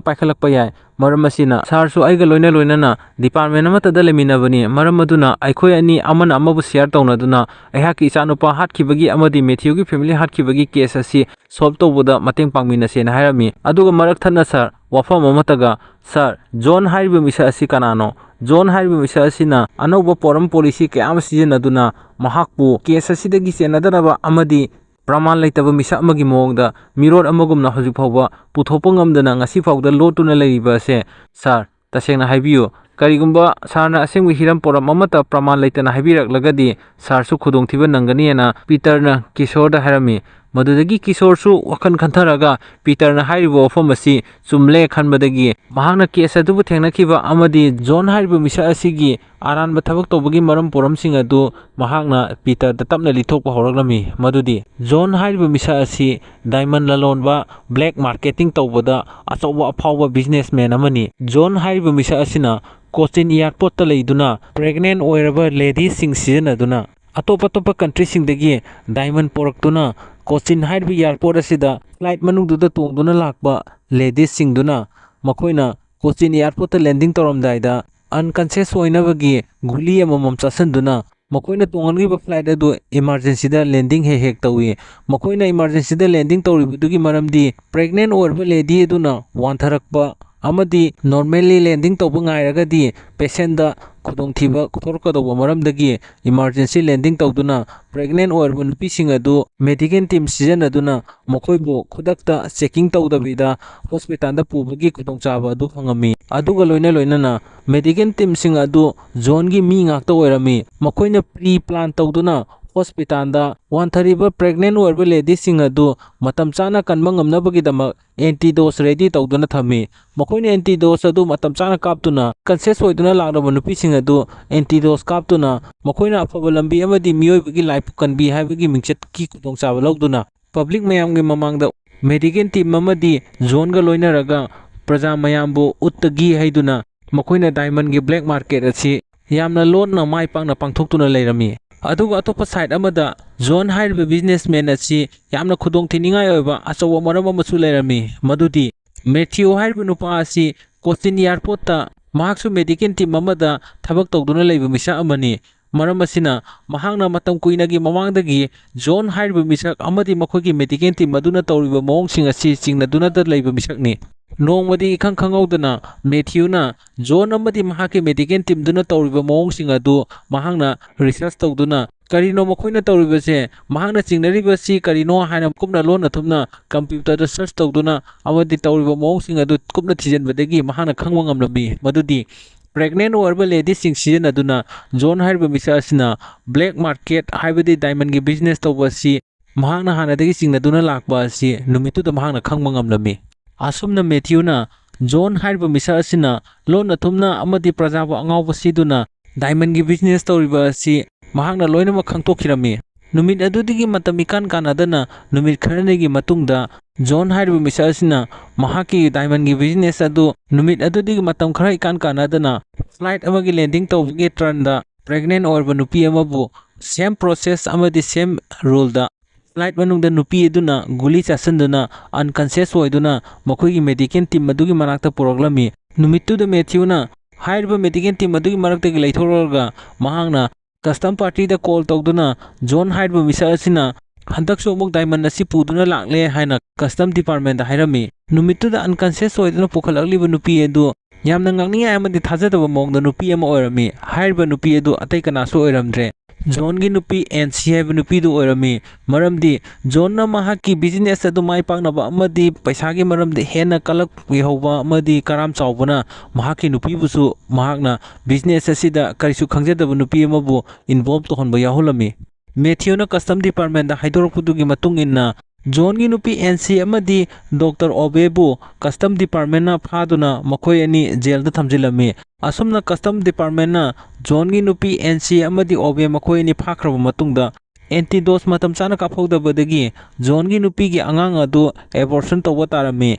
ꯄꯥꯏꯈꯠꯂꯛꯄ ꯌꯥꯏ꯫ ꯃꯔꯝ ꯑꯁꯤꯅ ꯁꯥꯔꯁꯨ ꯑꯩꯒ ꯂꯣꯏꯅ ꯂꯣꯏꯅꯅ department ꯑꯃꯠꯇꯗ ꯂꯩꯃꯤꯟꯅꯕꯅꯤ꯫ ꯃꯔꯝ ꯑꯗꯨꯅ ꯑꯩꯈꯣꯏ ꯑꯅꯤ ꯑꯃꯅ ꯑꯃꯕꯨ share ꯇꯧꯅꯗꯨꯅ ꯑꯩꯍꯥꯛꯀꯤ ꯏꯆꯥꯅꯨꯄꯥ ꯍꯥꯠꯈꯤꯕꯒꯤ ꯑꯃꯗꯤ ꯃꯦꯊ꯭ꯌꯨꯒꯤ family ꯍꯥꯠꯈꯤꯕꯒꯤ case ꯑꯁꯤ solve ꯇꯧꯕꯗ ꯃꯇꯦꯡ ꯄꯥꯡꯃꯤꯟꯅꯁꯦꯅ ꯍꯥꯏꯔꯝꯃꯤ꯫ ꯑꯗꯨꯒ ꯃꯔꯛ ꯊꯠꯅ ꯁꯥꯔ, ꯋꯥꯐꯝ ꯑꯃꯠꯇꯒ, ꯁꯥꯔ, ꯖꯣꯟ ꯍꯥꯏꯔꯤꯕ ꯃꯤꯁꯛ ꯑꯁꯤ ꯀꯅꯥꯅꯣ? ꯖꯣꯟ ꯍꯥꯏꯔꯤꯕ ꯃꯤꯁꯛ ꯑꯁꯤꯅ ꯑꯅꯧꯕ ꯄꯣꯔꯝ policy ꯀꯌꯥ ꯑꯃ ꯁꯤꯖꯤꯟꯅꯗꯨꯅ ꯃꯍꯥꯛꯄꯨ case ꯑꯁꯤꯗꯒꯤ ꯆꯦꯟꯅꯗꯅꯕ ꯑꯃꯗꯤ ꯄ꯭ꯔꯃꯥꯟ ꯂꯩꯇꯕ ꯃꯤꯁꯛ ꯑꯃꯒꯤ ꯃꯑꯣꯡꯗ ꯃꯤꯔꯣꯠ ꯑꯃꯒꯨꯝꯅ ꯍꯧꯖꯤꯛ ꯐꯥꯎꯕ ꯄꯨꯊꯣꯛꯄ ꯉꯝꯗꯅ ꯉꯁꯤ ꯐꯥꯎꯗ ꯂꯣꯠꯇꯨꯅ ꯂꯩꯔꯤꯕ ꯑꯁꯦ, ꯁꯥꯔ, ꯇꯁꯦꯡꯅ ꯍꯥꯏꯕꯤꯌꯨ, ꯀꯔꯤꯒꯨꯝꯕ ꯁꯥꯔꯅ ꯑꯁꯦꯡꯕ ꯍꯤꯔꯝ ꯄꯣꯔꯝ ꯑꯃꯠꯇ ꯄ꯭ꯔꯃꯥꯟ ꯂꯩꯇꯅ ꯍꯥꯏꯕꯤꯔꯛꯂꯒꯗꯤ ꯁꯥꯔꯁꯨ ꯈꯨꯗꯣꯡꯊꯤꯕ ꯅꯪꯒꯅꯤ ꯍꯥꯏꯅ ꯄꯤꯇꯔꯅ ꯀꯤꯁꯣꯔꯗ ꯍꯥꯏꯔꯝꯃꯤ꯫ ꯃꯗꯨꯗꯒꯤ ꯀꯤꯁꯣꯔꯁꯨ ꯋꯥꯈꯜ ꯈꯟꯊꯔꯒ ꯄꯤꯇꯔꯅ ꯍꯥꯏꯔꯤꯕ ꯋꯥꯐꯝ ꯑꯁꯤ ꯆꯨꯝꯂꯦ ꯈꯟꯕꯗꯒꯤ ꯃꯍꯥꯛꯅ case ꯑꯗꯨꯕꯨ ꯊꯦꯡꯅꯈꯤꯕ ꯑꯃꯗꯤ ꯖꯣꯟ ꯍꯥꯏꯔꯤꯕ ꯃꯤꯁꯛ ꯑꯁꯤꯒꯤ ꯑꯔꯥꯟꯕ ꯊꯕꯛ ꯇꯧꯕꯒꯤ ꯃꯔꯝ ꯄꯣꯔꯝꯁꯤꯡ ꯑꯗꯨ ꯃꯍꯥꯛꯅ ꯄꯤꯇꯔꯗ ꯇꯞꯅ ꯂꯤꯊꯣꯛꯄ ꯍꯧꯔꯛꯂꯝꯃꯤ꯫ ꯃꯗꯨꯗꯤ ꯖꯣꯟ ꯍꯥꯏꯔꯤꯕ ꯃꯤꯁꯛ ꯑꯁꯤ diamond ꯂꯂꯣꯟꯕ, black marketing ꯇꯧꯕꯗ ꯑꯆꯧꯕ ꯑꯐꯥꯎꯕ businessman ꯑꯃꯅꯤ꯫ ꯖꯣꯟ ꯍꯥꯏꯔꯤꯕ ꯃꯤꯁꯛ ꯑꯁꯤꯅ ꯀꯣꯆꯤꯟ airportꯇ ꯂꯩꯗꯨꯅ pregnant ꯑꯣꯏꯔꯕ ladyꯁꯤꯡ ꯁꯤꯖꯤꯟꯅꯗꯨꯅ ꯑꯇꯣꯞ ꯑꯇꯣꯞꯄ countryꯁꯤꯡꯗꯒꯤ diamond ꯄꯨꯔꯛꯇꯨꯅ ꯀꯣꯆꯤꯟ ꯍꯥꯏꯔꯤꯕ airport ꯑꯁꯤꯗ flight ꯃꯅꯨꯡꯗꯨꯗ ꯇꯣꯡꯗꯨꯅ ꯂꯥꯛꯄ ladyꯁꯤꯡꯗꯨꯅ ꯃꯈꯣꯏꯅ ꯀꯣꯆꯤꯟ airportꯇ landing ꯇꯧꯔꯝꯗꯥꯏꯗ ꯑꯟꯀꯟꯁꯤꯌꯁ ꯑꯣꯏꯅꯕꯒꯤ ꯒꯨꯂꯤ ꯑꯃꯃꯝ ꯆꯥꯁꯤꯟꯗꯨꯅ ꯃꯈꯣꯏꯅ ꯇꯣꯡꯍꯟꯈꯤꯕ ꯐ꯭ꯂꯥꯏꯠ ꯑꯗꯨ ꯏꯃꯥꯔꯖꯦꯟꯁꯤꯗ ꯂꯦꯟꯗꯤꯡ ꯍꯦꯛ ꯍꯦꯛ ꯇꯧꯏ꯫ ꯃꯈꯣꯏꯅ ꯏꯃꯥꯔꯖꯦꯟꯁꯤꯗ ꯂꯦꯟꯗꯤꯡ ꯇꯧꯔꯤꯕꯗꯨꯒꯤ ꯃꯔꯝꯗꯤ ꯄ꯭ꯔꯦꯒꯅꯦꯟ ꯑꯣꯏꯔꯕ ꯂꯦꯗꯤ ꯑꯗꯨꯅ ꯋꯥꯟꯊꯔꯛꯄ ꯑꯃꯗꯤ ꯅꯣꯔꯃꯦꯜꯂꯤ ꯂꯦꯟꯗꯤꯡ ꯇꯧꯕ ꯉꯥꯏꯔꯒꯗꯤ ꯄꯦꯁꯦꯟꯗ ꯈꯨꯗꯣꯡꯊꯤꯕ ꯊꯣꯔꯛꯀꯗꯧꯕ ꯃꯔꯝꯗꯒꯤ ꯏꯃꯥꯔꯖꯦꯟꯁꯤ ꯂꯦꯟꯗꯤꯡ ꯇꯧꯗꯨꯅ ꯄ꯭ꯔꯦꯒꯅꯦꯟ ꯑꯣꯏꯔꯕ ꯅꯨꯄꯤꯁꯤꯡ ꯑꯗꯨ ꯃꯦꯗꯤꯀꯦꯜ ꯇꯤꯝ ꯁꯤꯖꯤꯟꯅꯗꯨꯅ ꯃꯈꯣꯏꯕꯨ ꯈꯨꯗꯛꯇ ꯆꯦꯀꯤꯡ ꯇꯧꯗꯕꯤꯗ ꯍꯣꯁꯄꯤꯇꯥꯜꯗ ꯄꯨꯕꯒꯤ ꯈꯨꯗꯣꯡꯆꯥꯕ ꯑꯗꯨ ꯐꯪꯉꯝꯃꯤ꯫ ꯑꯗꯨꯒ ꯂꯣꯏꯅ ꯂꯣꯏꯅꯅ ꯃꯦꯗꯤꯀꯦꯜ ꯇꯤꯝꯁꯤꯡ ꯑꯗꯨ ꯖꯣꯟꯒꯤ ꯃꯤ ꯉꯥꯛꯇ ꯑꯣꯏꯔꯝꯃꯤ꯫ ꯃꯈꯣꯏꯅ ꯄ꯭ꯔꯤ ꯄ꯭ꯂꯥꯟ ꯇꯧꯗꯨꯅ ꯍꯣꯁꯄꯤꯇꯥꯜꯗ ꯋꯥꯟꯊꯔꯤꯕ ꯄ꯭ꯔꯦꯒꯅꯦꯟ ꯑꯣꯏꯔꯕ ꯂꯦꯗꯤꯁꯤꯡ ꯑꯗꯨ ꯃꯇꯝ ꯆꯥꯅ ꯀꯟꯕ ꯉꯝꯅꯕꯒꯤꯗꯃꯛ ꯑꯦꯟꯇꯤꯗꯣꯁ ꯔꯦꯗꯤ ꯇꯧꯗꯨꯅ ꯊꯝꯃꯤ꯫ ꯃꯈꯣꯏꯅ ꯑꯦꯟꯇꯤꯗꯣꯁ ꯑꯗꯨ ꯃꯇꯝ ꯆꯥꯅ ꯀꯥꯞꯇꯨꯅ ꯀꯟꯁꯤꯌꯁ ꯑꯣꯏꯗꯨꯅ ꯂꯥꯛꯂꯕ ꯅꯨꯄꯤꯁꯤꯡ ꯑꯗꯨ ꯑꯦꯟꯇꯤꯗꯣꯁ ꯀꯥꯞꯇꯨꯅ ꯃꯈꯣꯏꯅ ꯑꯐꯕ ꯂꯝꯕꯤ ꯑꯃꯗꯤ ꯃꯤꯑꯣꯏꯕꯒꯤ ꯂꯥꯏꯐ ꯀꯟꯕꯤ ꯍꯥꯏꯕꯒꯤ ꯃꯤꯡꯆꯠꯀꯤ ꯈꯨꯗꯣꯡꯆꯥꯕ ꯂꯧꯗꯨꯅ ꯄꯕ꯭ꯂꯤꯛ ꯃꯌꯥꯝꯒꯤ ꯃꯃꯥꯡꯗ ꯃꯦꯗꯤꯀꯦꯜ ꯇꯤꯝ ꯑꯃꯗꯤ ꯖꯣꯟꯒ ꯂꯣꯏꯅꯔꯒ ꯄ꯭ꯔꯖꯥ ꯃꯌꯥꯝꯕꯨ ꯎꯠꯇꯒꯤ ꯍꯥꯏꯗꯨꯅ ꯃꯈꯣꯏꯅ ꯗꯥꯏꯃꯟꯒꯤ ꯕ꯭ꯂꯦꯛ ꯃꯥꯔꯀꯦꯠ ꯑꯁꯤ ꯌꯥꯝꯅ ꯂꯣꯟꯅ ꯃꯥꯏ ꯄꯥꯛꯅ ꯄꯥꯡꯊꯣꯛꯇꯨꯅ ꯂꯩꯔꯝꯃꯤ꯫ ꯑꯗꯨꯒ ꯑꯇꯣꯞꯄ ꯁꯥꯏꯠ ꯑꯃꯗ ꯖꯣꯟ ꯍꯥꯏꯔꯤꯕ ꯕꯤꯖꯤꯅꯦꯁꯃꯦꯟ ꯑꯁꯤ ꯌꯥꯝꯅ ꯈꯨꯗꯣꯡꯊꯤꯅꯤꯡꯉꯥꯏ ꯑꯣꯏꯕ ꯑꯆꯧꯕ ꯃꯔꯝ ꯑꯃꯁꯨ ꯂꯩꯔꯝꯃꯤ, ꯃꯗꯨꯗꯤ ꯃꯦꯊ꯭ꯌꯨ ꯍꯥꯏꯔꯤꯕ ꯅꯨꯄꯥ ꯑꯁꯤ ꯀꯣꯆꯤꯟ ꯑꯦꯌꯥꯔꯄꯣꯔꯠꯇ ꯃꯍꯥꯛꯁꯨ ꯃꯦꯗꯤꯀꯦꯜ ꯇꯤꯝ ꯑꯃꯗ ꯊꯕꯛ ꯇꯧꯗꯨꯅ ꯂꯩꯕ ꯃꯤꯁꯛ ꯑꯃꯅꯤ꯫ ꯃꯔꯝ ꯑꯁꯤꯅ ꯃꯍꯥꯛꯅ ꯃꯇꯝ ꯀꯨꯏꯅꯒꯤ ꯃꯃꯥꯡꯗꯒꯤ ꯖꯣꯟ ꯍꯥꯏꯔꯤꯕ ꯃꯤꯁꯛ ꯑꯃꯗꯤ ꯃꯈꯣꯏꯒꯤ ꯃꯦꯗꯤꯀꯦꯜ ꯇꯤꯝ ꯑꯗꯨꯅ ꯇꯧꯔꯤꯕ ꯃꯑꯣꯡꯁꯤꯡ ꯑꯁꯤ ꯆꯤꯡꯅꯗꯨꯅꯇ ꯂꯩꯕ ꯃꯤꯁꯛꯅꯤ꯫ ꯅꯣꯡꯃꯗꯤ ꯏꯈꯪ ꯈꯪꯍꯧꯗꯅ ꯃꯦꯊ꯭ꯌꯨꯅ ꯖꯣꯟ ꯑꯃꯗꯤ ꯃꯍꯥꯛꯀꯤ ꯃꯦꯗꯤꯀꯦꯜ ꯇꯤꯝꯗꯨꯅ ꯇꯧꯔꯤꯕ ꯃꯑꯣꯡꯁꯤꯡ ꯑꯗꯨ ꯃꯍꯥꯛꯅ ꯔꯤꯁꯔꯁ ꯇꯧꯗꯨꯅ ꯀꯔꯤꯅꯣ ꯃꯈꯣꯏꯅ ꯇꯧꯔꯤꯕꯁꯦ, ꯃꯍꯥꯛꯅ ꯆꯤꯡꯅꯔꯤꯕꯁꯤ ꯀꯔꯤꯅꯣ ꯍꯥꯏꯅ ꯀꯨꯞꯅ ꯂꯣꯟꯅ ꯊꯨꯞꯅ ꯀꯝꯄ꯭ꯌꯨꯇꯔꯗ ꯁꯔꯁ ꯇꯧꯗꯨꯅ ꯑꯃꯗꯤ ꯇꯧꯔꯤꯕ ꯃꯑꯣꯡꯁꯤꯡ ꯑꯗꯨ ꯀꯨꯞꯅ ꯊꯤꯖꯤꯟꯕꯗꯒꯤ ꯃꯍꯥꯛꯅ ꯈꯪꯕ ꯉꯝꯂꯝꯃꯤ ꯃꯗꯨꯗꯤ ꯄ꯭ꯔꯦꯒꯅꯦꯟ ꯑꯣꯏꯔꯕ ꯂꯦꯗꯤꯁꯤꯡ ꯁꯤꯖꯤꯟꯅꯗꯨꯅ ꯖꯣꯟ ꯍꯥꯏꯔꯤꯕ ꯃꯤꯁꯛ ꯑꯁꯤꯅ ꯕ꯭ꯂꯦꯛ ꯃꯥꯔꯀꯦꯠ ꯍꯥꯏꯕꯗꯤ ꯗꯥꯏꯃꯟꯒꯤ ꯕꯤꯖꯤꯅꯦꯁ ꯇꯧꯕ ꯑꯁꯤ ꯃꯍꯥꯛꯅ ꯍꯥꯟꯅꯗꯒꯤ ꯆꯤꯡꯅꯗꯨꯅ ꯂꯥꯛꯄ ꯑꯁꯤ ꯅꯨꯃꯤꯠꯇꯨꯗ ꯃꯍꯥꯛꯅ ꯈꯪꯕ ꯉꯝꯂꯝꯃꯤ꯫ ꯑꯁꯨꯝꯅ ꯃꯦꯊ꯭ꯌꯨꯅ ꯖꯣꯟ ꯍꯥꯏꯔꯤꯕ ꯃꯤꯁꯛ ꯑꯁꯤꯅ ꯂꯣꯟꯅ ꯊꯨꯞꯅ ꯑꯃꯗꯤ ꯄ꯭ꯔꯖꯥꯕꯨ ꯑꯉꯥꯎꯕ ꯁꯤꯗꯨꯅ ꯗꯥꯏꯃꯟꯒꯤ ꯕꯤꯖꯤꯅꯦꯁ ꯇꯧꯔꯤꯕ ꯑꯁꯤ ꯃꯍꯥꯛꯅ ꯂꯣꯏꯅꯃꯛ ꯈꯪꯗꯣꯛꯈꯤꯔꯝꯃꯤ꯫ ꯅꯨꯃꯤꯠ ꯑꯗꯨꯗꯒꯤ ꯃꯇꯝ ꯏꯀꯥꯟ ꯀꯥꯟꯅꯗꯅ ꯅꯨꯃꯤꯠ ꯈꯔꯅꯤꯒꯤ ꯃꯇꯨꯡꯗ ꯖꯣꯟ ꯍꯥꯏꯔꯤꯕ ꯃꯤꯁꯛ ꯑꯁꯤꯅ ꯃꯍꯥꯛꯀꯤ ꯗꯥꯏꯃꯟꯒꯤ ꯕꯤꯖꯤꯅꯦꯁ ꯑꯗꯨ ꯅꯨꯃꯤꯠ ꯑꯗꯨꯗꯒꯤ ꯃꯇꯝ ꯈꯔ ꯏꯀꯥꯟ ꯀꯥꯟꯅꯗꯅ ꯐ꯭ꯂꯥꯏꯠ ꯑꯃꯒꯤ ꯂꯦꯟꯗꯤꯡ ꯇꯧꯕꯒꯤ ꯇꯔꯟꯗ ꯄ꯭ꯔꯦꯒꯅꯦꯟ ꯑꯣꯏꯔꯕ ꯅꯨꯄꯤ ꯑꯃꯕꯨ ꯁꯦꯝ ꯄ꯭ꯔꯣꯁꯦꯁ ꯑꯃꯗꯤ ꯁꯦꯝ ꯔꯨꯜꯗ ꯐ꯭ꯂꯥꯏꯠ ꯃꯅꯨꯡꯗ ꯅꯨꯄꯤ ꯑꯗꯨꯅ ꯒꯨꯂꯤ ꯆꯥꯁꯤꯟꯗꯨꯅ ꯑꯟꯀꯟꯁꯤꯌꯁ ꯑꯣꯏꯗꯨꯅ ꯃꯈꯣꯏꯒꯤ ꯃꯦꯗꯤꯀꯦꯜ ꯇꯤꯝ ꯑꯗꯨꯒꯤ ꯃꯅꯥꯛꯇ ꯄꯨꯔꯛꯂꯝꯃꯤ꯫ ꯅꯨꯃꯤꯠꯇꯨꯗ ꯃꯦꯊ꯭ꯌꯨꯅ ꯍꯥꯏꯔꯤꯕ ꯃꯦꯗꯤꯀꯦꯜ ꯇꯤꯝ ꯑꯗꯨꯒꯤ ꯃꯔꯛꯇꯒꯤ ꯂꯩꯊꯣꯛꯂꯒ ꯃꯍꯥꯛꯅ ꯀꯁꯇꯝ ꯄꯥꯔꯇꯤꯗ ꯀꯣꯜ ꯇꯧꯗꯨꯅ ꯖꯣꯟ ꯍꯥꯏꯔꯤꯕ ꯃꯤꯁꯛ ꯑꯁꯤꯅ ꯍꯟꯗꯛꯁꯨ ꯑꯃꯨꯛ ꯗꯥꯏꯃꯟ ꯑꯁꯤ ꯄꯨꯗꯨꯅ ꯂꯥꯛꯂꯦ ꯍꯥꯏꯅ ꯀꯁꯇꯝ ꯗꯤꯄꯥꯔꯠꯃꯦꯟꯗ ꯍꯥꯏꯔꯝꯃꯤ꯫ ꯅꯨꯃꯤꯠꯇꯨꯗ ꯑꯟꯀꯟꯁꯤꯌꯁ ꯑꯣꯏꯗꯨꯅ ꯄꯨꯈꯠꯂꯛꯂꯤꯕ ꯅꯨꯄꯤ ꯑꯗꯨ ꯌꯥꯝꯅ ꯉꯛꯅꯤꯡꯉꯥꯏ ꯑꯃꯗꯤ ꯊꯥꯖꯗꯕ ꯃꯑꯣꯡꯗ ꯅꯨꯄꯤ ꯑꯃ ꯑꯣꯏꯔꯝꯃꯤ꯫ ꯍꯥꯏꯔꯤꯕ ꯅꯨꯄꯤ ꯑꯗꯨ ꯑꯇꯩ ꯀꯅꯥꯁꯨ ꯑꯣꯏꯔꯝꯗ꯭ꯔꯦ, ꯖꯣꯟꯒꯤ ꯅꯨꯄꯤ ꯑꯦꯟꯁꯤ ꯍꯥꯏꯕ ꯅꯨꯄꯤꯗꯨ ꯑꯣꯏꯔꯝꯃꯤ꯫ ꯃꯔꯝꯗꯤ ꯖꯣꯟꯅ ꯃꯍꯥꯛꯀꯤ ꯕꯤꯖꯤꯅꯦꯁ ꯑꯗꯨ ꯃꯥꯏ ꯄꯥꯛꯅꯕ ꯑꯃꯗꯤ ꯄꯩꯁꯥꯒꯤ ꯃꯔꯝꯗ ꯍꯦꯟꯅ ꯀꯜꯂꯛ ꯀꯨꯏꯍꯧꯕ ꯑꯃꯗꯤ ꯀꯔꯥꯝ ꯆꯥꯎꯕꯅ ꯃꯍꯥꯛꯀꯤ ꯅꯨꯄꯤꯕꯨꯁꯨ ꯃꯍꯥꯛꯅ ꯕꯤꯖꯤꯅꯦꯁ ꯑꯁꯤꯗ ꯀꯔꯤꯁꯨ ꯈꯪꯖꯗꯕ ꯅꯨꯄꯤ ꯑꯃꯕꯨ ꯏꯟꯚꯣꯜꯕ ꯇꯧꯍꯟꯕ ꯌꯥꯎꯍꯜꯂꯝꯃꯤ꯫ ꯃꯦꯊ꯭ꯌꯨꯅ ꯀꯁꯇꯝ ꯗꯤꯄꯥꯔꯠꯃꯦꯟꯗ ꯍꯥꯏꯗꯣꯔꯛꯄꯗꯨꯒꯤ ꯃꯇꯨꯡ ꯏꯟꯅ ꯖꯣꯟꯒꯤ ꯅꯨꯄꯤ ꯑꯦꯟꯁꯤ ꯑꯃꯗꯤ ꯗꯣꯛꯇꯔ ꯑꯣꯕꯦꯕꯨ ꯀꯁꯇꯝ ꯗꯤꯄꯥꯔꯠꯃꯦꯟꯅ ꯐꯥꯗꯨꯅ ꯃꯈꯣꯏ ꯑꯅꯤ ꯖꯦꯜꯗ ꯊꯝꯖꯤꯜꯂꯝꯃꯤ꯫ ꯑꯁꯨꯝꯅ ꯀꯁꯇꯝ ꯗꯤꯄꯥꯔꯠꯃꯦꯟꯅ ꯖꯣꯟꯒꯤ ꯅꯨꯄꯤ ꯑꯦꯟꯁꯤ ꯑꯃꯗꯤ ꯑꯣꯕꯦ ꯃꯈꯣꯏ ꯑꯅꯤ ꯐꯥꯈ꯭ꯔꯕ ꯃꯇꯨꯡꯗ ꯑꯦꯟꯇꯤꯗꯣꯠ ꯃꯇꯝ ꯆꯥꯅ ꯀꯥꯞꯍꯧꯗꯕꯗꯒꯤ ꯖꯣꯟꯒꯤ ꯅꯨꯄꯤꯒꯤ ꯑꯉꯥꯡ ꯑꯗꯨ ꯑꯦꯕꯣꯔꯁꯟ ꯇꯧꯕ ꯇꯥꯔꯝꯃꯤ꯫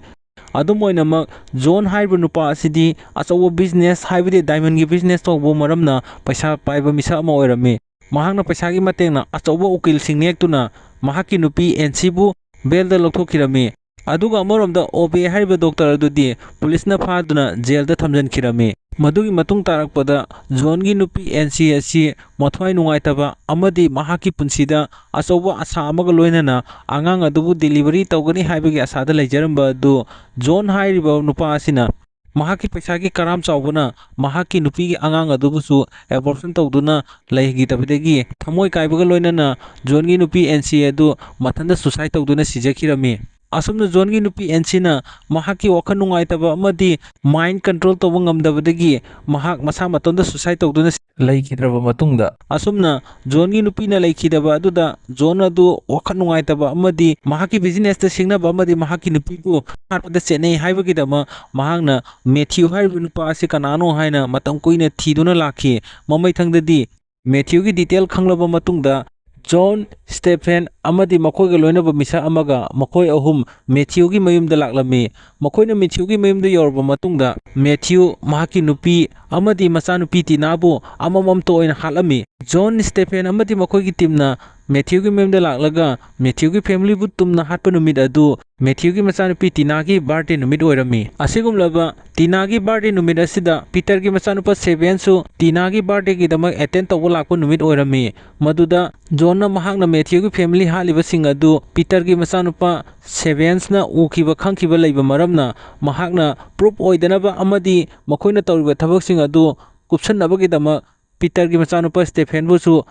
ꯑꯗꯨꯝ ꯑꯣꯏꯅꯃꯛ, ꯖꯣꯟ ꯍꯥꯏꯔꯤꯕ ꯅꯨꯄꯥ ꯑꯁꯤꯗꯤ ꯑꯆꯧꯕ ꯕꯤꯖꯤꯅꯦꯁ, ꯍꯥꯏꯕꯗꯤ ꯗꯥꯏꯃꯟꯒꯤ ꯕꯤꯖꯤꯅꯦꯁ ꯇꯧꯕ ꯃꯔꯝꯅ ꯄꯩꯁꯥ ꯄꯥꯏꯕ ꯃꯤꯁꯛ ꯑꯃ ꯑꯣꯏꯔꯝꯃꯤ꯫ ꯃꯍꯥꯛꯅ ꯄꯩꯁꯥꯒꯤ ꯃꯇꯦꯡꯅ ꯑꯆꯧꯕ ꯎꯀꯤꯜꯁꯤꯡ ꯅꯦꯛꯇꯨꯅ ꯃꯍꯥꯛꯀꯤ ꯅꯨꯄꯤ ꯑꯦꯟꯁꯤꯕꯨ ꯕꯦꯜꯗ ꯂꯧꯊꯣꯛꯈꯤꯔꯝꯃꯤ꯫ ꯑꯗꯨꯒ ꯑꯃꯔꯣꯝꯗ ꯑꯣꯕꯦ ꯍꯥꯏꯔꯤꯕ ꯗꯣꯛꯇꯔ ꯑꯗꯨꯗꯤ ꯄꯨꯂꯤꯁꯅ ꯐꯥꯗꯨꯅ ꯖꯦꯜꯗ ꯊꯝꯖꯤꯟꯈꯤꯔꯝꯃꯤ꯫ ꯃꯗꯨꯒꯤ ꯃꯇꯨꯡ ꯇꯥꯔꯛꯄꯗ ꯖꯣꯟꯒꯤ ꯅꯨꯄꯤ ꯑꯦꯟꯁꯤ ꯑꯁꯤ ꯃꯊ꯭ꯋꯥꯏ ꯅꯨꯡꯉꯥꯏꯇꯕ ꯑꯃꯗꯤ ꯃꯍꯥꯛꯀꯤ ꯄꯨꯟꯁꯤꯗ ꯑꯆꯧꯕ ꯑꯁꯥ ꯑꯃꯒ ꯂꯣꯏꯅꯅ ꯑꯉꯥꯡ ꯑꯗꯨꯕꯨ ꯗꯤꯂꯤꯚꯔꯤ ꯇꯧꯒꯅꯤ ꯍꯥꯏꯕꯒꯤ ꯑꯁꯥꯗ ꯂꯩꯖꯔꯝꯕ ꯑꯗꯨ ꯖꯣꯟ ꯍꯥꯏꯔꯤꯕ ꯅꯨꯄꯥ ꯑꯁꯤꯅ ꯃꯍꯥꯛꯀꯤ ꯄꯩꯁꯥꯒꯤ ꯀꯔꯥꯝ ꯆꯥꯎꯕꯅ ꯃꯍꯥꯛꯀꯤ ꯅꯨꯄꯤꯒꯤ ꯑꯉꯥꯡ ꯑꯗꯨꯕꯨꯁꯨ ꯑꯦꯕꯣꯔꯁꯟ ꯇꯧꯗꯨꯅ ꯂꯩꯈꯤꯗꯕꯗꯒꯤ ꯊꯃꯣꯏ ꯀꯥꯏꯕꯒ ꯂꯣꯏꯅꯅ ꯖꯣꯟꯒꯤ ꯅꯨꯄꯤ ꯑꯦꯟꯁꯤ ꯑꯗꯨ ꯃꯊꯟꯇ ꯁꯨꯁꯥꯏꯠ ꯇꯧꯗꯨꯅ ꯁꯤꯖꯈꯤꯔꯝꯃꯤ꯫ ꯑꯁꯨꯝꯅ ꯖꯣꯟꯒꯤ ꯅꯨꯄꯤ ꯑꯦꯟꯁꯤꯅ ꯃꯍꯥꯛꯀꯤ ꯋꯥꯈꯜ ꯅꯨꯡꯉꯥꯏꯇꯕ ꯑꯃꯗꯤ ꯃꯥꯏꯟ ꯀꯟꯇ꯭ꯔꯣꯜ ꯇꯧꯕ ꯉꯝꯗꯕꯗꯒꯤ ꯃꯍꯥꯛ ꯃꯁꯥ ꯃꯇꯣꯝꯇ ꯁꯨꯁꯥꯏꯠ ꯇꯧꯗꯨꯅ ꯂꯩꯈꯤꯗ꯭ꯔꯕ ꯃꯇꯨꯡꯗ, ꯑꯁꯨꯝꯅ ꯖꯣꯟꯒꯤ ꯅꯨꯄꯤꯅ ꯂꯩꯈꯤꯗꯕ ꯑꯗꯨꯗ ꯖꯣꯟ ꯑꯗꯨ ꯋꯥꯈꯜ ꯅꯨꯡꯉꯥꯏꯇꯕ ꯑꯃꯗꯤ ꯃꯍꯥꯛꯀꯤ ꯕꯤꯖꯤꯅꯦꯁꯇ ꯁꯤꯡꯅꯕ ꯑꯃꯗꯤ ꯃꯍꯥꯛꯀꯤ ꯅꯨꯄꯤꯕꯨ ꯍꯥꯠꯄꯗ ꯆꯦꯠꯅꯩ ꯍꯥꯏꯕꯒꯤꯗꯃꯛ ꯃꯍꯥꯛꯅ ꯃꯦꯊ꯭ꯌꯨ ꯍꯥꯏꯔꯤꯕ ꯅꯨꯄꯥ ꯑꯁꯤ ꯀꯅꯥꯅꯣ ꯍꯥꯏꯅ ꯃꯇꯝ ꯀꯨꯏꯅ ꯊꯤꯗꯨꯅ ꯂꯥꯛꯈꯤ꯫ ꯃꯃꯩꯊꯪꯗꯗꯤ ꯃꯦꯊ꯭ꯌꯨꯒꯤ ꯗꯤꯇꯦꯜ ꯈꯪꯂꯕ ꯃꯇꯨꯡꯗ, ꯖꯣꯟ, ꯁ꯭ꯇꯦꯐꯦꯟ ꯑꯃꯗꯤ ꯃꯈꯣꯏꯒ ꯂꯣꯏꯅꯕ ꯃꯤꯁꯛ ꯑꯃꯒ ꯃꯈꯣꯏ ꯑꯍꯨꯝ ꯃꯦꯊ꯭ꯌꯨꯒꯤ ꯃꯌꯨꯝꯗ ꯂꯥꯛꯂꯝꯃꯤ꯫ ꯃꯈꯣꯏꯅ ꯃꯦꯊ꯭ꯌꯨꯒꯤ ꯃꯌꯨꯝꯗ ꯌꯧꯔꯕ ꯃꯇꯨꯡꯗ, ꯃꯦꯊ꯭ꯌꯨ, ꯃꯍꯥꯛꯀꯤ ꯅꯨꯄꯤ ꯑꯃꯗꯤ ꯃꯆꯥꯅꯨꯄꯤ ꯇꯤꯅꯥꯕꯨ ꯑꯃꯃꯝꯇ ꯑꯣꯏꯅ ꯍꯥꯠꯂꯝꯃꯤ꯫ ꯖꯣꯟ, ꯁ꯭ꯇꯦꯐꯦꯟ ꯑꯃꯗꯤ ꯃꯈꯣꯏꯒꯤ ꯇꯤꯝꯅ ꯃꯦꯊ꯭ꯌꯨꯒꯤ ꯃꯌꯨꯝꯗ ꯂꯥꯛꯂꯒ ꯃꯦꯊ꯭ꯌꯨꯒꯤ ꯐꯦꯃꯤꯂꯤꯕꯨ ꯇꯨꯝꯅ ꯍꯥꯠꯄ ꯅꯨꯃꯤꯠ ꯑꯗꯨ ꯃꯦꯊ꯭ꯌꯨꯒꯤ ꯃꯆꯥꯅꯨꯄꯤ ꯇꯤꯅꯥꯒꯤ ꯕꯥꯔꯗꯦ ꯅꯨꯃꯤꯠ ꯑꯣꯏꯔꯝꯃꯤ꯫ ꯑꯁꯤꯒꯨꯝꯂꯕ ꯇꯤꯅꯥꯒꯤ ꯕꯥꯔꯗꯦ ꯅꯨꯃꯤꯠ ꯑꯁꯤꯗ ꯄꯤꯇꯔꯒꯤ ꯃꯆꯥꯅꯨꯄꯥ ꯁꯦꯚꯦꯟꯁꯨ ꯇꯤꯅꯥꯒꯤ ꯕꯥꯔꯗꯦꯒꯤꯗꯃꯛ ꯑꯦꯇꯦꯟ ꯇꯧꯕ ꯂꯥꯛꯄ ꯅꯨꯃꯤꯠ ꯑꯣꯏꯔꯝꯃꯤ꯫ ꯃꯗꯨꯗ ꯖꯣꯟꯅ ꯃꯍꯥꯛꯅ ꯃꯦꯊ꯭ꯌꯨꯒꯤ ꯐꯦꯃꯤꯂꯤ ꯍꯥꯠꯂꯤꯕꯁꯤꯡ ꯑꯗꯨ ꯄꯤꯇꯔꯒꯤ ꯃꯆꯥꯅꯨꯄꯥ ꯁꯦꯚꯦꯟꯁꯅ ꯎꯈꯤꯕ ꯈꯪꯈꯤꯕ ꯂꯩꯕ ꯃꯔꯝꯅ ꯃꯍꯥꯛꯅ ꯄ꯭ꯔꯨꯞ ꯑꯣꯏꯗꯅꯕ ꯑꯃꯗꯤ ꯃꯈꯣꯏꯅ ꯇꯧꯔꯤꯕ ꯊꯕꯛꯁꯤꯡ ꯑꯗꯨ ꯀꯨꯞꯁꯟꯅꯕꯒꯤꯗꯃꯛ ꯄꯤꯇꯔꯒꯤ ꯃꯆꯥꯅꯨꯄꯥ ꯁ꯭ꯇꯦꯐꯦꯟꯕꯨꯁꯨ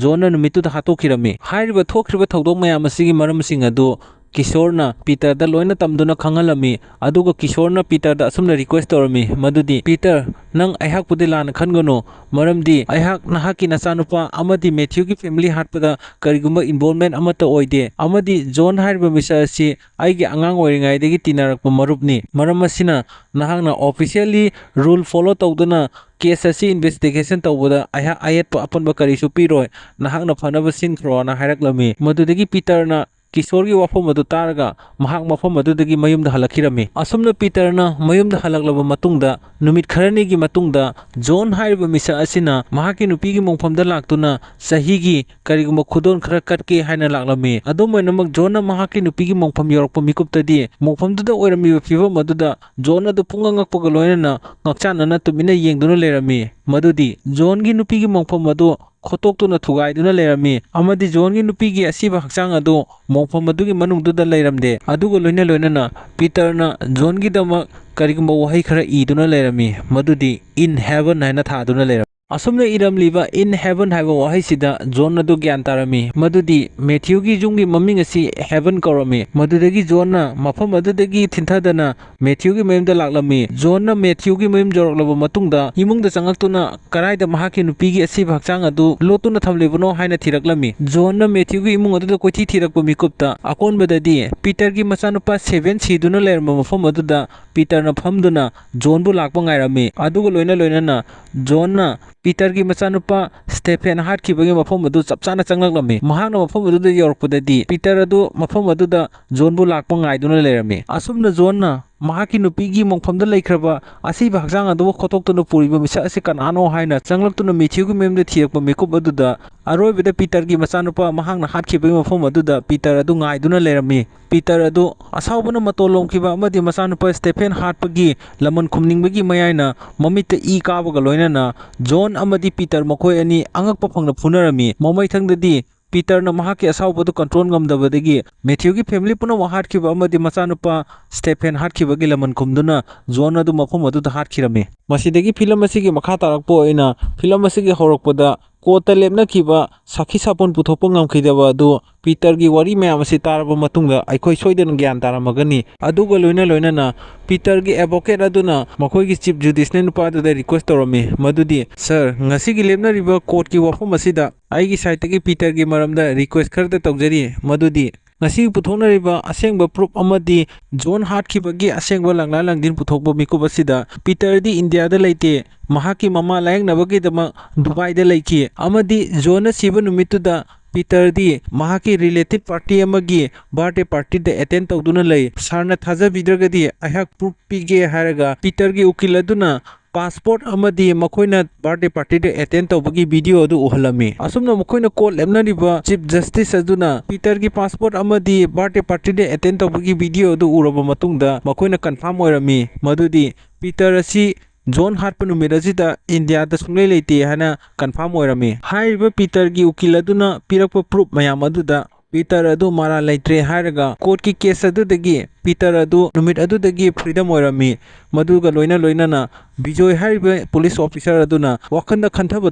ꯖꯣꯟꯅ ꯅꯨꯃꯤꯠꯇꯨꯗ ꯍꯥꯠꯇꯣꯛꯈꯤꯔꯝꯃꯤ꯫ ꯍꯥꯏꯔꯤꯕ ꯊꯣꯛꯈ꯭ꯔꯤꯕ ꯊꯧꯗꯣꯛ ꯃꯌꯥꯝ ꯑꯁꯤꯒꯤ ꯃꯔꯝꯁꯤꯡ ꯑꯗꯨ ꯀꯤꯁꯣꯔꯅ ꯄꯤꯇꯔꯗ ꯂꯣꯏꯅ ꯇꯝꯗꯨꯅ ꯈꯪꯍꯜꯂꯝꯃꯤ꯫ ꯑꯗꯨꯒ ꯀꯤꯁꯣꯔꯅ ꯄꯤꯇꯔꯗ ꯑꯁꯨꯝꯅ ꯔꯤꯀ꯭ꯋꯦꯁ ꯇꯧꯔꯝꯃꯤ, ꯃꯗꯨꯗꯤ, "ꯄꯤꯇꯔ, ꯅꯪ ꯑꯩꯍꯥꯛꯄꯨꯗꯤ ꯂꯥꯟꯅ ꯈꯟꯒꯅꯨ, ꯃꯔꯝꯗꯤ ꯑꯩꯍꯥꯛ ꯅꯍꯥꯛꯀꯤ ꯅꯆꯥꯅꯨꯄꯥ ꯑꯃꯗꯤ ꯃꯦꯊ꯭ꯌꯨꯒꯤ ꯐꯦꯃꯤꯂꯤ ꯍꯥꯠꯄꯗ ꯀꯔꯤꯒꯨꯝꯕ ꯏꯟꯚꯣꯜꯚꯃꯦꯟ ꯑꯃꯠꯇ ꯑꯣꯏꯗꯦ, ꯑꯃꯗꯤ ꯖꯣꯟ ꯍꯥꯏꯔꯤꯕ ꯃꯤꯁꯛ ꯑꯁꯤ ꯑꯩꯒꯤ ꯑꯉꯥꯡ ꯑꯣꯏꯔꯤꯉꯩꯗꯒꯤ ꯇꯤꯟꯅꯔꯛꯄ ꯃꯔꯨꯞꯅꯤ꯫ ꯃꯔꯝ ꯑꯁꯤꯅ ꯅꯍꯥꯛꯅ ꯑꯣꯐꯤꯁꯤꯌꯦꯜꯂꯤ ꯔꯨꯜ ꯐꯣꯂꯣ ꯇꯧꯗꯨꯅ ꯀꯦꯁ ꯑꯁꯤ ꯏꯟꯚꯦꯁꯇꯤꯒꯦꯁꯟ ꯇꯧꯕꯗ ꯑꯩꯍꯥꯛ ꯑꯌꯦꯠꯄ ꯑꯄꯟꯕ ꯀꯔꯤꯁꯨ ꯄꯤꯔꯣꯏ꯫ ꯅꯍꯥꯛꯅ ꯐꯅꯕ ꯁꯤꯟꯈ꯭ꯔꯣꯅ" ꯍꯥꯏꯔꯛꯂꯝꯃꯤ꯫ ꯃꯗꯨꯗꯒꯤ ꯄꯤꯇꯔꯅ ꯀꯤꯁꯣꯔꯒꯤ ꯋꯥꯐꯝ ꯑꯗꯨ ꯇꯥꯔꯒ ꯃꯍꯥꯛ ꯃꯐꯝ ꯑꯗꯨꯗꯒꯤ ꯃꯌꯨꯝꯗ ꯍꯜꯂꯛꯈꯤꯔꯝꯃꯤ꯫ ꯑꯁꯨꯝꯅ ꯄꯤꯇꯔꯅ ꯃꯌꯨꯝꯗ ꯍꯜꯂꯛꯂꯕ ꯃꯇꯨꯡꯗ, ꯅꯨꯃꯤꯠ ꯈꯔꯅꯤꯒꯤ ꯃꯇꯨꯡꯗ ꯖꯣꯟ ꯍꯥꯏꯔꯤꯕ ꯃꯤꯁꯛ ꯑꯁꯤꯅ ꯃꯍꯥꯛꯀꯤ ꯅꯨꯄꯤꯒꯤ ꯃꯣꯡꯐꯝꯗ ꯂꯥꯛꯇꯨꯅ ꯆꯍꯤꯒꯤ ꯀꯔꯤꯒꯨꯝꯕ ꯈꯨꯗꯣꯜ ꯈꯔ ꯀꯠꯀꯦ ꯍꯥꯏꯅ ꯂꯥꯛꯂꯝꯃꯤ꯫ ꯑꯗꯨꯝ ꯑꯣꯏꯅꯃꯛ, ꯖꯣꯟꯅ ꯃꯍꯥꯛꯀꯤ ꯅꯨꯄꯤꯒꯤ ꯃꯣꯡꯐꯝ ꯌꯧꯔꯛꯄ ꯃꯤꯀꯨꯞꯇꯗꯤ ꯃꯣꯡꯐꯝꯗꯨꯗ ꯑꯣꯏꯔꯝꯃꯤꯕ ꯐꯤꯕꯝ ꯑꯗꯨꯗ ꯖꯣꯟ ꯑꯗꯨ ꯄꯨꯡꯉꯛ ꯉꯛꯄꯒ ꯂꯣꯏꯅꯅ ꯉꯛꯆꯥꯟꯅꯅ ꯇꯨꯃꯤꯟꯅ ꯌꯦꯡꯗꯨꯅ ꯂꯩꯔꯝꯃꯤ꯫ ꯃꯗꯨꯗꯤ ꯖꯣꯟꯒꯤ ꯅꯨꯄꯤꯒꯤ ꯃꯣꯡꯐꯝ ꯑꯗꯨ ꯈꯣꯠꯇꯣꯛꯇꯨꯅ ꯊꯨꯒꯥꯏꯗꯨꯅ ꯂꯩꯔꯝꯃꯤ ꯑꯃꯗꯤ ꯖꯣꯟꯒꯤ ꯅꯨꯄꯤꯒꯤ ꯑꯁꯤꯕ ꯍꯛꯆꯥꯡ ꯑꯗꯨ ꯃꯣꯡꯐꯝ ꯑꯗꯨꯒꯤ ꯃꯅꯨꯡꯗꯨꯗ ꯂꯩꯔꯝꯗꯦ꯫ ꯑꯗꯨꯒ ꯂꯣꯏꯅ ꯂꯣꯏꯅꯅ ꯄꯤꯇꯔꯅ ꯖꯣꯟꯒꯤꯗꯃꯛ ꯀꯔꯤꯒꯨꯝꯕ ꯋꯥꯍꯩ ꯈꯔ ꯏꯗꯨꯅ ꯂꯩꯔꯝꯃꯤ, ꯃꯗꯨꯗꯤ "In heaven" ꯍꯥꯏꯅ ꯊꯥꯗꯨꯅ ꯂꯩꯔꯝꯃꯤ꯫ ꯑꯁꯨꯝꯅ ꯏꯔꯝꯂꯤꯕ "In heaven" ꯍꯥꯏꯕ ꯋꯥꯍꯩꯁꯤꯗ ꯖꯣꯟ ꯑꯗꯨ ꯒ꯭ꯌꯥꯟ ꯇꯥꯔꯝꯃꯤ, ꯃꯗꯨꯗꯤ ꯃꯦꯊ꯭ꯌꯨꯒꯤ ꯌꯨꯝꯒꯤ ꯃꯃꯤꯡ ꯑꯁꯤ ꯍꯦꯚꯟ ꯀꯧꯔꯝꯃꯤ꯫ ꯃꯗꯨꯗꯒꯤ ꯖꯣꯟꯅ ꯃꯐꯝ ꯑꯗꯨꯗꯒꯤ ꯊꯤꯟꯊꯗꯅ ꯃꯦꯊ꯭ꯌꯨꯒꯤ ꯃꯌꯨꯝꯗ ꯂꯥꯛꯂꯝꯃꯤ꯫ ꯖꯣꯟꯅ ꯃꯦꯊ꯭ꯌꯨꯒꯤ ꯃꯌꯨꯝ ꯌꯧꯔꯛꯂꯕ ꯃꯇꯨꯡꯗ ꯏꯃꯨꯡꯗ ꯆꯪꯉꯛꯇꯨꯅ ꯀꯗꯥꯏꯗ ꯃꯍꯥꯛꯀꯤ ꯅꯨꯄꯤꯒꯤ ꯑꯁꯤꯕ ꯍꯛꯆꯥꯡ ꯑꯗꯨ ꯂꯣꯠꯇꯨꯅ ꯊꯝꯂꯤꯕꯅꯣ ꯍꯥꯏꯅ ꯊꯤꯔꯛꯂꯝꯃꯤ꯫ ꯖꯣꯟꯅ ꯃꯦꯊ꯭ꯌꯨꯒꯤ ꯏꯃꯨꯡ ꯑꯗꯨꯗ ꯀꯣꯏꯊꯤ ꯊꯤꯔꯛꯄ ꯃꯤꯀꯨꯞꯇ ꯑꯀꯣꯟꯕꯗꯗꯤ ꯄꯤꯇꯔꯒꯤ ꯃꯆꯥꯅꯨꯄꯥ ꯁꯦꯚꯦꯟ ꯁꯤꯗꯨꯅ ꯂꯩꯔꯝꯕ ꯃꯐꯝ ꯑꯗꯨꯗ ꯄꯤꯇꯔꯅ ꯐꯝꯗꯨꯅ ꯖꯣꯟꯕꯨ ꯂꯥꯛꯄ ꯉꯥꯏꯔꯝꯃꯤ꯫ ꯑꯗꯨꯒ ꯂꯣꯏꯅ ꯂꯣꯏꯅꯅ ꯖꯣꯟꯅ ꯄꯤꯇꯔꯒꯤ ꯃꯆꯥꯅꯨꯄꯥ ꯁ꯭ꯇꯦꯐꯦꯟ ꯍꯥꯠꯈꯤꯕꯒꯤ ꯃꯐꯝ ꯑꯗꯨ ꯆꯞ ꯆꯥꯅ ꯆꯪꯂꯛꯂꯝꯃꯤ꯫ ꯃꯍꯥꯛꯅ ꯃꯐꯝ ꯑꯗꯨꯗ ꯌꯧꯔꯛꯄꯗꯗꯤ ꯄꯤꯇꯔ ꯑꯗꯨ ꯃꯐꯝ ꯑꯗꯨꯗ ꯖꯣꯟꯕꯨ ꯂꯥꯛꯄ ꯉꯥꯏꯗꯨꯅ ꯂꯩꯔꯝꯃꯤ꯫ ꯑꯁꯨꯝꯅ ꯖꯣꯟꯅ ꯃꯍꯥꯛꯀꯤ ꯅꯨꯄꯤꯒꯤ ꯃꯣꯡꯐꯝꯗ ꯂꯩꯈ꯭ꯔꯕ ꯑꯁꯤꯕ ꯍꯛꯆꯥꯡ ꯑꯗꯨꯕꯨ ꯈꯣꯠꯇꯣꯛꯇꯨꯅ ꯄꯨꯔꯤꯕ ꯃꯤꯁꯛ ꯑꯁꯤ ꯀꯅꯥꯅꯣ ꯍꯥꯏꯅ ꯆꯪꯂꯛꯇꯨꯅ ꯃꯦꯊ꯭ꯌꯨꯒꯤ ꯃꯌꯨꯝꯗ ꯊꯤꯔꯛꯄ ꯃꯤꯀꯨꯞ ꯑꯗꯨꯗ ꯑꯔꯣꯏꯕꯗ ꯄꯤꯇꯔꯒꯤ ꯃꯆꯥꯅꯨꯄꯥ ꯃꯍꯥꯛꯅ ꯍꯥꯠꯈꯤꯕꯒꯤ ꯃꯐꯝ ꯑꯗꯨꯗ ꯄꯤꯇꯔ ꯑꯗꯨ ꯉꯥꯏꯗꯨꯅ ꯂꯩꯔꯝꯃꯤ꯫ ꯄꯤꯇꯔ ꯑꯗꯨ ꯑꯁꯥꯎꯕꯅ ꯃꯇꯣꯟ ꯂꯣꯝꯈꯤꯕ ꯑꯃꯗꯤ ꯃꯆꯥꯅꯨꯄꯥ ꯁ꯭ꯇꯦꯐꯦꯟ ꯍꯥꯠꯄꯒꯤ ꯂꯃꯟ ꯈꯨꯝꯅꯤꯡꯕꯒꯤ ꯃꯌꯥꯏꯅ ꯃꯃꯤꯠꯇ ꯏ ꯀꯥꯕꯒ ꯂꯣꯏꯅꯅ ꯖꯣꯟ ꯑꯃꯗꯤ ꯄꯤꯇꯔ ꯃꯈꯣꯏ ꯑꯅꯤ ꯑꯉꯛꯄ ꯐꯪꯅ ꯐꯨꯅꯔꯝꯃꯤ꯫ ꯃꯃꯩꯊꯪꯗꯗꯤ ꯄꯤꯇꯔꯅ ꯃꯍꯥꯛꯀꯤ ꯑꯁꯥꯎꯕꯗꯨ ꯀꯟꯇ꯭ꯔꯣꯜ ꯉꯝꯗꯕꯗꯒꯤ ꯃꯦꯊ꯭ꯌꯨꯒꯤ ꯐꯦꯃꯤꯂꯤ ꯄꯨꯝꯅꯃꯛ ꯍꯥꯠꯈꯤꯕ ꯑꯃꯗꯤ ꯃꯆꯥꯅꯨꯄꯥ ꯁ꯭ꯇꯦꯐꯦꯟ ꯍꯥꯠꯈꯤꯕꯒꯤ ꯂꯃꯟ ꯈꯨꯝꯗꯨꯅ ꯖꯣꯟ ꯑꯗꯨ ꯃꯐꯝ ꯑꯗꯨꯗ ꯍꯥꯠꯈꯤꯔꯝꯃꯤ꯫ ꯃꯁꯤꯗꯒꯤ ꯐꯤꯂꯝ ꯑꯁꯤꯒꯤ ꯃꯈꯥ ꯇꯥꯔꯛꯄ ꯑꯣꯏꯅ ꯐꯤꯂꯝ ꯑꯁꯤꯒꯤ ꯍꯧꯔꯛꯄꯗ ꯀꯣꯔꯠꯇ ꯂꯦꯞꯅꯈꯤꯕ ꯁꯥꯈꯤ ꯁꯥꯄꯣꯟ ꯄꯨꯊꯣꯛꯄ ꯉꯝꯈꯤꯗꯕ ꯑꯗꯨ ꯄꯤꯇꯔꯒꯤ ꯋꯥꯔꯤ ꯃꯌꯥꯝ ꯑꯁꯤ ꯇꯥꯔꯕ ꯃꯇꯨꯡꯗ ꯑꯩꯈꯣꯏ ꯁꯣꯏꯗꯅ ꯒ꯭ꯌꯥꯟ ꯇꯥꯔꯝꯃꯒꯅꯤ꯫ ꯑꯗꯨꯒ ꯂꯣꯏꯅ ꯂꯣꯏꯅꯅ ꯄꯤꯇꯔꯒꯤ ꯑꯦꯗꯚꯣꯀꯦꯠ ꯑꯗꯨꯅ ꯃꯈꯣꯏꯒꯤ ꯆꯤꯐ ꯖꯨꯗꯤꯁꯅꯦꯜ ꯅꯨꯄꯥ ꯑꯗꯨꯗ ꯔꯤꯀ꯭ꯋꯦꯁ ꯇꯧꯔꯝꯃꯤ, ꯃꯗꯨꯗꯤ, "ꯁꯔ, ꯉꯁꯤꯒꯤ ꯂꯦꯞꯅꯔꯤꯕ ꯀꯣꯔꯠꯀꯤ ꯋꯥꯐꯝ ꯑꯁꯤꯗ ꯑꯩꯒꯤ ꯁꯥꯏꯠꯇꯒꯤ ꯄꯤꯇꯔꯒꯤ ꯃꯔꯝꯗ ꯔꯤꯀ꯭ꯋꯦꯁ ꯈꯔꯗ ꯇꯧꯖꯔꯤ, ꯃꯗꯨꯗꯤ ꯉꯁꯤ ꯄꯨꯊꯣꯛꯅꯔꯤꯕ ꯑꯁꯦꯡꯕ ꯄ꯭ꯔꯨꯐ ꯑꯃꯗꯤ ꯖꯣꯟ ꯍꯥꯠꯈꯤꯕꯒꯤ ꯑꯁꯦꯡꯕ ꯂꯪꯂꯥ ꯂꯪꯗꯤꯟ ꯄꯨꯊꯣꯛꯄ ꯃꯤꯀꯨꯞ ꯑꯁꯤꯗ ꯄꯤꯇꯔꯗꯤ ꯏꯟꯗꯤꯌꯥꯗ ꯂꯩꯇꯦ, ꯃꯍꯥꯛꯀꯤ ꯃꯃꯥ ꯂꯥꯌꯦꯡꯅꯕꯒꯤꯗꯃꯛ ꯗꯨꯕꯥꯏꯗ ꯂꯩꯈꯤ, ꯑꯃꯗꯤ ꯖꯣꯟꯅ ꯁꯤꯕ ꯅꯨꯃꯤꯠꯇꯨꯗ ꯄꯤꯇꯔꯗꯤ ꯃꯍꯥꯛꯀꯤ ꯔꯤꯂꯦꯇꯤꯚ ꯄꯥꯔꯇꯤ ꯑꯃꯒꯤ ꯕꯥꯔꯗꯦ ꯄꯥꯔꯇꯤꯗ ꯑꯦꯇꯦꯟ ꯇꯧꯗꯨꯅ ꯂꯩ꯫ ꯁꯥꯔꯅ ꯊꯥꯖꯕꯤꯗ꯭ꯔꯒꯗꯤ ꯑꯩꯍꯥꯛ ꯄ꯭ꯔꯨꯐ ꯄꯤꯒꯦ" ꯍꯥꯏꯔꯒ ꯄꯤꯇꯔꯒꯤ ꯎꯀꯤꯜ ꯑꯗꯨꯅ ꯄꯥꯁꯄꯣꯔꯠ ꯑꯃꯗꯤ ꯃꯈꯣꯏꯅ ꯕꯥꯔꯗꯦ ꯄꯥꯔꯇꯤꯗ ꯑꯦꯇꯦꯟ ꯇꯧꯕꯒꯤ ꯚꯤꯗꯤꯑꯣ ꯑꯗꯨ ꯎꯍꯜꯂꯝꯃꯤ꯫ ꯑꯁꯨꯝꯅ ꯃꯈꯣꯏꯅ ꯀꯣꯔꯠ ꯂꯦꯞꯅꯔꯤꯕ ꯆꯤꯐ ꯖꯁꯇꯤꯁ ꯑꯗꯨꯅ ꯄꯤꯇꯔꯒꯤ ꯄꯥꯁꯄꯣꯔꯠ ꯑꯃꯗꯤ ꯕꯥꯔꯗꯦ ꯄꯥꯔꯇꯤꯗ ꯑꯦꯇꯦꯟ ꯇꯧꯕꯒꯤ ꯚꯤꯗꯤꯑꯣ ꯑꯗꯨ ꯎꯔꯕ ꯃꯇꯨꯡꯗ ꯃꯈꯣꯏꯅ ꯀꯟꯐꯥꯔꯝ ꯑꯣꯏꯔꯝꯃꯤ ꯃꯗꯨꯗꯤ ꯄꯤꯇꯔ ꯑꯁꯤ ꯖꯣꯟ ꯍꯥꯠꯄ ꯅꯨꯃꯤꯠ ꯑꯁꯤꯗ ꯏꯟꯗꯤꯌꯥꯗ ꯁꯨꯡꯂꯩ ꯂꯩꯇꯦ ꯍꯥꯏꯅ ꯀꯟꯐꯥꯔꯝ ꯑꯣꯏꯔꯝꯃꯤ꯫ ꯍꯥꯏꯔꯤꯕ ꯄꯤꯇꯔꯒꯤ ꯎꯀꯤꯜ ꯑꯗꯨꯅ ꯄꯤꯔꯛꯄ ꯄ꯭ꯔꯨꯐ ꯃꯌꯥꯝ ꯑꯗꯨꯗ ꯄꯤꯇꯔ ꯑꯗꯨ ꯃꯔꯥꯜ ꯂꯩꯇ꯭ꯔꯦ ꯍꯥꯏꯔꯒ ꯀꯣꯔꯠꯀꯤ ꯀꯦꯁ ꯑꯗꯨꯗꯒꯤ ꯄꯤꯇꯔ ꯑꯗꯨ ꯅꯨꯃꯤꯠ ꯑꯗꯨꯗꯒꯤ ꯐ꯭ꯔꯤꯗꯝ ꯑꯣꯏꯔꯝꯃꯤ꯫ ꯃꯗꯨꯒ ꯂꯣꯏꯅ ꯂꯣꯏꯅꯅ ꯕꯤꯖꯣꯏ ꯍꯥꯏꯔꯤꯕ ꯄꯨꯂꯤꯁ ꯑꯣꯐꯤꯁꯥꯔ ꯑꯗꯨꯅ ꯋꯥꯈꯜꯗ ꯈꯟꯊꯕ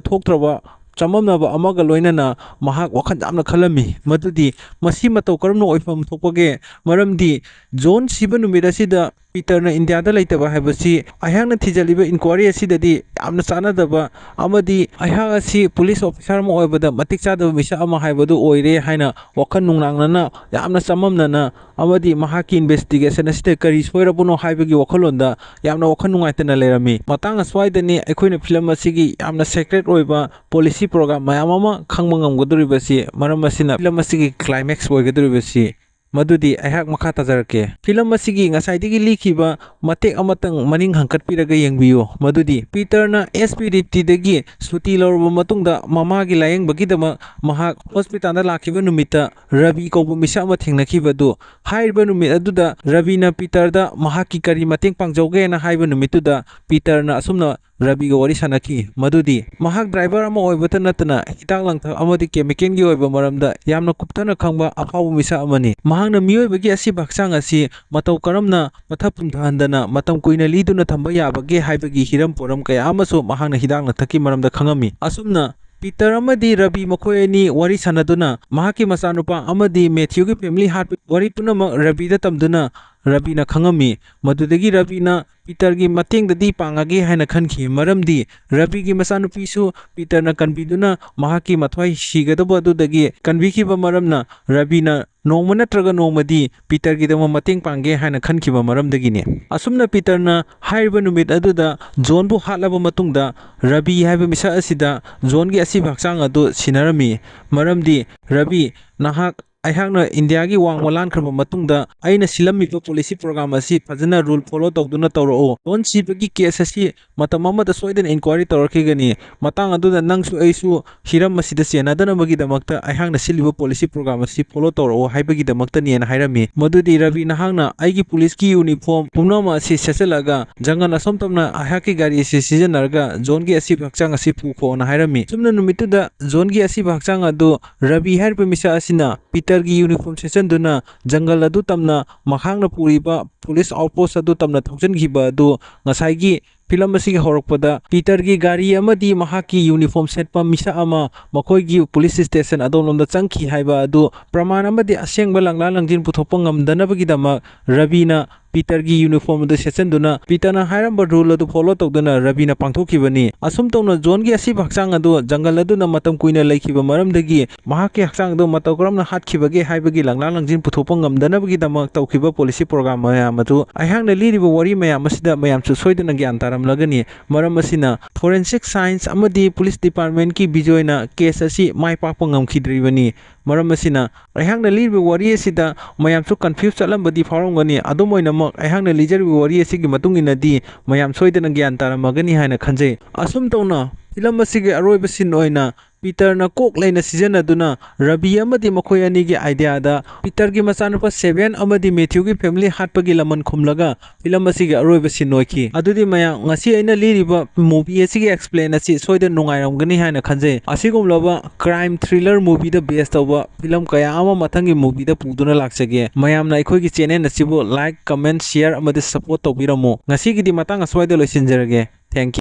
ꯊꯣꯛꯇ꯭ꯔꯕ ꯆꯃꯝꯅꯕ ꯑꯃꯒ ꯂꯣꯏꯅꯅ ꯃꯍꯥꯛ ꯋꯥꯈꯜ ꯌꯥꯝꯅ ꯈꯜꯂꯝꯃꯤ, ꯃꯗꯨꯗꯤ ꯃꯁꯤ ꯃꯇꯧ ꯀꯔꯝꯅ ꯑꯣꯏꯐꯝ ꯊꯣꯛꯄꯒꯦ? ꯃꯔꯝꯗꯤ ꯖꯣꯟ ꯁꯤꯕ ꯅꯨꯃꯤꯠ ꯑꯁꯤꯗ ꯄꯤꯇꯔꯅ ꯏꯟꯗꯤꯌꯥꯗ ꯂꯩꯇꯕ ꯍꯥꯏꯕꯁꯤ ꯑꯩꯍꯥꯛꯅ ꯊꯤꯖꯤꯜꯂꯤꯕ ꯏꯟꯀ꯭ꯋꯥꯏꯔꯤ ꯑꯁꯤꯗꯗꯤ ꯌꯥꯝꯅ ꯆꯥꯟꯅꯗꯕ ꯑꯃꯗꯤ ꯑꯩꯍꯥꯛ ꯑꯁꯤ ꯄꯨꯂꯤꯁ ꯑꯣꯐꯤꯁꯥꯔ ꯑꯃ ꯑꯣꯏꯕꯗ ꯃꯇꯤꯛ ꯆꯥꯗꯕ ꯃꯤꯁꯛ ꯑꯃ ꯍꯥꯏꯕꯗꯨ ꯑꯣꯏꯔꯦ ꯍꯥꯏꯅ ꯋꯥꯈꯜ ꯅꯨꯡꯅꯥꯡꯅꯅ, ꯌꯥꯝꯅ ꯆꯃꯝꯅꯅ ꯑꯃꯗꯤ ꯃꯍꯥꯛꯀꯤ ꯏꯟꯚꯦꯁꯇꯤꯒꯦꯁꯟ ꯑꯁꯤꯗ ꯀꯔꯤ ꯁꯣꯏꯔꯕꯅꯣ ꯍꯥꯏꯕꯒꯤ ꯋꯥꯈꯜꯂꯣꯟꯗ ꯌꯥꯝꯅ ꯋꯥꯈꯜ ꯅꯨꯡꯉꯥꯏꯇꯅ ꯂꯩꯔꯝꯃꯤ꯫ ꯃꯇꯥꯡ ꯑꯁ꯭ꯋꯥꯏꯗꯅꯤ ꯑꯩꯈꯣꯏꯅ ꯐꯤꯂꯝ ꯑꯁꯤꯒꯤ ꯌꯥꯝꯅ ꯁꯦꯀ꯭ꯔꯦꯠ ꯑꯣꯏꯕ ꯄꯣꯂꯤꯁꯤ ꯄ꯭ꯔꯣꯒ꯭ꯔꯥꯝ ꯃꯌꯥꯝ ꯑꯃ ꯈꯪꯕ ꯉꯝꯒꯗꯧꯔꯤꯕꯁꯤ꯫ ꯃꯔꯝ ꯑꯁꯤꯅ ꯐꯤꯂꯝ ꯑꯁꯤꯒꯤ ꯀ꯭ꯂꯥꯏꯃꯦꯛꯁ ꯑꯣꯏꯒꯗꯧꯔꯤꯕꯁꯤ꯫ ꯃꯗꯨꯗꯤ ꯑꯩꯍꯥꯛ ꯃꯈꯥ ꯇꯥꯖꯔꯛꯀꯦ꯫ ꯐꯤꯂꯝ ꯑꯁꯤꯒꯤ ꯉꯁꯥꯏꯗꯒꯤ ꯂꯤꯈꯤꯕ ꯃꯇꯦꯛ ꯑꯃꯇꯪ ꯃꯅꯤꯡ ꯍꯟꯀꯠꯄꯤꯔꯒ ꯌꯦꯡꯕꯤꯌꯨ꯫ ꯃꯗꯨꯗꯤ ꯄꯤꯇꯔꯅ ꯑꯦꯁ ꯄꯤ ꯗ꯭ꯌꯨꯇꯤꯗꯒꯤ ꯁꯨꯇꯤ ꯂꯧꯔꯕ ꯃꯇꯨꯡꯗ ꯃꯃꯥꯒꯤ ꯂꯥꯌꯦꯡꯕꯒꯤꯗꯃꯛ ꯃꯍꯥꯛ ꯍꯣꯁꯄꯤꯇꯥꯜꯗ ꯂꯥꯛꯈꯤꯕ ꯅꯨꯃꯤꯠꯇ ꯔꯕꯤ ꯀꯧꯕ ꯃꯤꯁꯛ ꯑꯃ ꯊꯦꯡꯅꯈꯤꯕ ꯑꯗꯨ, ꯍꯥꯏꯔꯤꯕ ꯅꯨꯃꯤꯠ ꯑꯗꯨꯗ ꯔꯕꯤꯅ ꯄꯤꯇꯔꯗ ꯃꯍꯥꯛꯀꯤ ꯀꯔꯤ ꯃꯇꯦꯡ ꯄꯥꯡꯖꯧꯒꯦꯅ ꯍꯥꯏꯕ ꯅꯨꯃꯤꯠꯇꯨꯗ ꯄꯤꯇꯔꯅ ꯑꯁꯨꯝꯅ ꯔꯕꯤꯒ ꯋꯥꯔꯤ ꯁꯥꯟꯅꯈꯤ, ꯃꯗꯨꯗꯤ ꯃꯍꯥꯛ ꯗ꯭ꯔꯥꯏꯚꯔ ꯑꯃ ꯑꯣꯏꯕꯇ ꯅꯠꯇꯅ ꯍꯤꯗꯥꯛ ꯂꯥꯡꯊꯛ ꯑꯃꯗꯤ ꯀꯦꯃꯤꯀꯦꯜꯒꯤ ꯑꯣꯏꯕ ꯃꯔꯝꯗ ꯌꯥꯝꯅ ꯀꯨꯞꯊꯅ ꯈꯪꯕ ꯑꯐꯥꯎꯕ ꯃꯤꯁꯛ ꯑꯃꯅꯤ꯫ ꯃꯍꯥꯛꯅ ꯃꯤꯑꯣꯏꯕꯒꯤ ꯑꯁꯤꯕ ꯍꯛꯆꯥꯡ ꯑꯁꯤ ꯃꯇꯧ ꯀꯔꯝꯅ ꯃꯊꯛ ꯄꯨꯝꯊꯍꯟꯗꯅ ꯃꯇꯝ ꯀꯨꯏꯅ ꯂꯤꯗꯨꯅ ꯊꯝꯕ ꯌꯥꯕꯒꯦ ꯍꯥꯏꯕꯒꯤ ꯍꯤꯔꯝ ꯄꯣꯔꯝ ꯀꯌꯥ ꯑꯃꯁꯨ ꯃꯍꯥꯛꯅ ꯍꯤꯗꯥꯛ ꯂꯥꯡꯊꯛꯀꯤ ꯃꯔꯝꯗ ꯈꯪꯉꯝꯃꯤ꯫ ꯑꯁꯨꯝꯅ ꯄꯤꯇꯔ ꯑꯃꯗꯤ ꯔꯕꯤ ꯃꯈꯣꯏ ꯑꯅꯤ ꯋꯥꯔꯤ ꯁꯥꯟꯅꯗꯨꯅ ꯃꯍꯥꯛꯀꯤ ꯃꯆꯥꯅꯨꯄꯥ ꯑꯃꯗꯤ ꯃꯦꯊ꯭ꯌꯨꯒꯤ ꯐꯦꯃꯤꯂꯤ ꯍꯥꯠꯄꯒꯤ ꯋꯥꯔꯤ ꯄꯨꯝꯅꯃꯛ ꯔꯕꯤꯗ ꯇꯝꯗꯨꯅ ꯔꯕꯤꯅ ꯈꯪꯉꯝꯃꯤ꯫ ꯃꯗꯨꯗꯒꯤ ꯔꯕꯤꯅ ꯄꯤꯇꯔꯒꯤ ꯃꯇꯦꯡꯗꯗꯤ ꯄꯥꯡꯉꯒꯦ ꯍꯥꯏꯅ ꯈꯟꯈꯤ, ꯃꯔꯝꯗꯤ ꯔꯕꯤꯒꯤ ꯃꯆꯥꯅꯨꯄꯤꯁꯨ ꯄꯤꯇꯔꯅ ꯀꯟꯕꯤꯗꯨꯅ ꯃꯍꯥꯛꯀꯤ ꯃꯊ꯭ꯋꯥꯏ ꯁꯤꯒꯗꯕ ꯑꯗꯨꯗꯒꯤ ꯀꯟꯕꯤꯈꯤꯕ ꯃꯔꯝꯅ ꯔꯕꯤꯅ ꯅꯣꯡꯃ ꯅꯠꯇ꯭ꯔꯒ ꯅꯣꯡꯃꯗꯤ ꯄꯤꯇꯔꯒꯤꯗꯃꯛ ꯃꯇꯦꯡ ꯄꯥꯡꯒꯦ ꯍꯥꯏꯅ ꯈꯟꯈꯤꯕ ꯃꯔꯝꯗꯒꯤꯅꯤ꯫ ꯑꯁꯨꯝꯅ ꯄꯤꯇꯔꯅ ꯍꯥꯏꯔꯤꯕ ꯅꯨꯃꯤꯠ ꯑꯗꯨꯗ ꯖꯣꯟꯕꯨ ꯍꯥꯠꯂꯕ ꯃꯇꯨꯡꯗ ꯔꯕꯤ ꯍꯥꯏꯕ ꯃꯤꯁꯛ ꯑꯁꯤꯗ ꯖꯣꯟꯒꯤ ꯑꯁꯤꯕ ꯍꯛꯆꯥꯡ ꯑꯗꯨ ꯁꯤꯟꯅꯔꯝꯃꯤ, ꯃꯔꯝꯗꯤ ꯔꯕꯤ, ꯅꯍꯥꯛ ꯑꯩꯍꯥꯛꯅ ꯏꯟꯗꯤꯌꯥꯒꯤ ꯋꯥꯡꯃ ꯂꯥꯟꯈ꯭ꯔꯕ ꯃꯇꯨꯡꯗ ꯑꯩꯅ ꯁꯤꯜꯂꯝꯃꯤꯕ ꯄꯣꯂꯤꯁꯤ ꯄ꯭ꯔꯣꯒ꯭ꯔꯥꯝ ꯑꯁꯤ ꯐꯖꯅ ꯔꯨꯜ ꯐꯣꯂꯣ ꯇꯧꯗꯨꯅ ꯇꯧꯔꯛꯎ꯫ ꯖꯣꯟ ꯁꯤꯕꯒꯤ ꯀꯦꯁ ꯑꯁꯤ ꯃꯇꯝ ꯑꯃꯗ ꯁꯣꯏꯗꯅ ꯏꯟꯀ꯭ꯋꯥꯏꯔꯤ ꯇꯧꯔꯛꯈꯤꯒꯅꯤ꯫ ꯃꯇꯥꯡ ꯑꯗꯨꯗ ꯅꯪꯁꯨ ꯑꯩꯁꯨ ꯍꯤꯔꯝ ꯑꯁꯤꯗ ꯆꯦꯟꯅꯗꯅꯕꯒꯤꯗꯃꯛꯇ ꯑꯩꯍꯥꯛꯅ ꯁꯤꯜꯂꯤꯕ ꯄꯣꯂꯤꯁꯤ ꯄ꯭ꯔꯣꯒ꯭ꯔꯥꯝ ꯑꯁꯤ ꯐꯣꯂꯣ ꯇꯧꯔꯛꯎ ꯍꯥꯏꯕꯒꯤꯗꯃꯛꯇꯅꯦꯅ ꯍꯥꯏꯔꯝꯃꯤ꯫ ꯃꯗꯨꯗꯤ ꯔꯕꯤ, ꯅꯍꯥꯛꯅ ꯑꯩꯒꯤ ꯄꯨꯂꯤꯁꯀꯤ ꯌꯨꯅꯤꯐꯣꯔꯝ ꯄꯨꯝꯅꯃꯛ ꯑꯁꯤ ꯁꯦꯠꯆꯜꯂꯒ ꯖꯪꯒꯜ ꯑꯁꯣꯝ ꯇꯝꯅ ꯑꯩꯍꯥꯛꯀꯤ ꯒꯥꯔꯤ ꯑꯁꯤ ꯁꯤꯖꯤꯟꯅꯔꯒ ꯖꯣꯟꯒꯤ ꯑꯁꯤꯕ ꯍꯛꯆꯥꯡ ꯑꯁꯤ ꯄꯨꯈꯣꯅ ꯍꯥꯏꯔꯝꯃꯤ꯫ ꯑꯁꯨꯝꯅ ꯅꯨꯃꯤꯠꯇꯨꯗ ꯖꯣꯟꯒꯤ ꯑꯁꯤꯕ ꯍꯛꯆꯥꯡ ꯑꯗꯨ ꯔꯕꯤ ꯍꯥꯏꯔꯤꯕ ꯃꯤꯁꯛ ꯑꯁꯤꯅ ꯄꯤꯇꯔꯒꯤ ꯌꯨꯅꯤꯐꯣꯔꯝ ꯁꯦꯠꯆꯟꯗꯨꯅ ꯖꯪꯒꯜ ꯑꯗꯨ ꯇꯝꯅ ꯃꯍꯥꯛꯅ ꯄꯨꯔꯤꯕ ꯄꯨꯂꯤꯁ ꯑꯥꯎꯠꯄꯣꯁ ꯑꯗꯨ ꯇꯝꯅ ꯊꯧꯖꯤꯟꯈꯤꯕ ꯑꯗꯨ ꯉꯁꯥꯏꯒꯤ ꯐꯤꯂꯝ ꯑꯁꯤꯒꯤ ꯍꯧꯔꯛꯄꯗ ꯄꯤꯇꯔꯒꯤ ꯒꯥꯔꯤ ꯑꯃꯗꯤ ꯃꯍꯥꯛꯀꯤ ꯌꯨꯅꯤꯐꯣꯔꯝ ꯁꯦꯠꯄ ꯃꯤꯁꯛ ꯑꯃ ꯃꯈꯣꯏꯒꯤ ꯄꯨꯂꯤꯁ ꯁ꯭ꯇꯦꯁꯟ ꯑꯗꯣꯝꯂꯣꯝꯗ ꯆꯪꯈꯤ ꯍꯥꯏꯕ ꯑꯗꯨ ꯄ꯭ꯔꯃꯥꯟ ꯑꯃꯗꯤ ꯑꯁꯦꯡꯕ ꯂꯪꯂꯥ ꯂꯪꯖꯤꯟ ꯄꯨꯊꯣꯛꯄ ꯉꯝꯗꯅꯕꯒꯤꯗꯃꯛ ꯔꯕꯤꯅ ꯄꯤꯇꯔꯒꯤ ꯌꯨꯅꯤꯐꯣꯔꯝ ꯑꯗꯨ ꯁꯦꯠꯆꯟꯗꯨꯅ ꯄꯤꯇꯔꯅ ꯍꯥꯏꯔꯝꯕ ꯔꯨꯜ ꯑꯗꯨ ꯐꯣꯂꯣ ꯇꯧꯗꯨꯅ ꯔꯕꯤꯅ ꯄꯥꯡꯊꯣꯛꯈꯤꯕꯅꯤ꯫ ꯑꯁꯨꯝ ꯇꯧꯅ ꯖꯣꯟꯒꯤ ꯑꯁꯤꯕ ꯍꯛꯆꯥꯡ ꯑꯗꯨ ꯖꯪꯒꯜ ꯑꯗꯨꯅ ꯃꯇꯝ ꯀꯨꯏꯅ ꯂꯩꯈꯤꯕ ꯃꯔꯝꯗꯒꯤ ꯃꯍꯥꯛꯀꯤ ꯍꯛꯆꯥꯡ ꯑꯗꯨ ꯃꯇꯧ ꯀꯔꯝꯅ ꯍꯥꯠꯈꯤꯕꯒꯦ ꯍꯥꯏꯕꯒꯤ ꯂꯪꯂꯥ ꯂꯪꯖꯤꯟ ꯄꯨꯊꯣꯛꯄ ꯉꯝꯗꯅꯕꯒꯤꯗꯃꯛ ꯇꯧꯈꯤꯕ ꯄꯣꯂꯤꯁꯤ ꯄ꯭ꯔꯣꯒ꯭ꯔꯥꯝ ꯃꯌꯥꯝ ꯑꯗꯨ ꯑꯩꯍꯥꯛꯅ ꯂꯤꯔꯤꯕ ꯋꯥꯔꯤ ꯃꯌꯥꯝ ꯑꯁꯤꯗ ꯃꯌꯥꯝꯁꯨ ꯁꯣꯏꯗꯅ ꯒ꯭ꯌꯥꯟ ꯇꯥꯔꯝꯂꯒꯅꯤ꯫ ꯃꯔꯝ ꯑꯁꯤꯅ ꯐꯣꯔꯦꯟꯁꯤꯛ ꯁꯥꯏꯟꯁ ꯑꯃꯗꯤ ꯄꯨꯂꯤꯁ ꯗꯤꯄꯥꯔꯠꯃꯦꯟꯠꯀꯤ ꯕꯤꯖꯣꯏꯅ ꯀꯦꯁ ꯑꯁꯤ ꯃꯥꯏ ꯄꯥꯛꯄ ꯉꯝꯈꯤꯗ꯭ꯔꯤꯕꯅꯤ꯫ ꯃꯔꯝ ꯑꯁꯤꯅ ꯑꯩꯍꯥꯛꯅ ꯂꯤꯔꯤꯕ ꯋꯥꯔꯤ ꯑꯁꯤꯗ ꯃꯌꯥꯝꯁꯨ confuse ꯆꯠꯂꯝꯕꯗꯤ ꯐꯥꯎꯔꯝꯒꯅꯤ꯫ ꯑꯗꯨꯝ ꯑꯣꯏꯅꯃꯛ, ꯑꯩꯍꯥꯛꯅ ꯂꯤꯖꯔꯤꯕ ꯋꯥꯔꯤ ꯑꯁꯤꯒꯤ ꯃꯇꯨꯡ ꯏꯟꯅꯗꯤ ꯃꯌꯥꯝ ꯁꯣꯏꯗꯅ ꯒ꯭ꯌꯥꯟ ꯇꯥꯔꯝꯃꯒꯅꯤ ꯍꯥꯏꯅ ꯈꯟꯖꯩ꯫ ꯑꯁꯨꯝ ꯇꯧꯅ ꯐꯤꯂꯝ ꯑꯁꯤꯒꯤ ꯑꯔꯣꯏꯕ ꯁꯤꯟ ꯑꯣꯏꯅ ꯄꯤꯇꯔꯅ ꯀꯣꯛ ꯂꯩꯅ ꯁꯤꯖꯤꯟꯅꯗꯨꯅ ꯔꯕꯤ ꯑꯃꯗꯤ ꯃꯈꯣꯏ ꯑꯅꯤꯒꯤ ꯑꯥꯏꯗꯤꯌꯥꯗ ꯄꯤꯇꯔꯒꯤ ꯃꯆꯥꯅꯨꯄꯥ ꯁꯦꯚꯤꯌꯟ ꯑꯃꯗꯤ ꯃꯦꯊ꯭ꯌꯨꯒꯤ ꯐꯦꯃꯤꯂꯤ ꯍꯥꯠꯄꯒꯤ ꯂꯃꯟ ꯈꯨꯝꯂꯒ ꯐꯤꯂꯝ ꯑꯁꯤꯒꯤ ꯑꯔꯣꯏꯕ ꯁꯤꯟ ꯑꯣꯏꯈꯤ꯫ ꯑꯗꯨꯗꯤ ꯃꯌꯥꯝ, ꯉꯁꯤ ꯑꯩꯅ ꯂꯤꯔꯤꯕ movie ꯑꯁꯤꯒꯤ explain ꯑꯁꯤ ꯁꯣꯏꯗꯅ ꯅꯨꯡꯉꯥꯏꯔꯝꯒꯅꯤ ꯍꯥꯏꯅ ꯈꯟꯖꯩ꯫ ꯑꯁꯤꯒꯨꯝꯂꯕ crime thriller movieꯗ base ꯇꯧꯕ ꯐꯤꯂꯝ ꯀꯌꯥ ꯑꯃ ꯃꯊꯪꯒꯤ movieꯗ ꯄꯨꯗꯨꯅ ꯂꯥꯛꯆꯒꯦ꯫ ꯃꯌꯥꯝꯅ ꯑꯩꯈꯣꯏꯒꯤ channel ꯑꯁꯤꯕꯨ like, comment, share ꯑꯃꯗꯤ support ꯇꯧꯕꯤꯔꯝꯃꯨ꯫ ꯉꯁꯤꯒꯤꯗꯤ ꯃꯇꯥꯡ ꯑꯁ꯭ꯋꯥꯏꯗ ꯂꯣꯏꯁꯤꯟꯖꯔꯒꯦ꯫ Thank you꯫